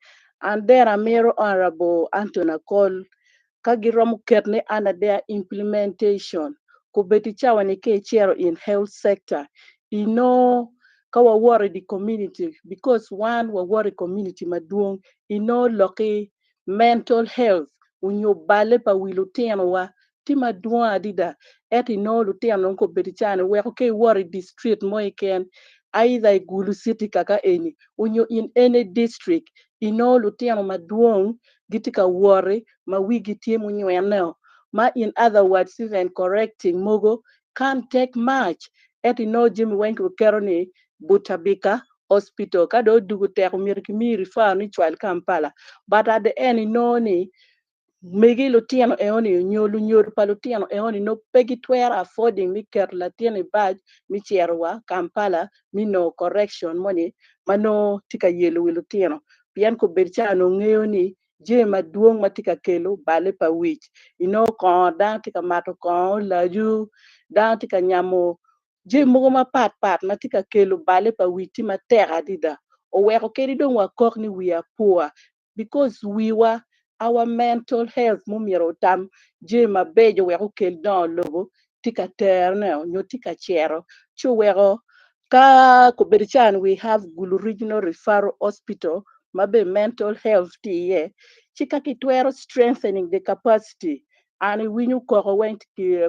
And then amiro honorable Anthony Akol ka giromo ketne under their implementation kobedi cawa ni ka icito in health sector ino ka waworo i di community because one waworo i community madwong ino loki mental health onyo bale pa wi lutinowa tye madwong adada ento inongo lutino dong kobedo cani weko ka iwoto i district mo keken either i Gulu city kaka eni onyo in any district inongo lutino madwong gitye ka woti ma wigi tye munyweno ma in other words even correcting mogo can't take much ento inongo jami weng kiketo ni Butabika hospital ka dong odugo tek omyero kimi refer ni cwal Kampala but at the end inongo ni megi lutino enoni onyo lunyodo pa lutino enoni nongo pe gitwero affording mi keto latin i bac mi cito wa Kampala mi nongo correction moni ma nongo tye ka yelo wi lutino. Pien kobedo ca onongo ngeyo ni jami madwong ma tye ka kelo balle pa wic. Inongo kongo dano tye ka mato kongo olacu, dano tye ka nyamo jami mogo mapat pat ma tye ka kelo balle pa wic tye matek adada. Oweko kadi dong wakok ni we are poor because wiwa, our mental health mumyero otam jami mabeco wek okel dongo lobo tye ka terone nyo tye ka cero ci oweko ka kobedo can we have Gulu Regional Referral Hospital ma be mental health tye iye ci ka kitwero strengthening the capacity an iwinyo koko weng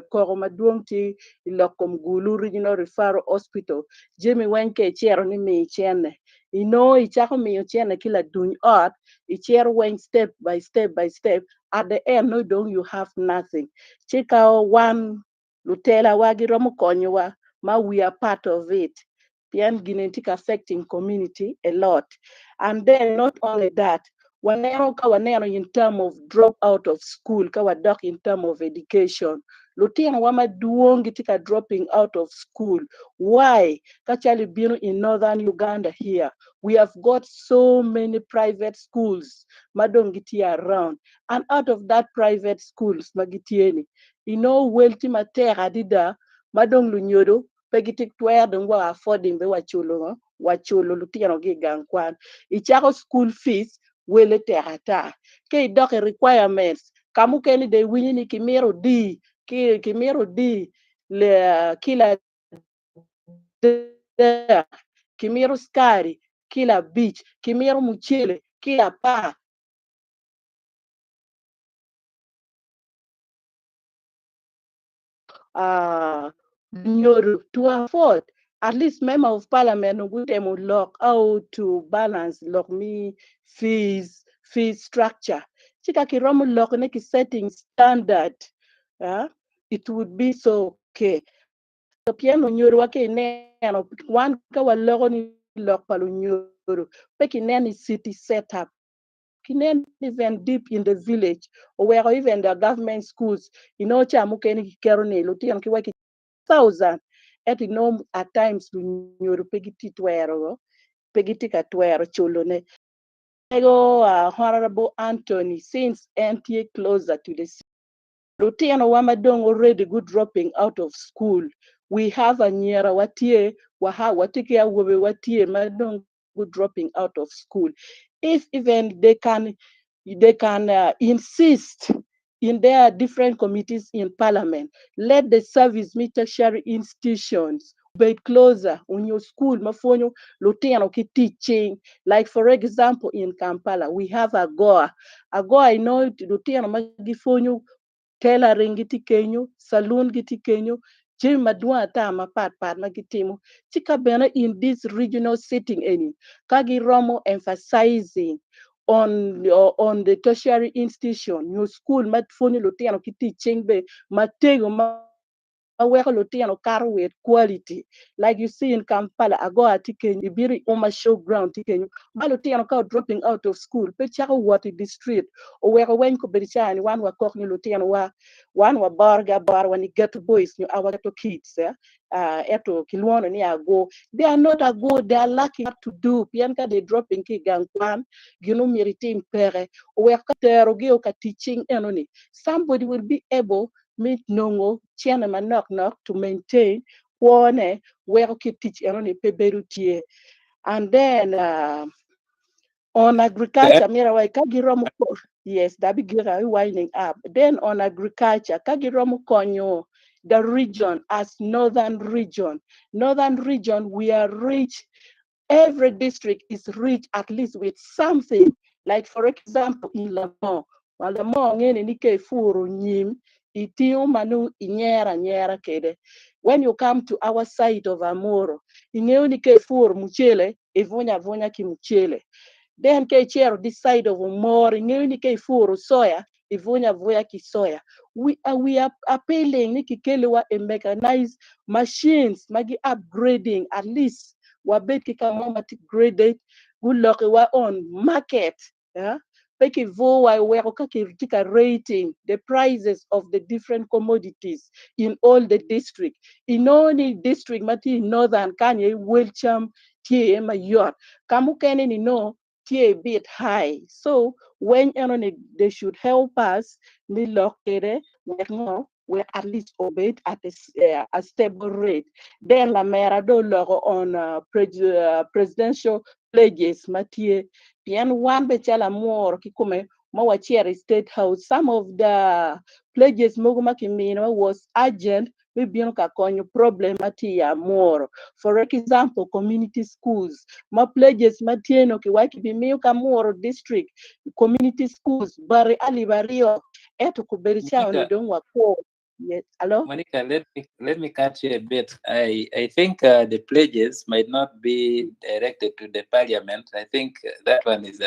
koko madwong tye i lok kom Gulu Regional Referral Hospital jami weng ka icito ni mi cene inongo icako miyo cene ki laduny ot icito weng step by step by step at the end no dong you have nothing ci ka wan lutelawa giromo konyowa ma we are part of it pien gini tye ka affecting community a lot. And then not only that, waneno ka waneno in term of drop out of school ka wadok in term of education lutinowa madwong gitye ka dropping out of school. Why? Ka calo ibino in northern Uganda here, we have got so many private schools ma dong gitye around, and out of that private schools ma gitye ni, inongo wel tye matek adada ma dong lunyodo pe gitye twero dong wa affording be wa culo wa culo lutinogi i gang kwan. Icako school fees wele tek ata. Ka idok i requirements ka mukene dong iwinyo ni kimito di ki kimito di le kilo adek, kimito cukari kilo abic, kimito mucele kilo apar. Lunyodo to afford at least member of parliament gutemo lok how to balance lok mi fees fees structure ci ka kiromo lokone ki setting standard it would be so okay. Pien lunyodowa ka ineno wan ka waloko ni lok pa lunyodo pe kineno i city setup kinen even deep in the village oweko even the government schools inongo ca mukene kiketo ni lutino ki wek thousand ento inongo at times lunyodo pe gitye twero pe gitye ka twero culone. Lego Honorable Anthony since en tye closer to the lutinowa ma dong already good dropping out of school, we have anyira watye watye ki awobe watye ma dong good dropping out of school. If even they can insist in their different committees in parliament, let the service me tertiary institutions be closer on your school ma pwonyo lutino ki teaching. Like for example, in Kampala we have AGOA. AGOA ino lutino ma gipwonyo tailoring gitye kenyo, saloon gitye kenyo, jami madwong ata mapat pat ma gitimo. Ci ka bene in this regional sitting eni ka giromo emphasizing on the tertiary institution nyo school ma pwonyo lutino ki teaching be matego ma weko lutino kato with quality. Like you see in Kampala, AGOA tye kenyo, ibino i Uma Showground tye kenyo ma lutino ka dropping out of school pe cako wot i the street oweko weng kobedo caa ni wan wakok ni lutinowa wan waborogi abora wa ni ghetto boys nyo our ghetto kids, eh? Eto kilwono ni ago. They are not ago, they are lacking what to do pien ka they dropping ki i gang kwan gin omyero itim peke oweko ka terogi o ka teaching enoni somebody will be able me nongo cene manok nok to maintain kwone weko kit tic enoni pe bedo tye. And then on agriculture mira wai ka giromo, yes, dabi gira winding up. Then on agriculture ka giromo konyo the region as northern region. Northern region, we are rich. Every district is rich at least with something. Like for example, in Lamore, Lamore ngene ni ke furu nyim itingo manu inyera nyera kede. When you come to our side of Amoro, ingeo ni ke furu muchele ivunya vunya ki muchele. Then ke chero this side of Omoro, ingeo ni ke furu soya ivunya vunya ki soya. We are appealing ni kikeliwa a mechanized machines magi upgrading, at least wabed ki ka mo ma tye graded gulokiwa on market, yeah? Pe kivuwa weko ka kitye ka rating the prices of the different commodities in all the district. Inongo ni district ma tye i northern kany aye wel cam tye iye mayot ka mukene ni no. Tye a bit high. So when eno they should help us mi lok kede wek ngo wek at least obed at a stable rate. Then lamera do loko on presidential pledges ma tye pien wan be calo amworo kikome ma wacito i State House, some of the pledges mogo ma kimino was urgent mi bino ka konyo problem ma tye i amworo. For example, community schools ma pledges ma tye no kiwaco kibimiyo ka Amuru district community schools bari 2000 ento kobedo cawa ni Monica, dong wakwo. Yes, hello. Monica, let me cut you a bit. I think the pledges might not be directed to the parliament. I think that one is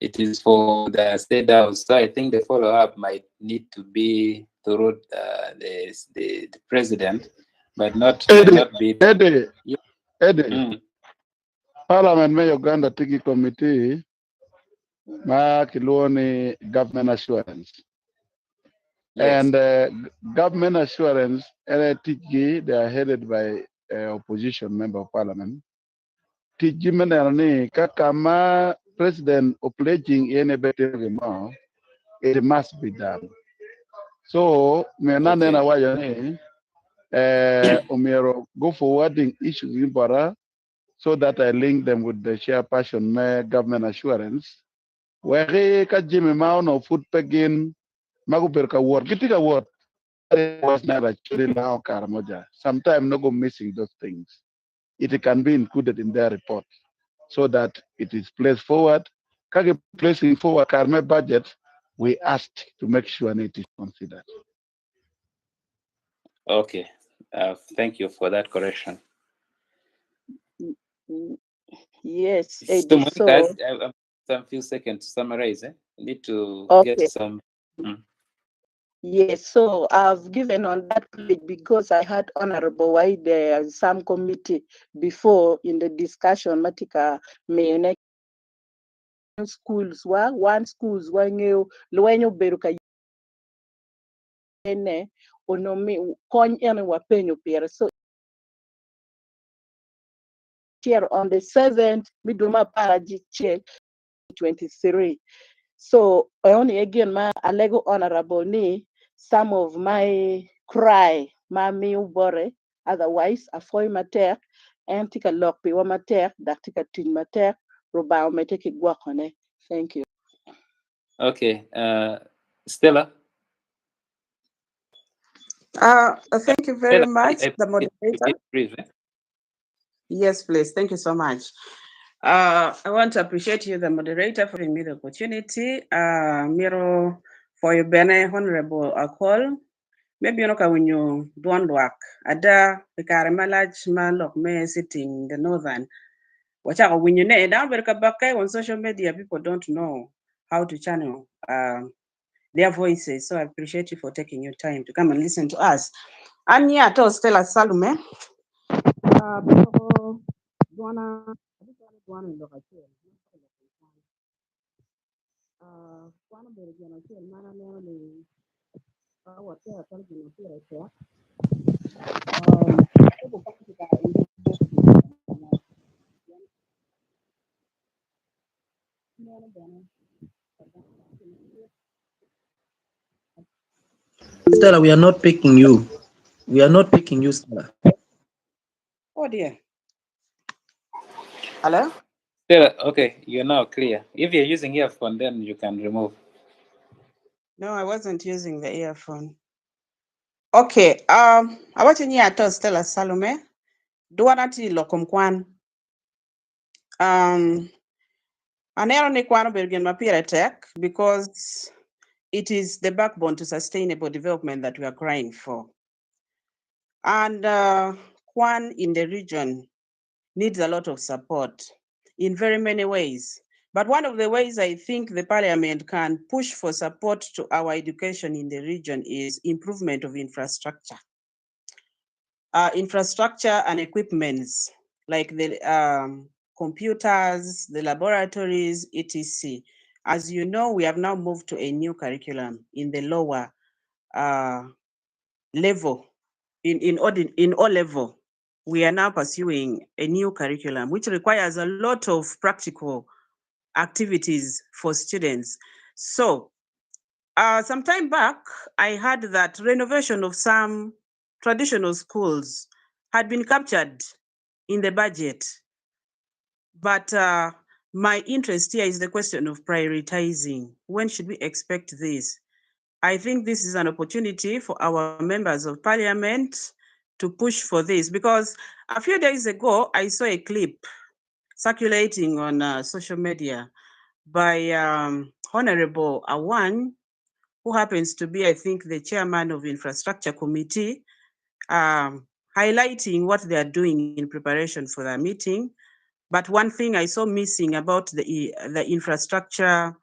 it is for the state house. So I think the follow up might need to be through the president, but not might Eddie, not be. Eddie, Yeah. Eddie, Parliament me Uganda tye ki committee ma kilwongo ni government assurance. Yes. And government assurance, ticgi, they are headed by opposition member of parliament. Ticgi me neno ni ka kama president o pledging ene betimo mo, it must be done. So, me na nena wacho ni omyero go forwarding issues in bora so that I link them with the chairperson me government assurance. Weki ka jimi ma ono pud pe gin ma gubedo ka wot gitye ka wot was not actually lao Karamoja. Sometimes no go missing those things. It can be included in their report so that it is placed forward. Kagi placing forward Karme budget, we asked to make sure it is considered. Okay. Thank you for that correction. Yes, So Eddie. Monica, So I some few seconds to summarize. Eh? I need to get okay. some. Yes, so I've given on that pledge because I had Honorable Waide some committee before in the discussion matika mene schools wa one schools wa ngeo lwenyo bedo ka yene ono mi kony ene wapenyo pire so here on the 7th miduma para jiche 23. So only again ma alego honorable ni some of my cry ma mi ubore, otherwise afoy matek en tika lok piwa matek dak tika tin matek rubao mete ki gwokone. Thank you. Okay. Stella. Thank you very Stella, much, I the to moderator. be brief. Eh? Yes, please. Thank you so much. I want to appreciate you, the moderator, for giving me the opportunity. Miro, for your bene, Honorable Akol. Maybe you know when you don't work. Ada, the malach ma lok me sitting in the northern. Watch out when you know down on social media, people don't know how to channel their voices. So I appreciate you for taking your time to come and listen to us. And yeah, to Stella Salome. Bwana bwana lok acel kwan obedo gin acel ma an aneno ni ka watero calo gin ma pire tek eko kwan ki kare neno bene Stella, we are not picking you. We are not picking you, Stella. Oh dear. Hello? Stella, okay, you're now clear. If you're using earphone, then you can remove. No, I wasn't using the earphone. Okay, awacho ni ato Stella Salome. Dwana ti lokom kwan. Aneno ni kwan obedo gin ma pire tek because it is the backbone to sustainable development that we are crying for. And Kwan in the region needs a lot of support in very many ways. But one of the ways I think the parliament can push for support to our education in the region is improvement of infrastructure. Infrastructure and equipments like the computers, the laboratories, etc. As you know, we have now moved to a new curriculum in the lower level, in all level. We are now pursuing a new curriculum, which requires a lot of practical activities for students. So, some time back, I heard that renovation of some traditional schools had been captured in the budget. But my interest here is the question of prioritizing. When should we expect this? I think this is an opportunity for our members of parliament to push for this because a few days ago, I saw a clip circulating on social media by Honorable Awan, who happens to be, I think, the chairman of Infrastructure Committee, highlighting what they are doing in preparation for the meeting. But one thing I saw missing about the infrastructure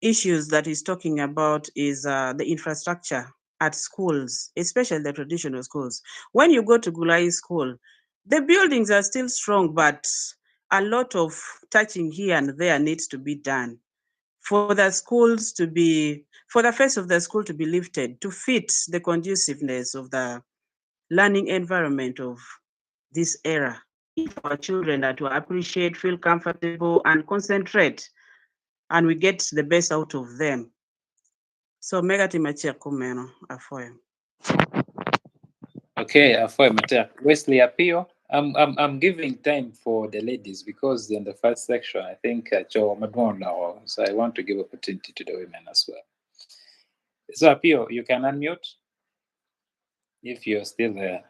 issues that he's talking about is the infrastructure at schools, especially the traditional schools. When you go to Gulai School, the buildings are still strong, but a lot of touching here and there needs to be done for the schools to be, for the face of the school to be lifted, to fit the conduciveness of the learning environment of this era. If our children are to appreciate, feel comfortable, and concentrate, and we get the best out of them. So mega timachek kumeno afoyo. Okay, afoy matek. Wesley Apio, I'm giving time for the ladies because in the first section I think Cho Madwon lao, so I want to give opportunity to the women as well. So Apio, you can unmute if you're still there.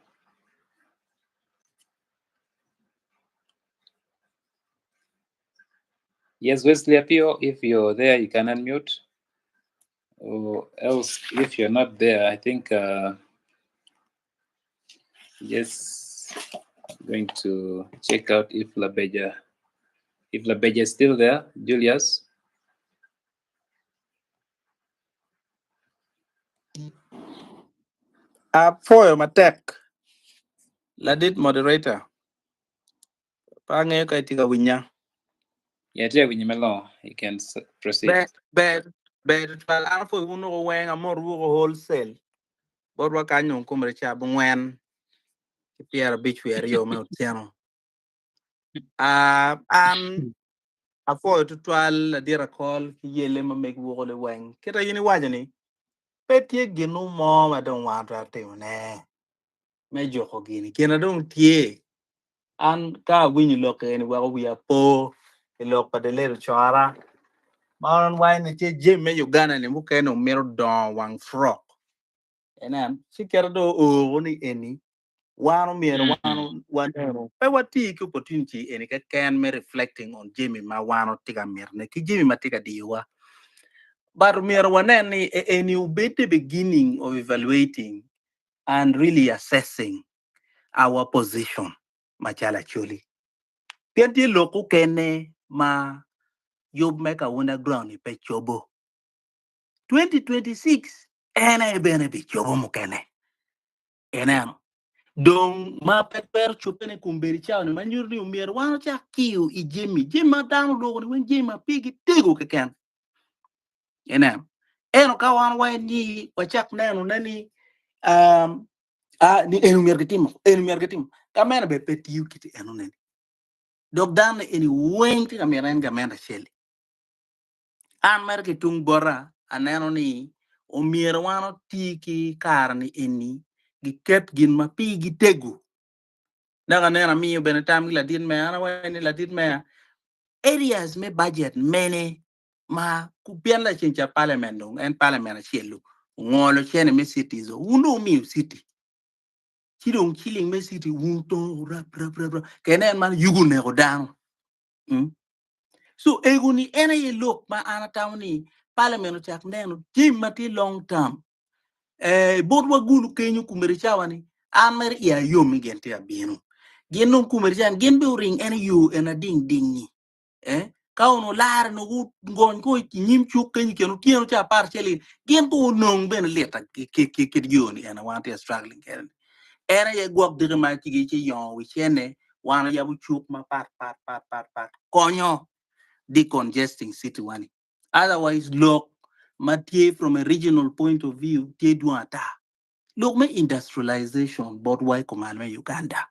Yes, Wesley Apio, if you're there, you can unmute. Or else, if you're not there, I think yes, I'm going to check out if Labeja is still there, Julius. Afoyo matek. Ladit moderator. Pang'eyo ka itiga winya. Yeah, dear Winyamelo, you can proceed. Ber ber ber twal an afoyo uno ko weng amor wuoko wholesale. Borwa kanyo kumre cha bungwen. Piero abich wi ariyo me otieno. Ah an afoyo tutwal ladira kol ki yele ma meg wuoko le weng. Kita yini wacho ni pe tye ginu mo ma dong wan twero timone me juko gini. Gina dong tye an ka awinyo lok eni weko wiya po i lok pa Delero Cora ma an waco ni tye jami me Uganda ni mukene omito dongo wang frok enen ci keto do ooro ni eni wan omyero wan waneno pe wati ki opportunity eni keken me reflecting on jami ma wan otye ka mitone ki jami ma tye ka diyowa but omyero wanen ni eni obed the beginning of evaluating and really assessing our position macalo Acholi. Pien tye lok okene ma yub me Kawunda ground ni pe cobo. 2026 en aye bene bicobo mukene. Ineno? Dong ma pe twero cobbe kombeddi cawa ni ma nyuto ni omyero wan ocak kiyo i jami, jami ma dano oloko ni weng jami ma pigi tego keken. Ineno? Ento ka wan waco ni wacak neno ne ni um, ah, ni eni myero gitimo, eni myero gitimo. Ka meno bene pe tiyo kiti eno neni. Dok dano eni weng tye ka mito en gamente acel-li. An mere ki tung bota aneno ni omyero wan oti ki kare ni eni giket gin ma pigi tego. Dok aneno amiyo bene tam ki ladit meya, an awaco ni ladit meya areas me budget mene ma pien laceng ca parliament dong en parliament acel-lu ongolo cene me cities wun dong wumiyo city ci dong ciling me city wun tongo rap rap rap rap kene en man yugo oneko dano. Mm. So ego ni en aye lok ma an atamo ni parliament ocak neno jami ma tye long term. Eh, bot wagulu kenyo kumere cawa ni an mere iya yom ni gin tye abino. Gin dong kumere cawa ni gin be oring en yo en ading ding ni. Eh, ka ono lare no gu gony ko i nyim cuk kenyo keno otyeno ca apar cel gin ko onong bene lita ki ki ki ki yo ni en wan tye struggling kene. En aye gwok diki ma ci ci yongo wi cene wan oyabo cuk ma pat pat pat pat pat konyo decongesting city wani. Otherwise lok ma tye from a regional point of view tye dwong ata. Lok me industrialization bot wa i kumal me Uganda.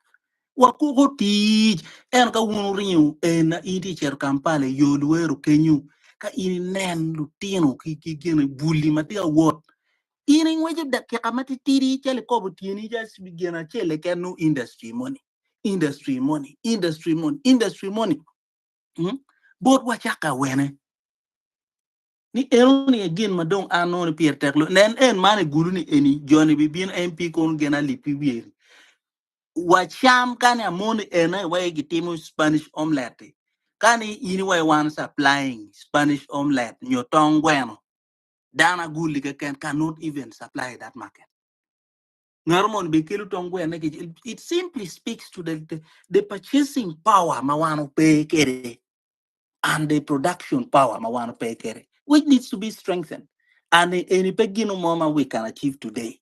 Wakuko tic ento ka wun wuringo en in tye icito Kampala i yo Luwero kenyo ka in inen lutino ki ki gin buli ma tye ka wot in ingweco dakika matitidi calo ikobo tyeni just gin acel keken nongo industry moni industry moni industry moni industry moni mm? Bot wacako awene ni enoni aye gin ma dong an nongo ni pire tek loyo. Nen en man i gulu ni eni joni bibino MP kono gin alip ki wiye wa cam kani amoni ena iwai gitimo Spanish omelette kani in iwai wan supplying Spanish omelette nyo tong gweno dano aguli keken cannot even supply that market. Ngato moni be kelo tong gwene ki it simply speaks to the purchasing power ma wan ope kede and the production power ma wan ope kede which needs to be strengthened and eni pe gino mo ma we can achieve today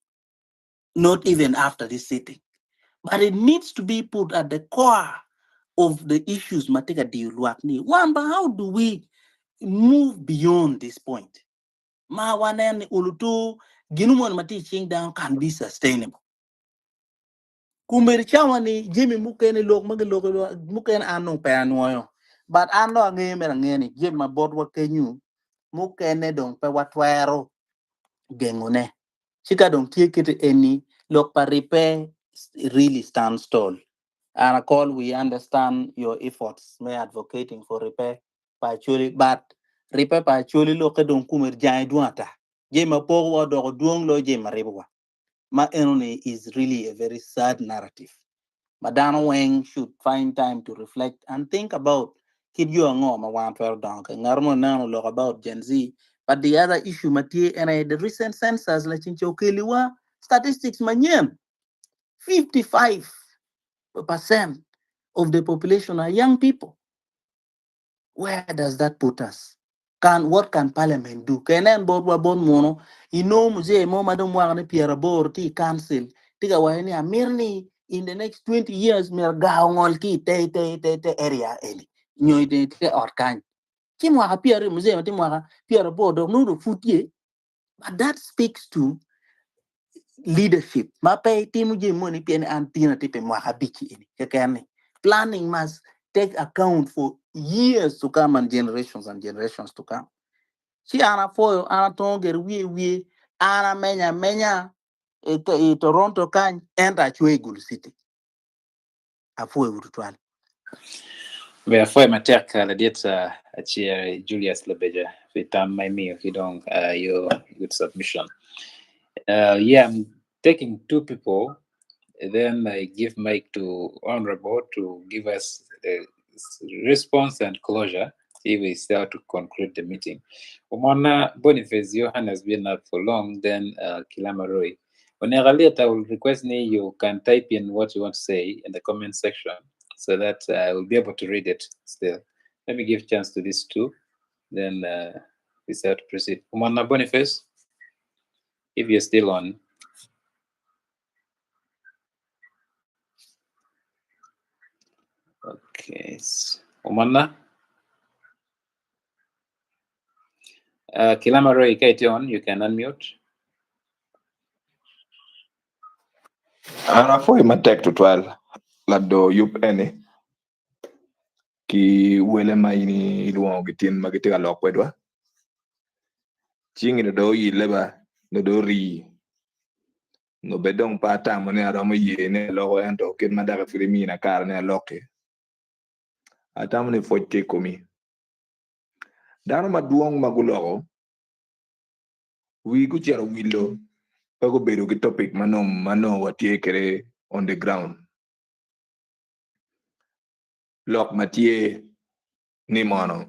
not even after this sitting but it needs to be put at the core of the issues ma tye ka diyo lwak ni one but how do we move beyond this point ma wanen ni olutu gino moni ma tye i cing dano can be sustainable Kombeddi cawa ni jami mukene lok ma giloko mukene an dong pe anwoyo but an dong angeyo mere angeya ni jami ma botwa kenyo mukene dong pe watwero gengone ci ka dong tye kiti eni lok pa ribbe really stands tall and I call we understand your efforts me advocating for ribbe pa Acholi but ribbe pa Acholi lokke dong kome jange dwong ata jami ma pokowa odoko dwong loyo jami ma ribowa ma enoni is really a very sad narrative ma dano weng should find time to reflect and think about kit yo ango ma wan twero dongo ke ngat mo neno lok about Gen Z but the other issue ma tye en aye the recent census lacen ca okeliwa statistics manyen 55% of the population are young people Where does that put us? Can what can parliament do? Ka inen botwa bot muno, inongo muzee mo ma dong mwaka ne 80 tye i council, tye ka waco ni amito ni in the next 20 years myero gar ongol ki i te te te te area eni nyo i te te ot kany. Ci mwaka 20 muzee ma tye mwaka 80 dok nongo dong pud tye. But that speaks to leadership ma pe itimo jami moni pien an tin atye pi mwaka abic eni keken ni planning must take account for years to come and generations and generations to come ci an apwoyo an atongo gere wiye wiye an amenya amenya i, i Toronto kany ento acwe i Gulu City apwoyo tutwal. Ber apwoyo matek ladit Acer Julius Labeja pi tam ma imiyo ki dong your good submission. Yeah, I'm taking two people, then I give mic to Honorable to give us the response and closure if we start to conclude the meeting. Omona Boniface Johan has been up for long, then Kilama Roy. Onega I will request me you can type in what you want to say in the comment section so that I will be able to read it still. Let me give chance to these two, then we start to proceed. Omona Boniface, if you're still on. Okay. Omana. Kilama Roy, ka on, you can unmute. An apwoyo matek tutwal lado yub eni ki wele ma in ilwongo gitin ma gitye ka lok kwedwa. Cingi do oyille ba do orii nyo bed dong pe atamo ni aromo ye ni aloko ento kit ma dok pud imina kare ni alokki atamo ni pwoc tye i komi. Dano madwong ma guloko wigi gucito wilo pe gubedo ki topic ma nongo watye kwede on the ground. Lok ma tye ni mono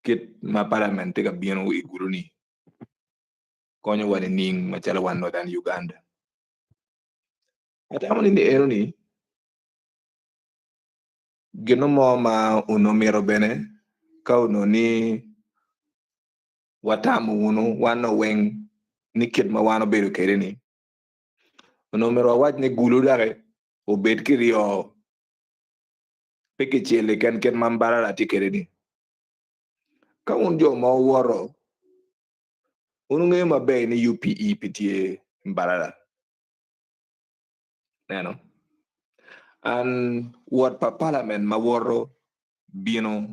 kit ma parliament tye ka bino i gudo-ni konyowa nining macalo wan Northern Uganda. Atamo ni eno-ni gin mo ma onongo mito bene ka onongo ni watamo wunu wan weng ni kit ma wan obedo kwede ni onongo myero wawac ni gulu doki obed kiryo pe kicel keken kit ma Mbarara tye kwede ni. Ka wun jo ma wuwoto wun wungeyo maber ni UPE pe tye Mbarara. Neno. An wot pa parliament ma woto bino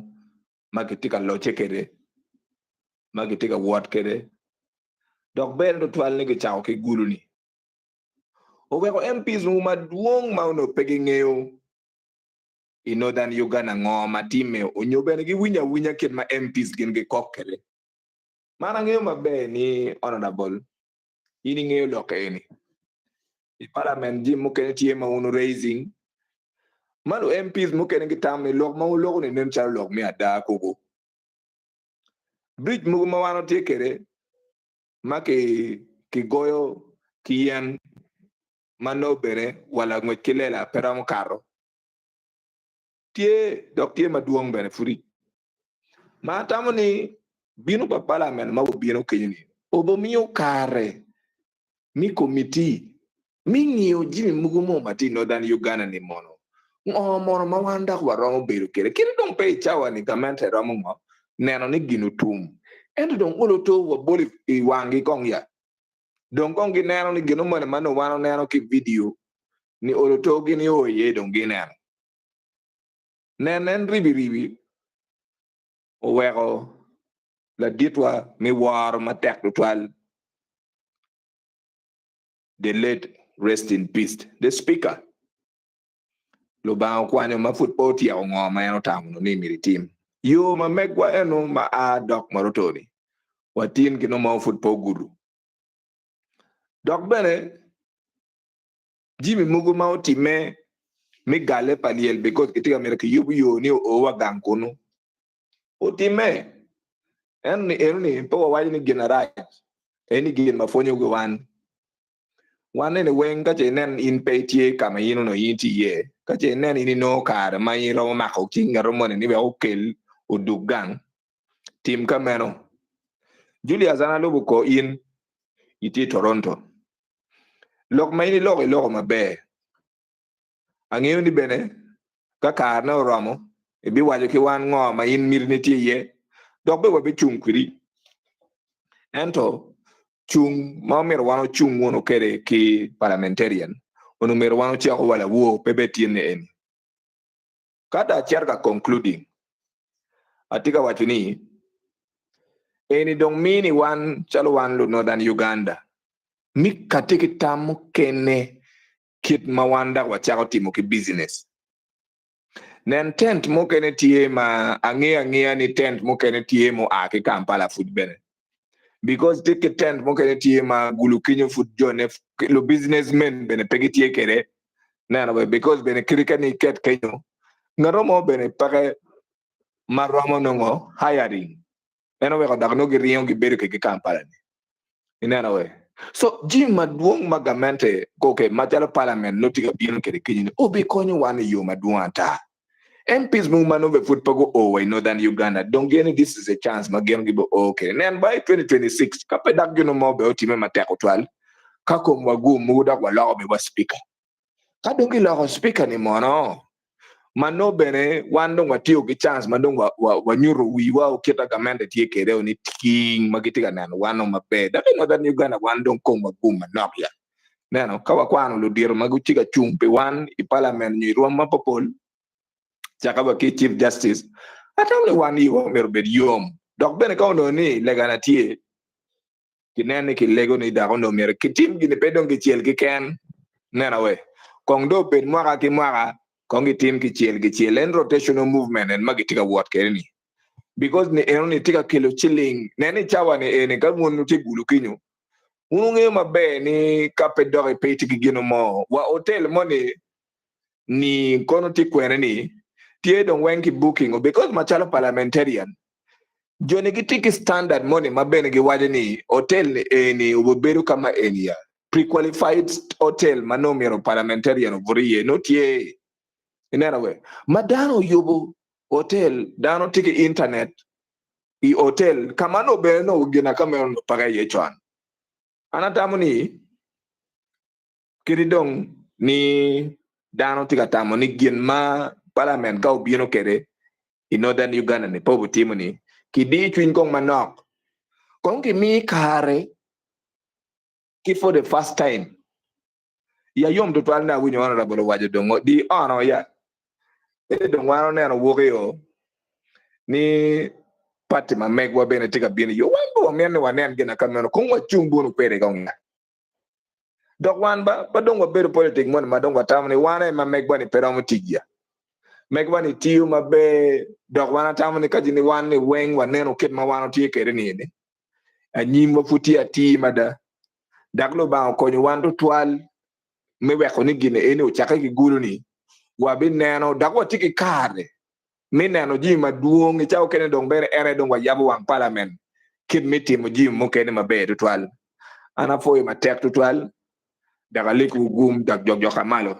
ma kitye ka locce kwede, ma kitye ka wot kwede, dok bene tutwal ni kicako ki gulu-ni, oweko MPs mogo madwong ma onongo pe gingeyo i Northern Uganda ngo ma timme onyo bene giwinyo awinya kit ma MPs gin gikok kwede. Man angeyo maber ni Honourable in ingeyo lok eni. I parliament jami mukene tye ma wun raising ma lu MPs mukene gitamo ni lok ma wuloko ni nen calo lok me ada koko. Bridge mogo ma wan watye kwede ma kigoyo ki yen ma nongo bene wa langwec ki lela pe romo kato tye dok tye madwong bene pudi. Ma atamo ni bino pa parliament ma obino kenyo ni obomiyo kare mi komiti mi ngiyo jimi mogo mo ma tye i Northern Uganda ni mono ngo mono ma wan dok waromo bedo kwede kit dong pe i cawa ni gamente romo ngo neno ni gin otum ento dong olo to wabolo i wanggi kong ya dong kong gineno ni gino moni ma nongo wan oneno ki video ni olo to gin o iye dong gineno nen en ribi ribi oweko laditwa me woro matek tutwal the late rest in peace the speaker Lubanga okwanyo ma pud pe otyeko ngo ma en otamo ni myero etim. Yo ma megwa eno ma a dok Moroto-ni watin gin mo pud pe ogudo. Dok bene jami mogo ma otimme me galle pa lyel because kitye ka mito kiyub yo ni oo wa gang kunu otimme. Ento ni eno ni pe wawaco ni gin arac, eni gin ma pwonyo gi wan. Wan eni weng ka ce inen in pe itye ka ma in onongo in itye iye, ka ce inen in inongo kare ma in iromo mako cing ngat moni ni wek okel odug gang, tim ka meno. Julius an alubo kor in itye i Toronto. Lok ma in iloko iloko maber. Angeyo ni bene ka karene oromo, ibiwaco ki wan ngo ma in mitini tye iye, dok bene wabicung kwedi. Ento cung ma omyero wan ocung wunu kwede ki parliamentarian onongo myero wan oceko wa lawor pe bed tye ni eni. Ka dong acito ka concluding, atye ka waco ni eni dong mini wan calo wan lu Northern Uganda mi kati ki tam mukene kit ma wan dok wacako timo ki business. Nen tent mukene tye ma angeyo angeya ni tent mukene tye mua ki Kampala pud bene. Because tye ki tent mukene tye ma gulu kenyo pud jone lu business men bene pe gitye kede. Neno be because bene kadi ka ni iket kenyo ngato mo bene peke ma romo nongo hiring. En oweko dok nongo giringo gibedo kede ki Kampala ni. Ineno we? So jami madwong ma gamente okay macalo parliament nongo tye ka bino kwede kenyo ni obikonyo wan i yo madwong ata. MPs mogo ma nongo bene pud pe guo wa i Northern Uganda dong gin ni this is a chance ma gin gibi o kwede. Nen ba i 2026 ka pe dok gin mo bene otime matek otwal ka komwa gum mogo dok waloko bene wa speaker. Ka dong giloko speaker ni mono, ma nongo bene wan dong watiyo ki chance ma dong wanyuto wiwa kit ma gamente tye kwede ni king ma gitye ka neno wan dong maber. Dok i Northern Uganda wan dong komwa gum manok ya. Neno ka wakwano ludito ma gitye ka cung pi wan i parliament nyo i rwom mapopol caka wa ki Chief Justice, atamo ni wan iwa myero obed yom. Dok bene ka onongo ni legana tye, Kinen ni kilego ni dako onongo myero kitim gini pe dong kicel keken. Neno we, kong dong obed mwaka ki mwaka kong gitim kicel kicel en rotational movement en ma gitye ka wot kede ni because ni eno ni tye ka kelo ciling. Nen ni cawa ni eni ka wun wutye gulu kenyo wun wungeyo maber ni ka pe doki pe itye ki gino mo wa hotel mo ni ni kono tye kwene ni tye dong weng ki booking because macalo parliamentarian Joni gitye ki standard moni ma bene giwaco ni hotel ni eni obedo ka ma eni ya pre-qualified hotel ma nongo myero parliamentarian obut iye nongo tye ineno we ma dano oyubo hotel dano tye ki internet i hotel ka ma nongo bene nongo gin aka meno nongo peke iye con. An atamo ni Kadi dong ni dano tye ka tamo ni gin ma palament ka obino kwede i Northern Uganda ni pe obitimo ni, kidiyo cwiny kong manok, kong kimi kare ki for the first time. Iya yom tutwal ni awinyo Honorable owaco dong di ono ya. Ento dong wan oneno woki o ni party ma megwa bene tye ka bino iyo. Wan be wamito ni wanen gin aka meno kong wacung bunu kwede kong ya. Dok wan ba pe dong wabedo politik moni ma dong watamo ni wan aye ma megwa ni pe romo tic ya. Megwa ni tiyo maber dok wan atamo ni kaci ni wan ni weng waneno kit ma wan watye kwede ni eni anyim wa pud tye atir mada. Dok Lubanga okonyo wan tutwal me weko ni gin eni ocakke ki gulu ni wabineno dok watye ki kare me neno jami madwong i cawa okene dong bene en aye dong wayabo wang palament kit me timo jami mukene maber tutwal. An apwoyo matek tutwal dok aleko gum dok jokjoka malo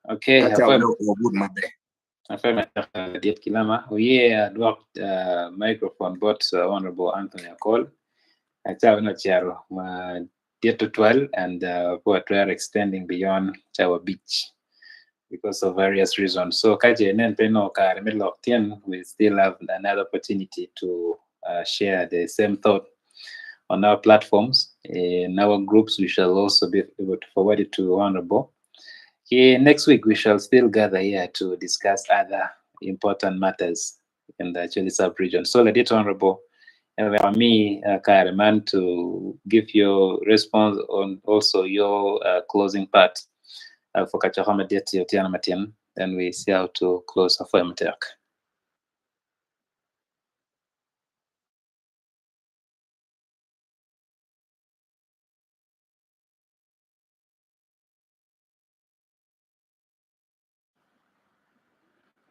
Okay, ka cawa apwoyo dong ogut maber. apwoyo matek ladit Kilama. Oye adwok microphone bot Honorable Anthony Akol. Cawa ni ocito ma dit tutwal and pe watwero extending beyond cawa abic because of various reasons. So ka ce inen pe inongo kare me lok tyen, we still have another opportunity to share the same thought on our platforms. In our groups, we shall also be able to forward it to Honorable. Here, next week, we shall still gather here to discuss other important matters in the Acholi sub-region. So, Ladit Honorable, allow me, kare man, to give your response on also your closing part for Kachoka Madit Otieno Matin. Then we see how to close Afoya Matek.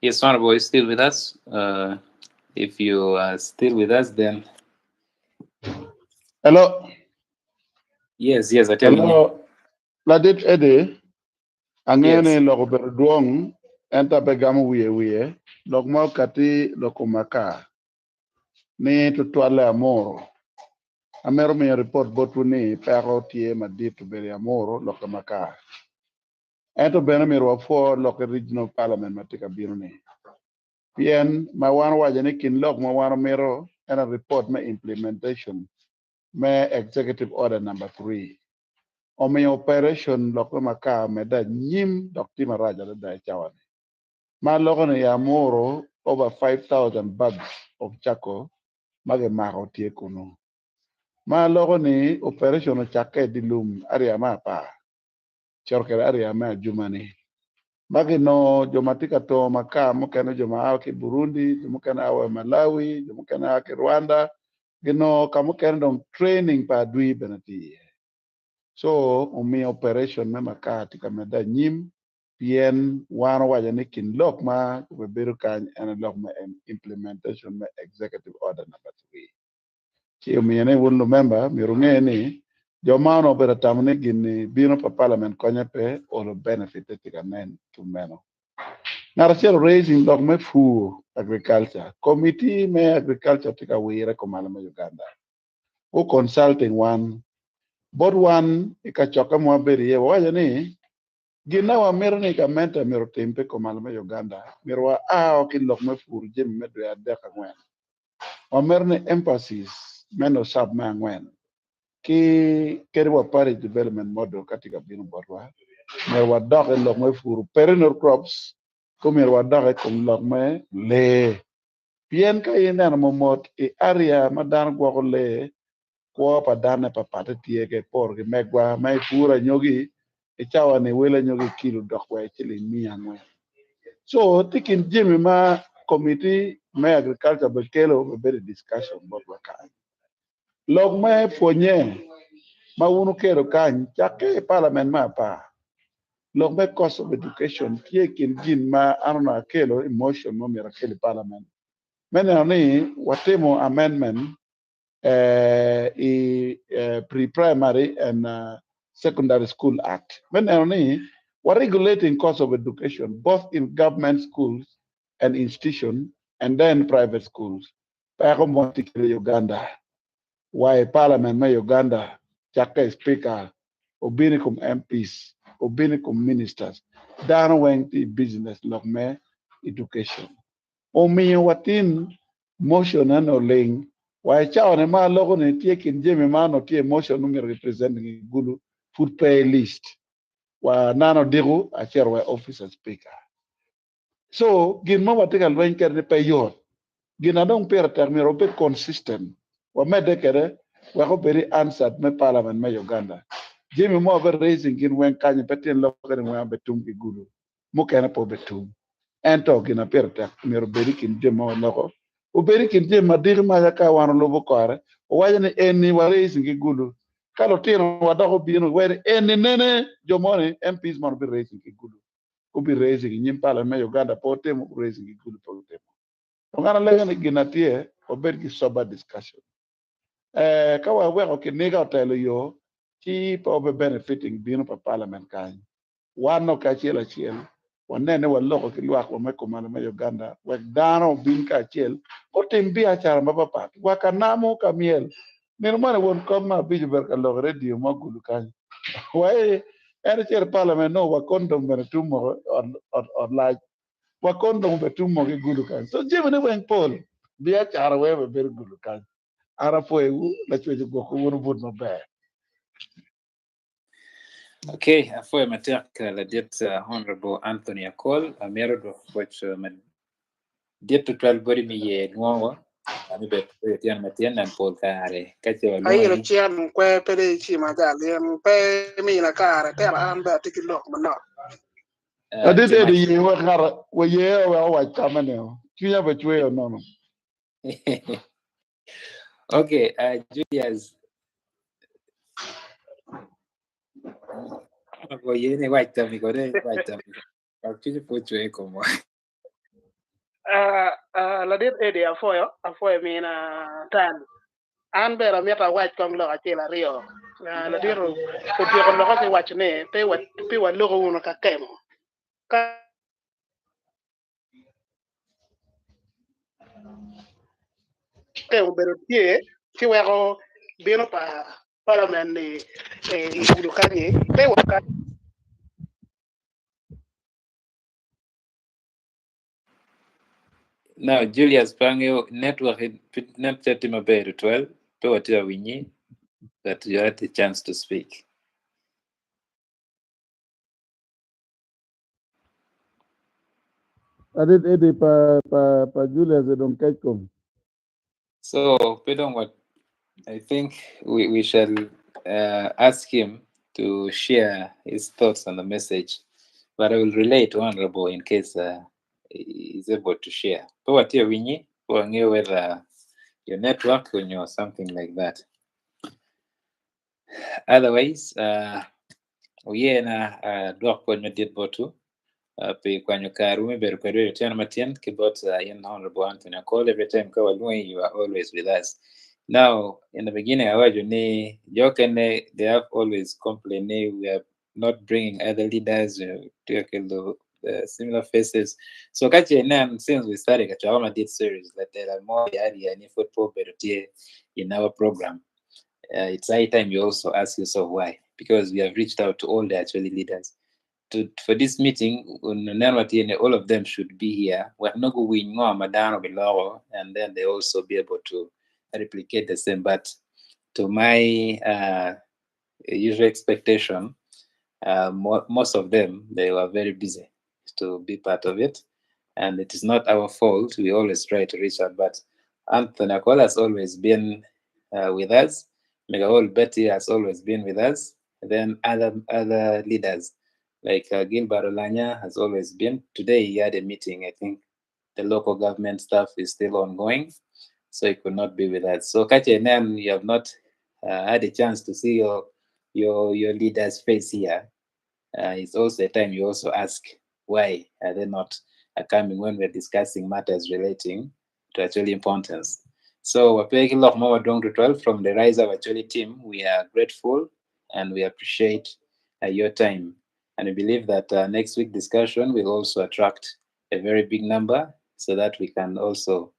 Yes, Honorable is still with us. If you are still with us, then Hello. Yes, yes, I tell you. Hello. Ladit Eddie, angeyo Yes. ni lok obedo dwong ento ape gamo wiye wiye lok ma okati lok omaka ni tutwalle Amuru. Amito miyo ripot botwu ni peko tye madit obedo i Amuru lok omaka. Ento bene myero wapwo lok i regional parliament ma tye ka bino ni. Pien ma wan owaco ni kin lok ma wan omito en a report me implementation me executive order number 3. Omiyo operation lok me maka omedde anyim dok tye marac adada i cawa ni. Ma loko ni i Amuru over 5,000 bags of charcoal ma gimako tye kunu. Ma loko ni operation ocakke i dye lum area me apar cito kwede area me Ajumani. Ma ginongo jo ma tye ka tongo makar mukene jo ma a ki Burundi, jo mukene a wa i Malawi, jo mukene a ki Rwanda, ginongo ka mukene dong training pa adwi bene tye iye. So omiyo operation me makar tye ka medde anyim pien wan owaco ni kin lok ma obedo kany en aye lok me implementation me executive order number 3. Ci omiyo ni wun lumemba myero wunge ni jo ma onongo obedo tamo ni gin ni bino pa parliament konye pe olo benefit tye ka nen kumeno. Ngat acel raising lok me pur agriculture committee me agriculture tye ka wire kumalo me Uganda. Gu consulting wan bot wan i kacokke ma wabedo iye wawaco ni gin na wamito ni gamente myero otim pi kumalo me Uganda myero wa aa ki lok me pur jami me dwe adek angwen. Wamito ni emphasis me NOSAP me angwen ki kadi wa parish development model ka tye ka bino botwa myero wadok i lok me puro perennial crops ki myero wadok i kom lok me lee pien ka in ineno momot i area ma dano gwoko lee kwo pa danne papatte tye ka iporo ki megwa ma ipuro anyogi i cawa ni wel anyogi kilo dok wa i ciling 400. So tye kin jami ma committee me agriculture be kelo be bedo i discussion botwa kany. Lok me pwonye ma wun wukelo kany cakke i parliament me apar lok me cost of education tye i kin gin ma an onongo akelo i motion ma myero akel i parliament me neno ni watimo amendment i pre-primary and secondary school act me neno ni wa regulating cost of education both in government schools and institution and then private schools. Peko mo tye kede Uganda wa i parliament me Uganda cakke i speaker obino i kom MPs obino i kom ministers dano weng tye i business lok me education. Omiyo watin motion eno oling wa i cawa ni ma aloko ni tye kin jami ma onongo tye i motion ma myero ki present i Gulu pud pe i list. Wa nano odiko acito wa i office a speaker. So gin ma watye ka lweny kwede ni pe yot. Gin na dong pire tek myero wabed consistent, wamedde kwede wek obed i answered me parliament me Uganda. Jami mo wabe raising gin weng kany pe tyen lokke ni weng obe tum ki gulu, mukene pe obe tum. Ento gin na pire tek myero obed i kin jami ma waloko, obed i kin jami ma diki maca ka wan olubo kore, owaco ni eni wa raising ki gulu. Ka lutino wa dok obino giwaco ni eni nene jo moni MPs mono bi raising ki gulu. Gubi raising i nyim parliament me Uganda pe otimo, gu raising ki gulu pe otimo. Dong an alego ni gin na tye wabed ki sober discussion. Eh, ka waweko kiniga otelo yo, ci pe wabe benefiting bino pa parliament kany. Wan no ki acel acel wanen ni waloko ki lwak wa me kumalo me Uganda wek dano obin kacel gutim biacara mapapat. Wa ka namo ka myel. Nino moni won kom me abic obedo ka lok i radio mo Gulu kany. Wa i en ecito i parliament nongo wa kondom bene tum moko i ot lac. Wa kondom bene tum moko i Gulu kany. So jami ne weng pol. Biacara weng bene bedo Gulu kany. An apwoyo wu, lacwec ogwoko wun wubut maber. Okay, apwoyo matek ladit Honorable Anthony Akol. Amito dwoko pwoc madit tutwal boti me ye lwongo. Ami ber pwoyo tyen matin and pol kare ka ce Ayino walwongi. cen kwe pe de icima jal in pe imina kare tera an bene atye ki lok manok. Ladit Tye Eddie ye wek kara wa ye wek owac tamme ni o. Cwinya be cweyo nono. Okay, Julius. Ako yene wac tami kode wac tami. Pak cwinyi pud cwer i komwa. Ah, ah, ladit Eddie apwoyo, apwoyo mina time. An bene amito awac kong lok acel aryo. Ah, ladit otyeko lokke ki waco ni pe wa pe waloko wunu ka kemo. Ka Kemo obedo tye ci weko bino pa parliament ni i gudo kanyi pe wa ka Now, Julius Pangeo, network net chat maber twal, pe watye winyi, but you had the chance to speak. Ladit Eddie pa pa pa Julius dong kec kom. So, pe dong what I think we shall ask him to share his thoughts on the message, but I will relay to Honorable in case he is able to share. Pe watye winyi, pe wangeyo whether your network or something like that. Otherwise, oye na dwok pwony madit botwu pi kwanyo karwu me bedo kwedwa i otyeno matin ki bot in Honorable Anthony Akol. Every time ka walwongi, you are always with us. Now, in the beginning, awaco ni jo kene they have always complained ni we are not bringing other leaders, tye ka kelo similar faces. So ka ce inen, since we started Kacwaka Madit series, latela mo area ni pud pe obedo tye in our program. It's high time you also ask yourself why, because we have reached out to all the Acholi leaders. For this meeting, all of them should be here. Wek nongo guwiny ngo ma dano biloko, and then they also be able to replicate the same. But to my usual expectation, most of them, they were very busy to be part of it. And it is not our fault. We always try to reach out, but Anthony Akol has always been with us. Megawol Betty has always been with us. Then other leaders like Gilbert Olanya has always been. Today he had a meeting. I think the local government stuff is still ongoing, so he could not be with us. So Kache Nen, you have not had a chance to see your leader's face here. It's also a time you also ask why are they not coming when we're discussing matters relating to Acholi importance. So Wapeki Lok Mawa Dong to 12 from the Rise of Acholi team, we are grateful and we appreciate your time. And we believe that next week discussion will also attract a very big number so that we can also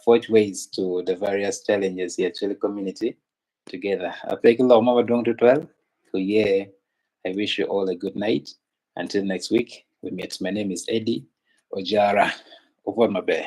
forge ways to the various challenges the Acholi community together. Apeki Lok Mawa Dong to 12. So yeah, I wish you all a good night. Until next week, we meet. My name is Eddie Ojara. Uvon Mabe.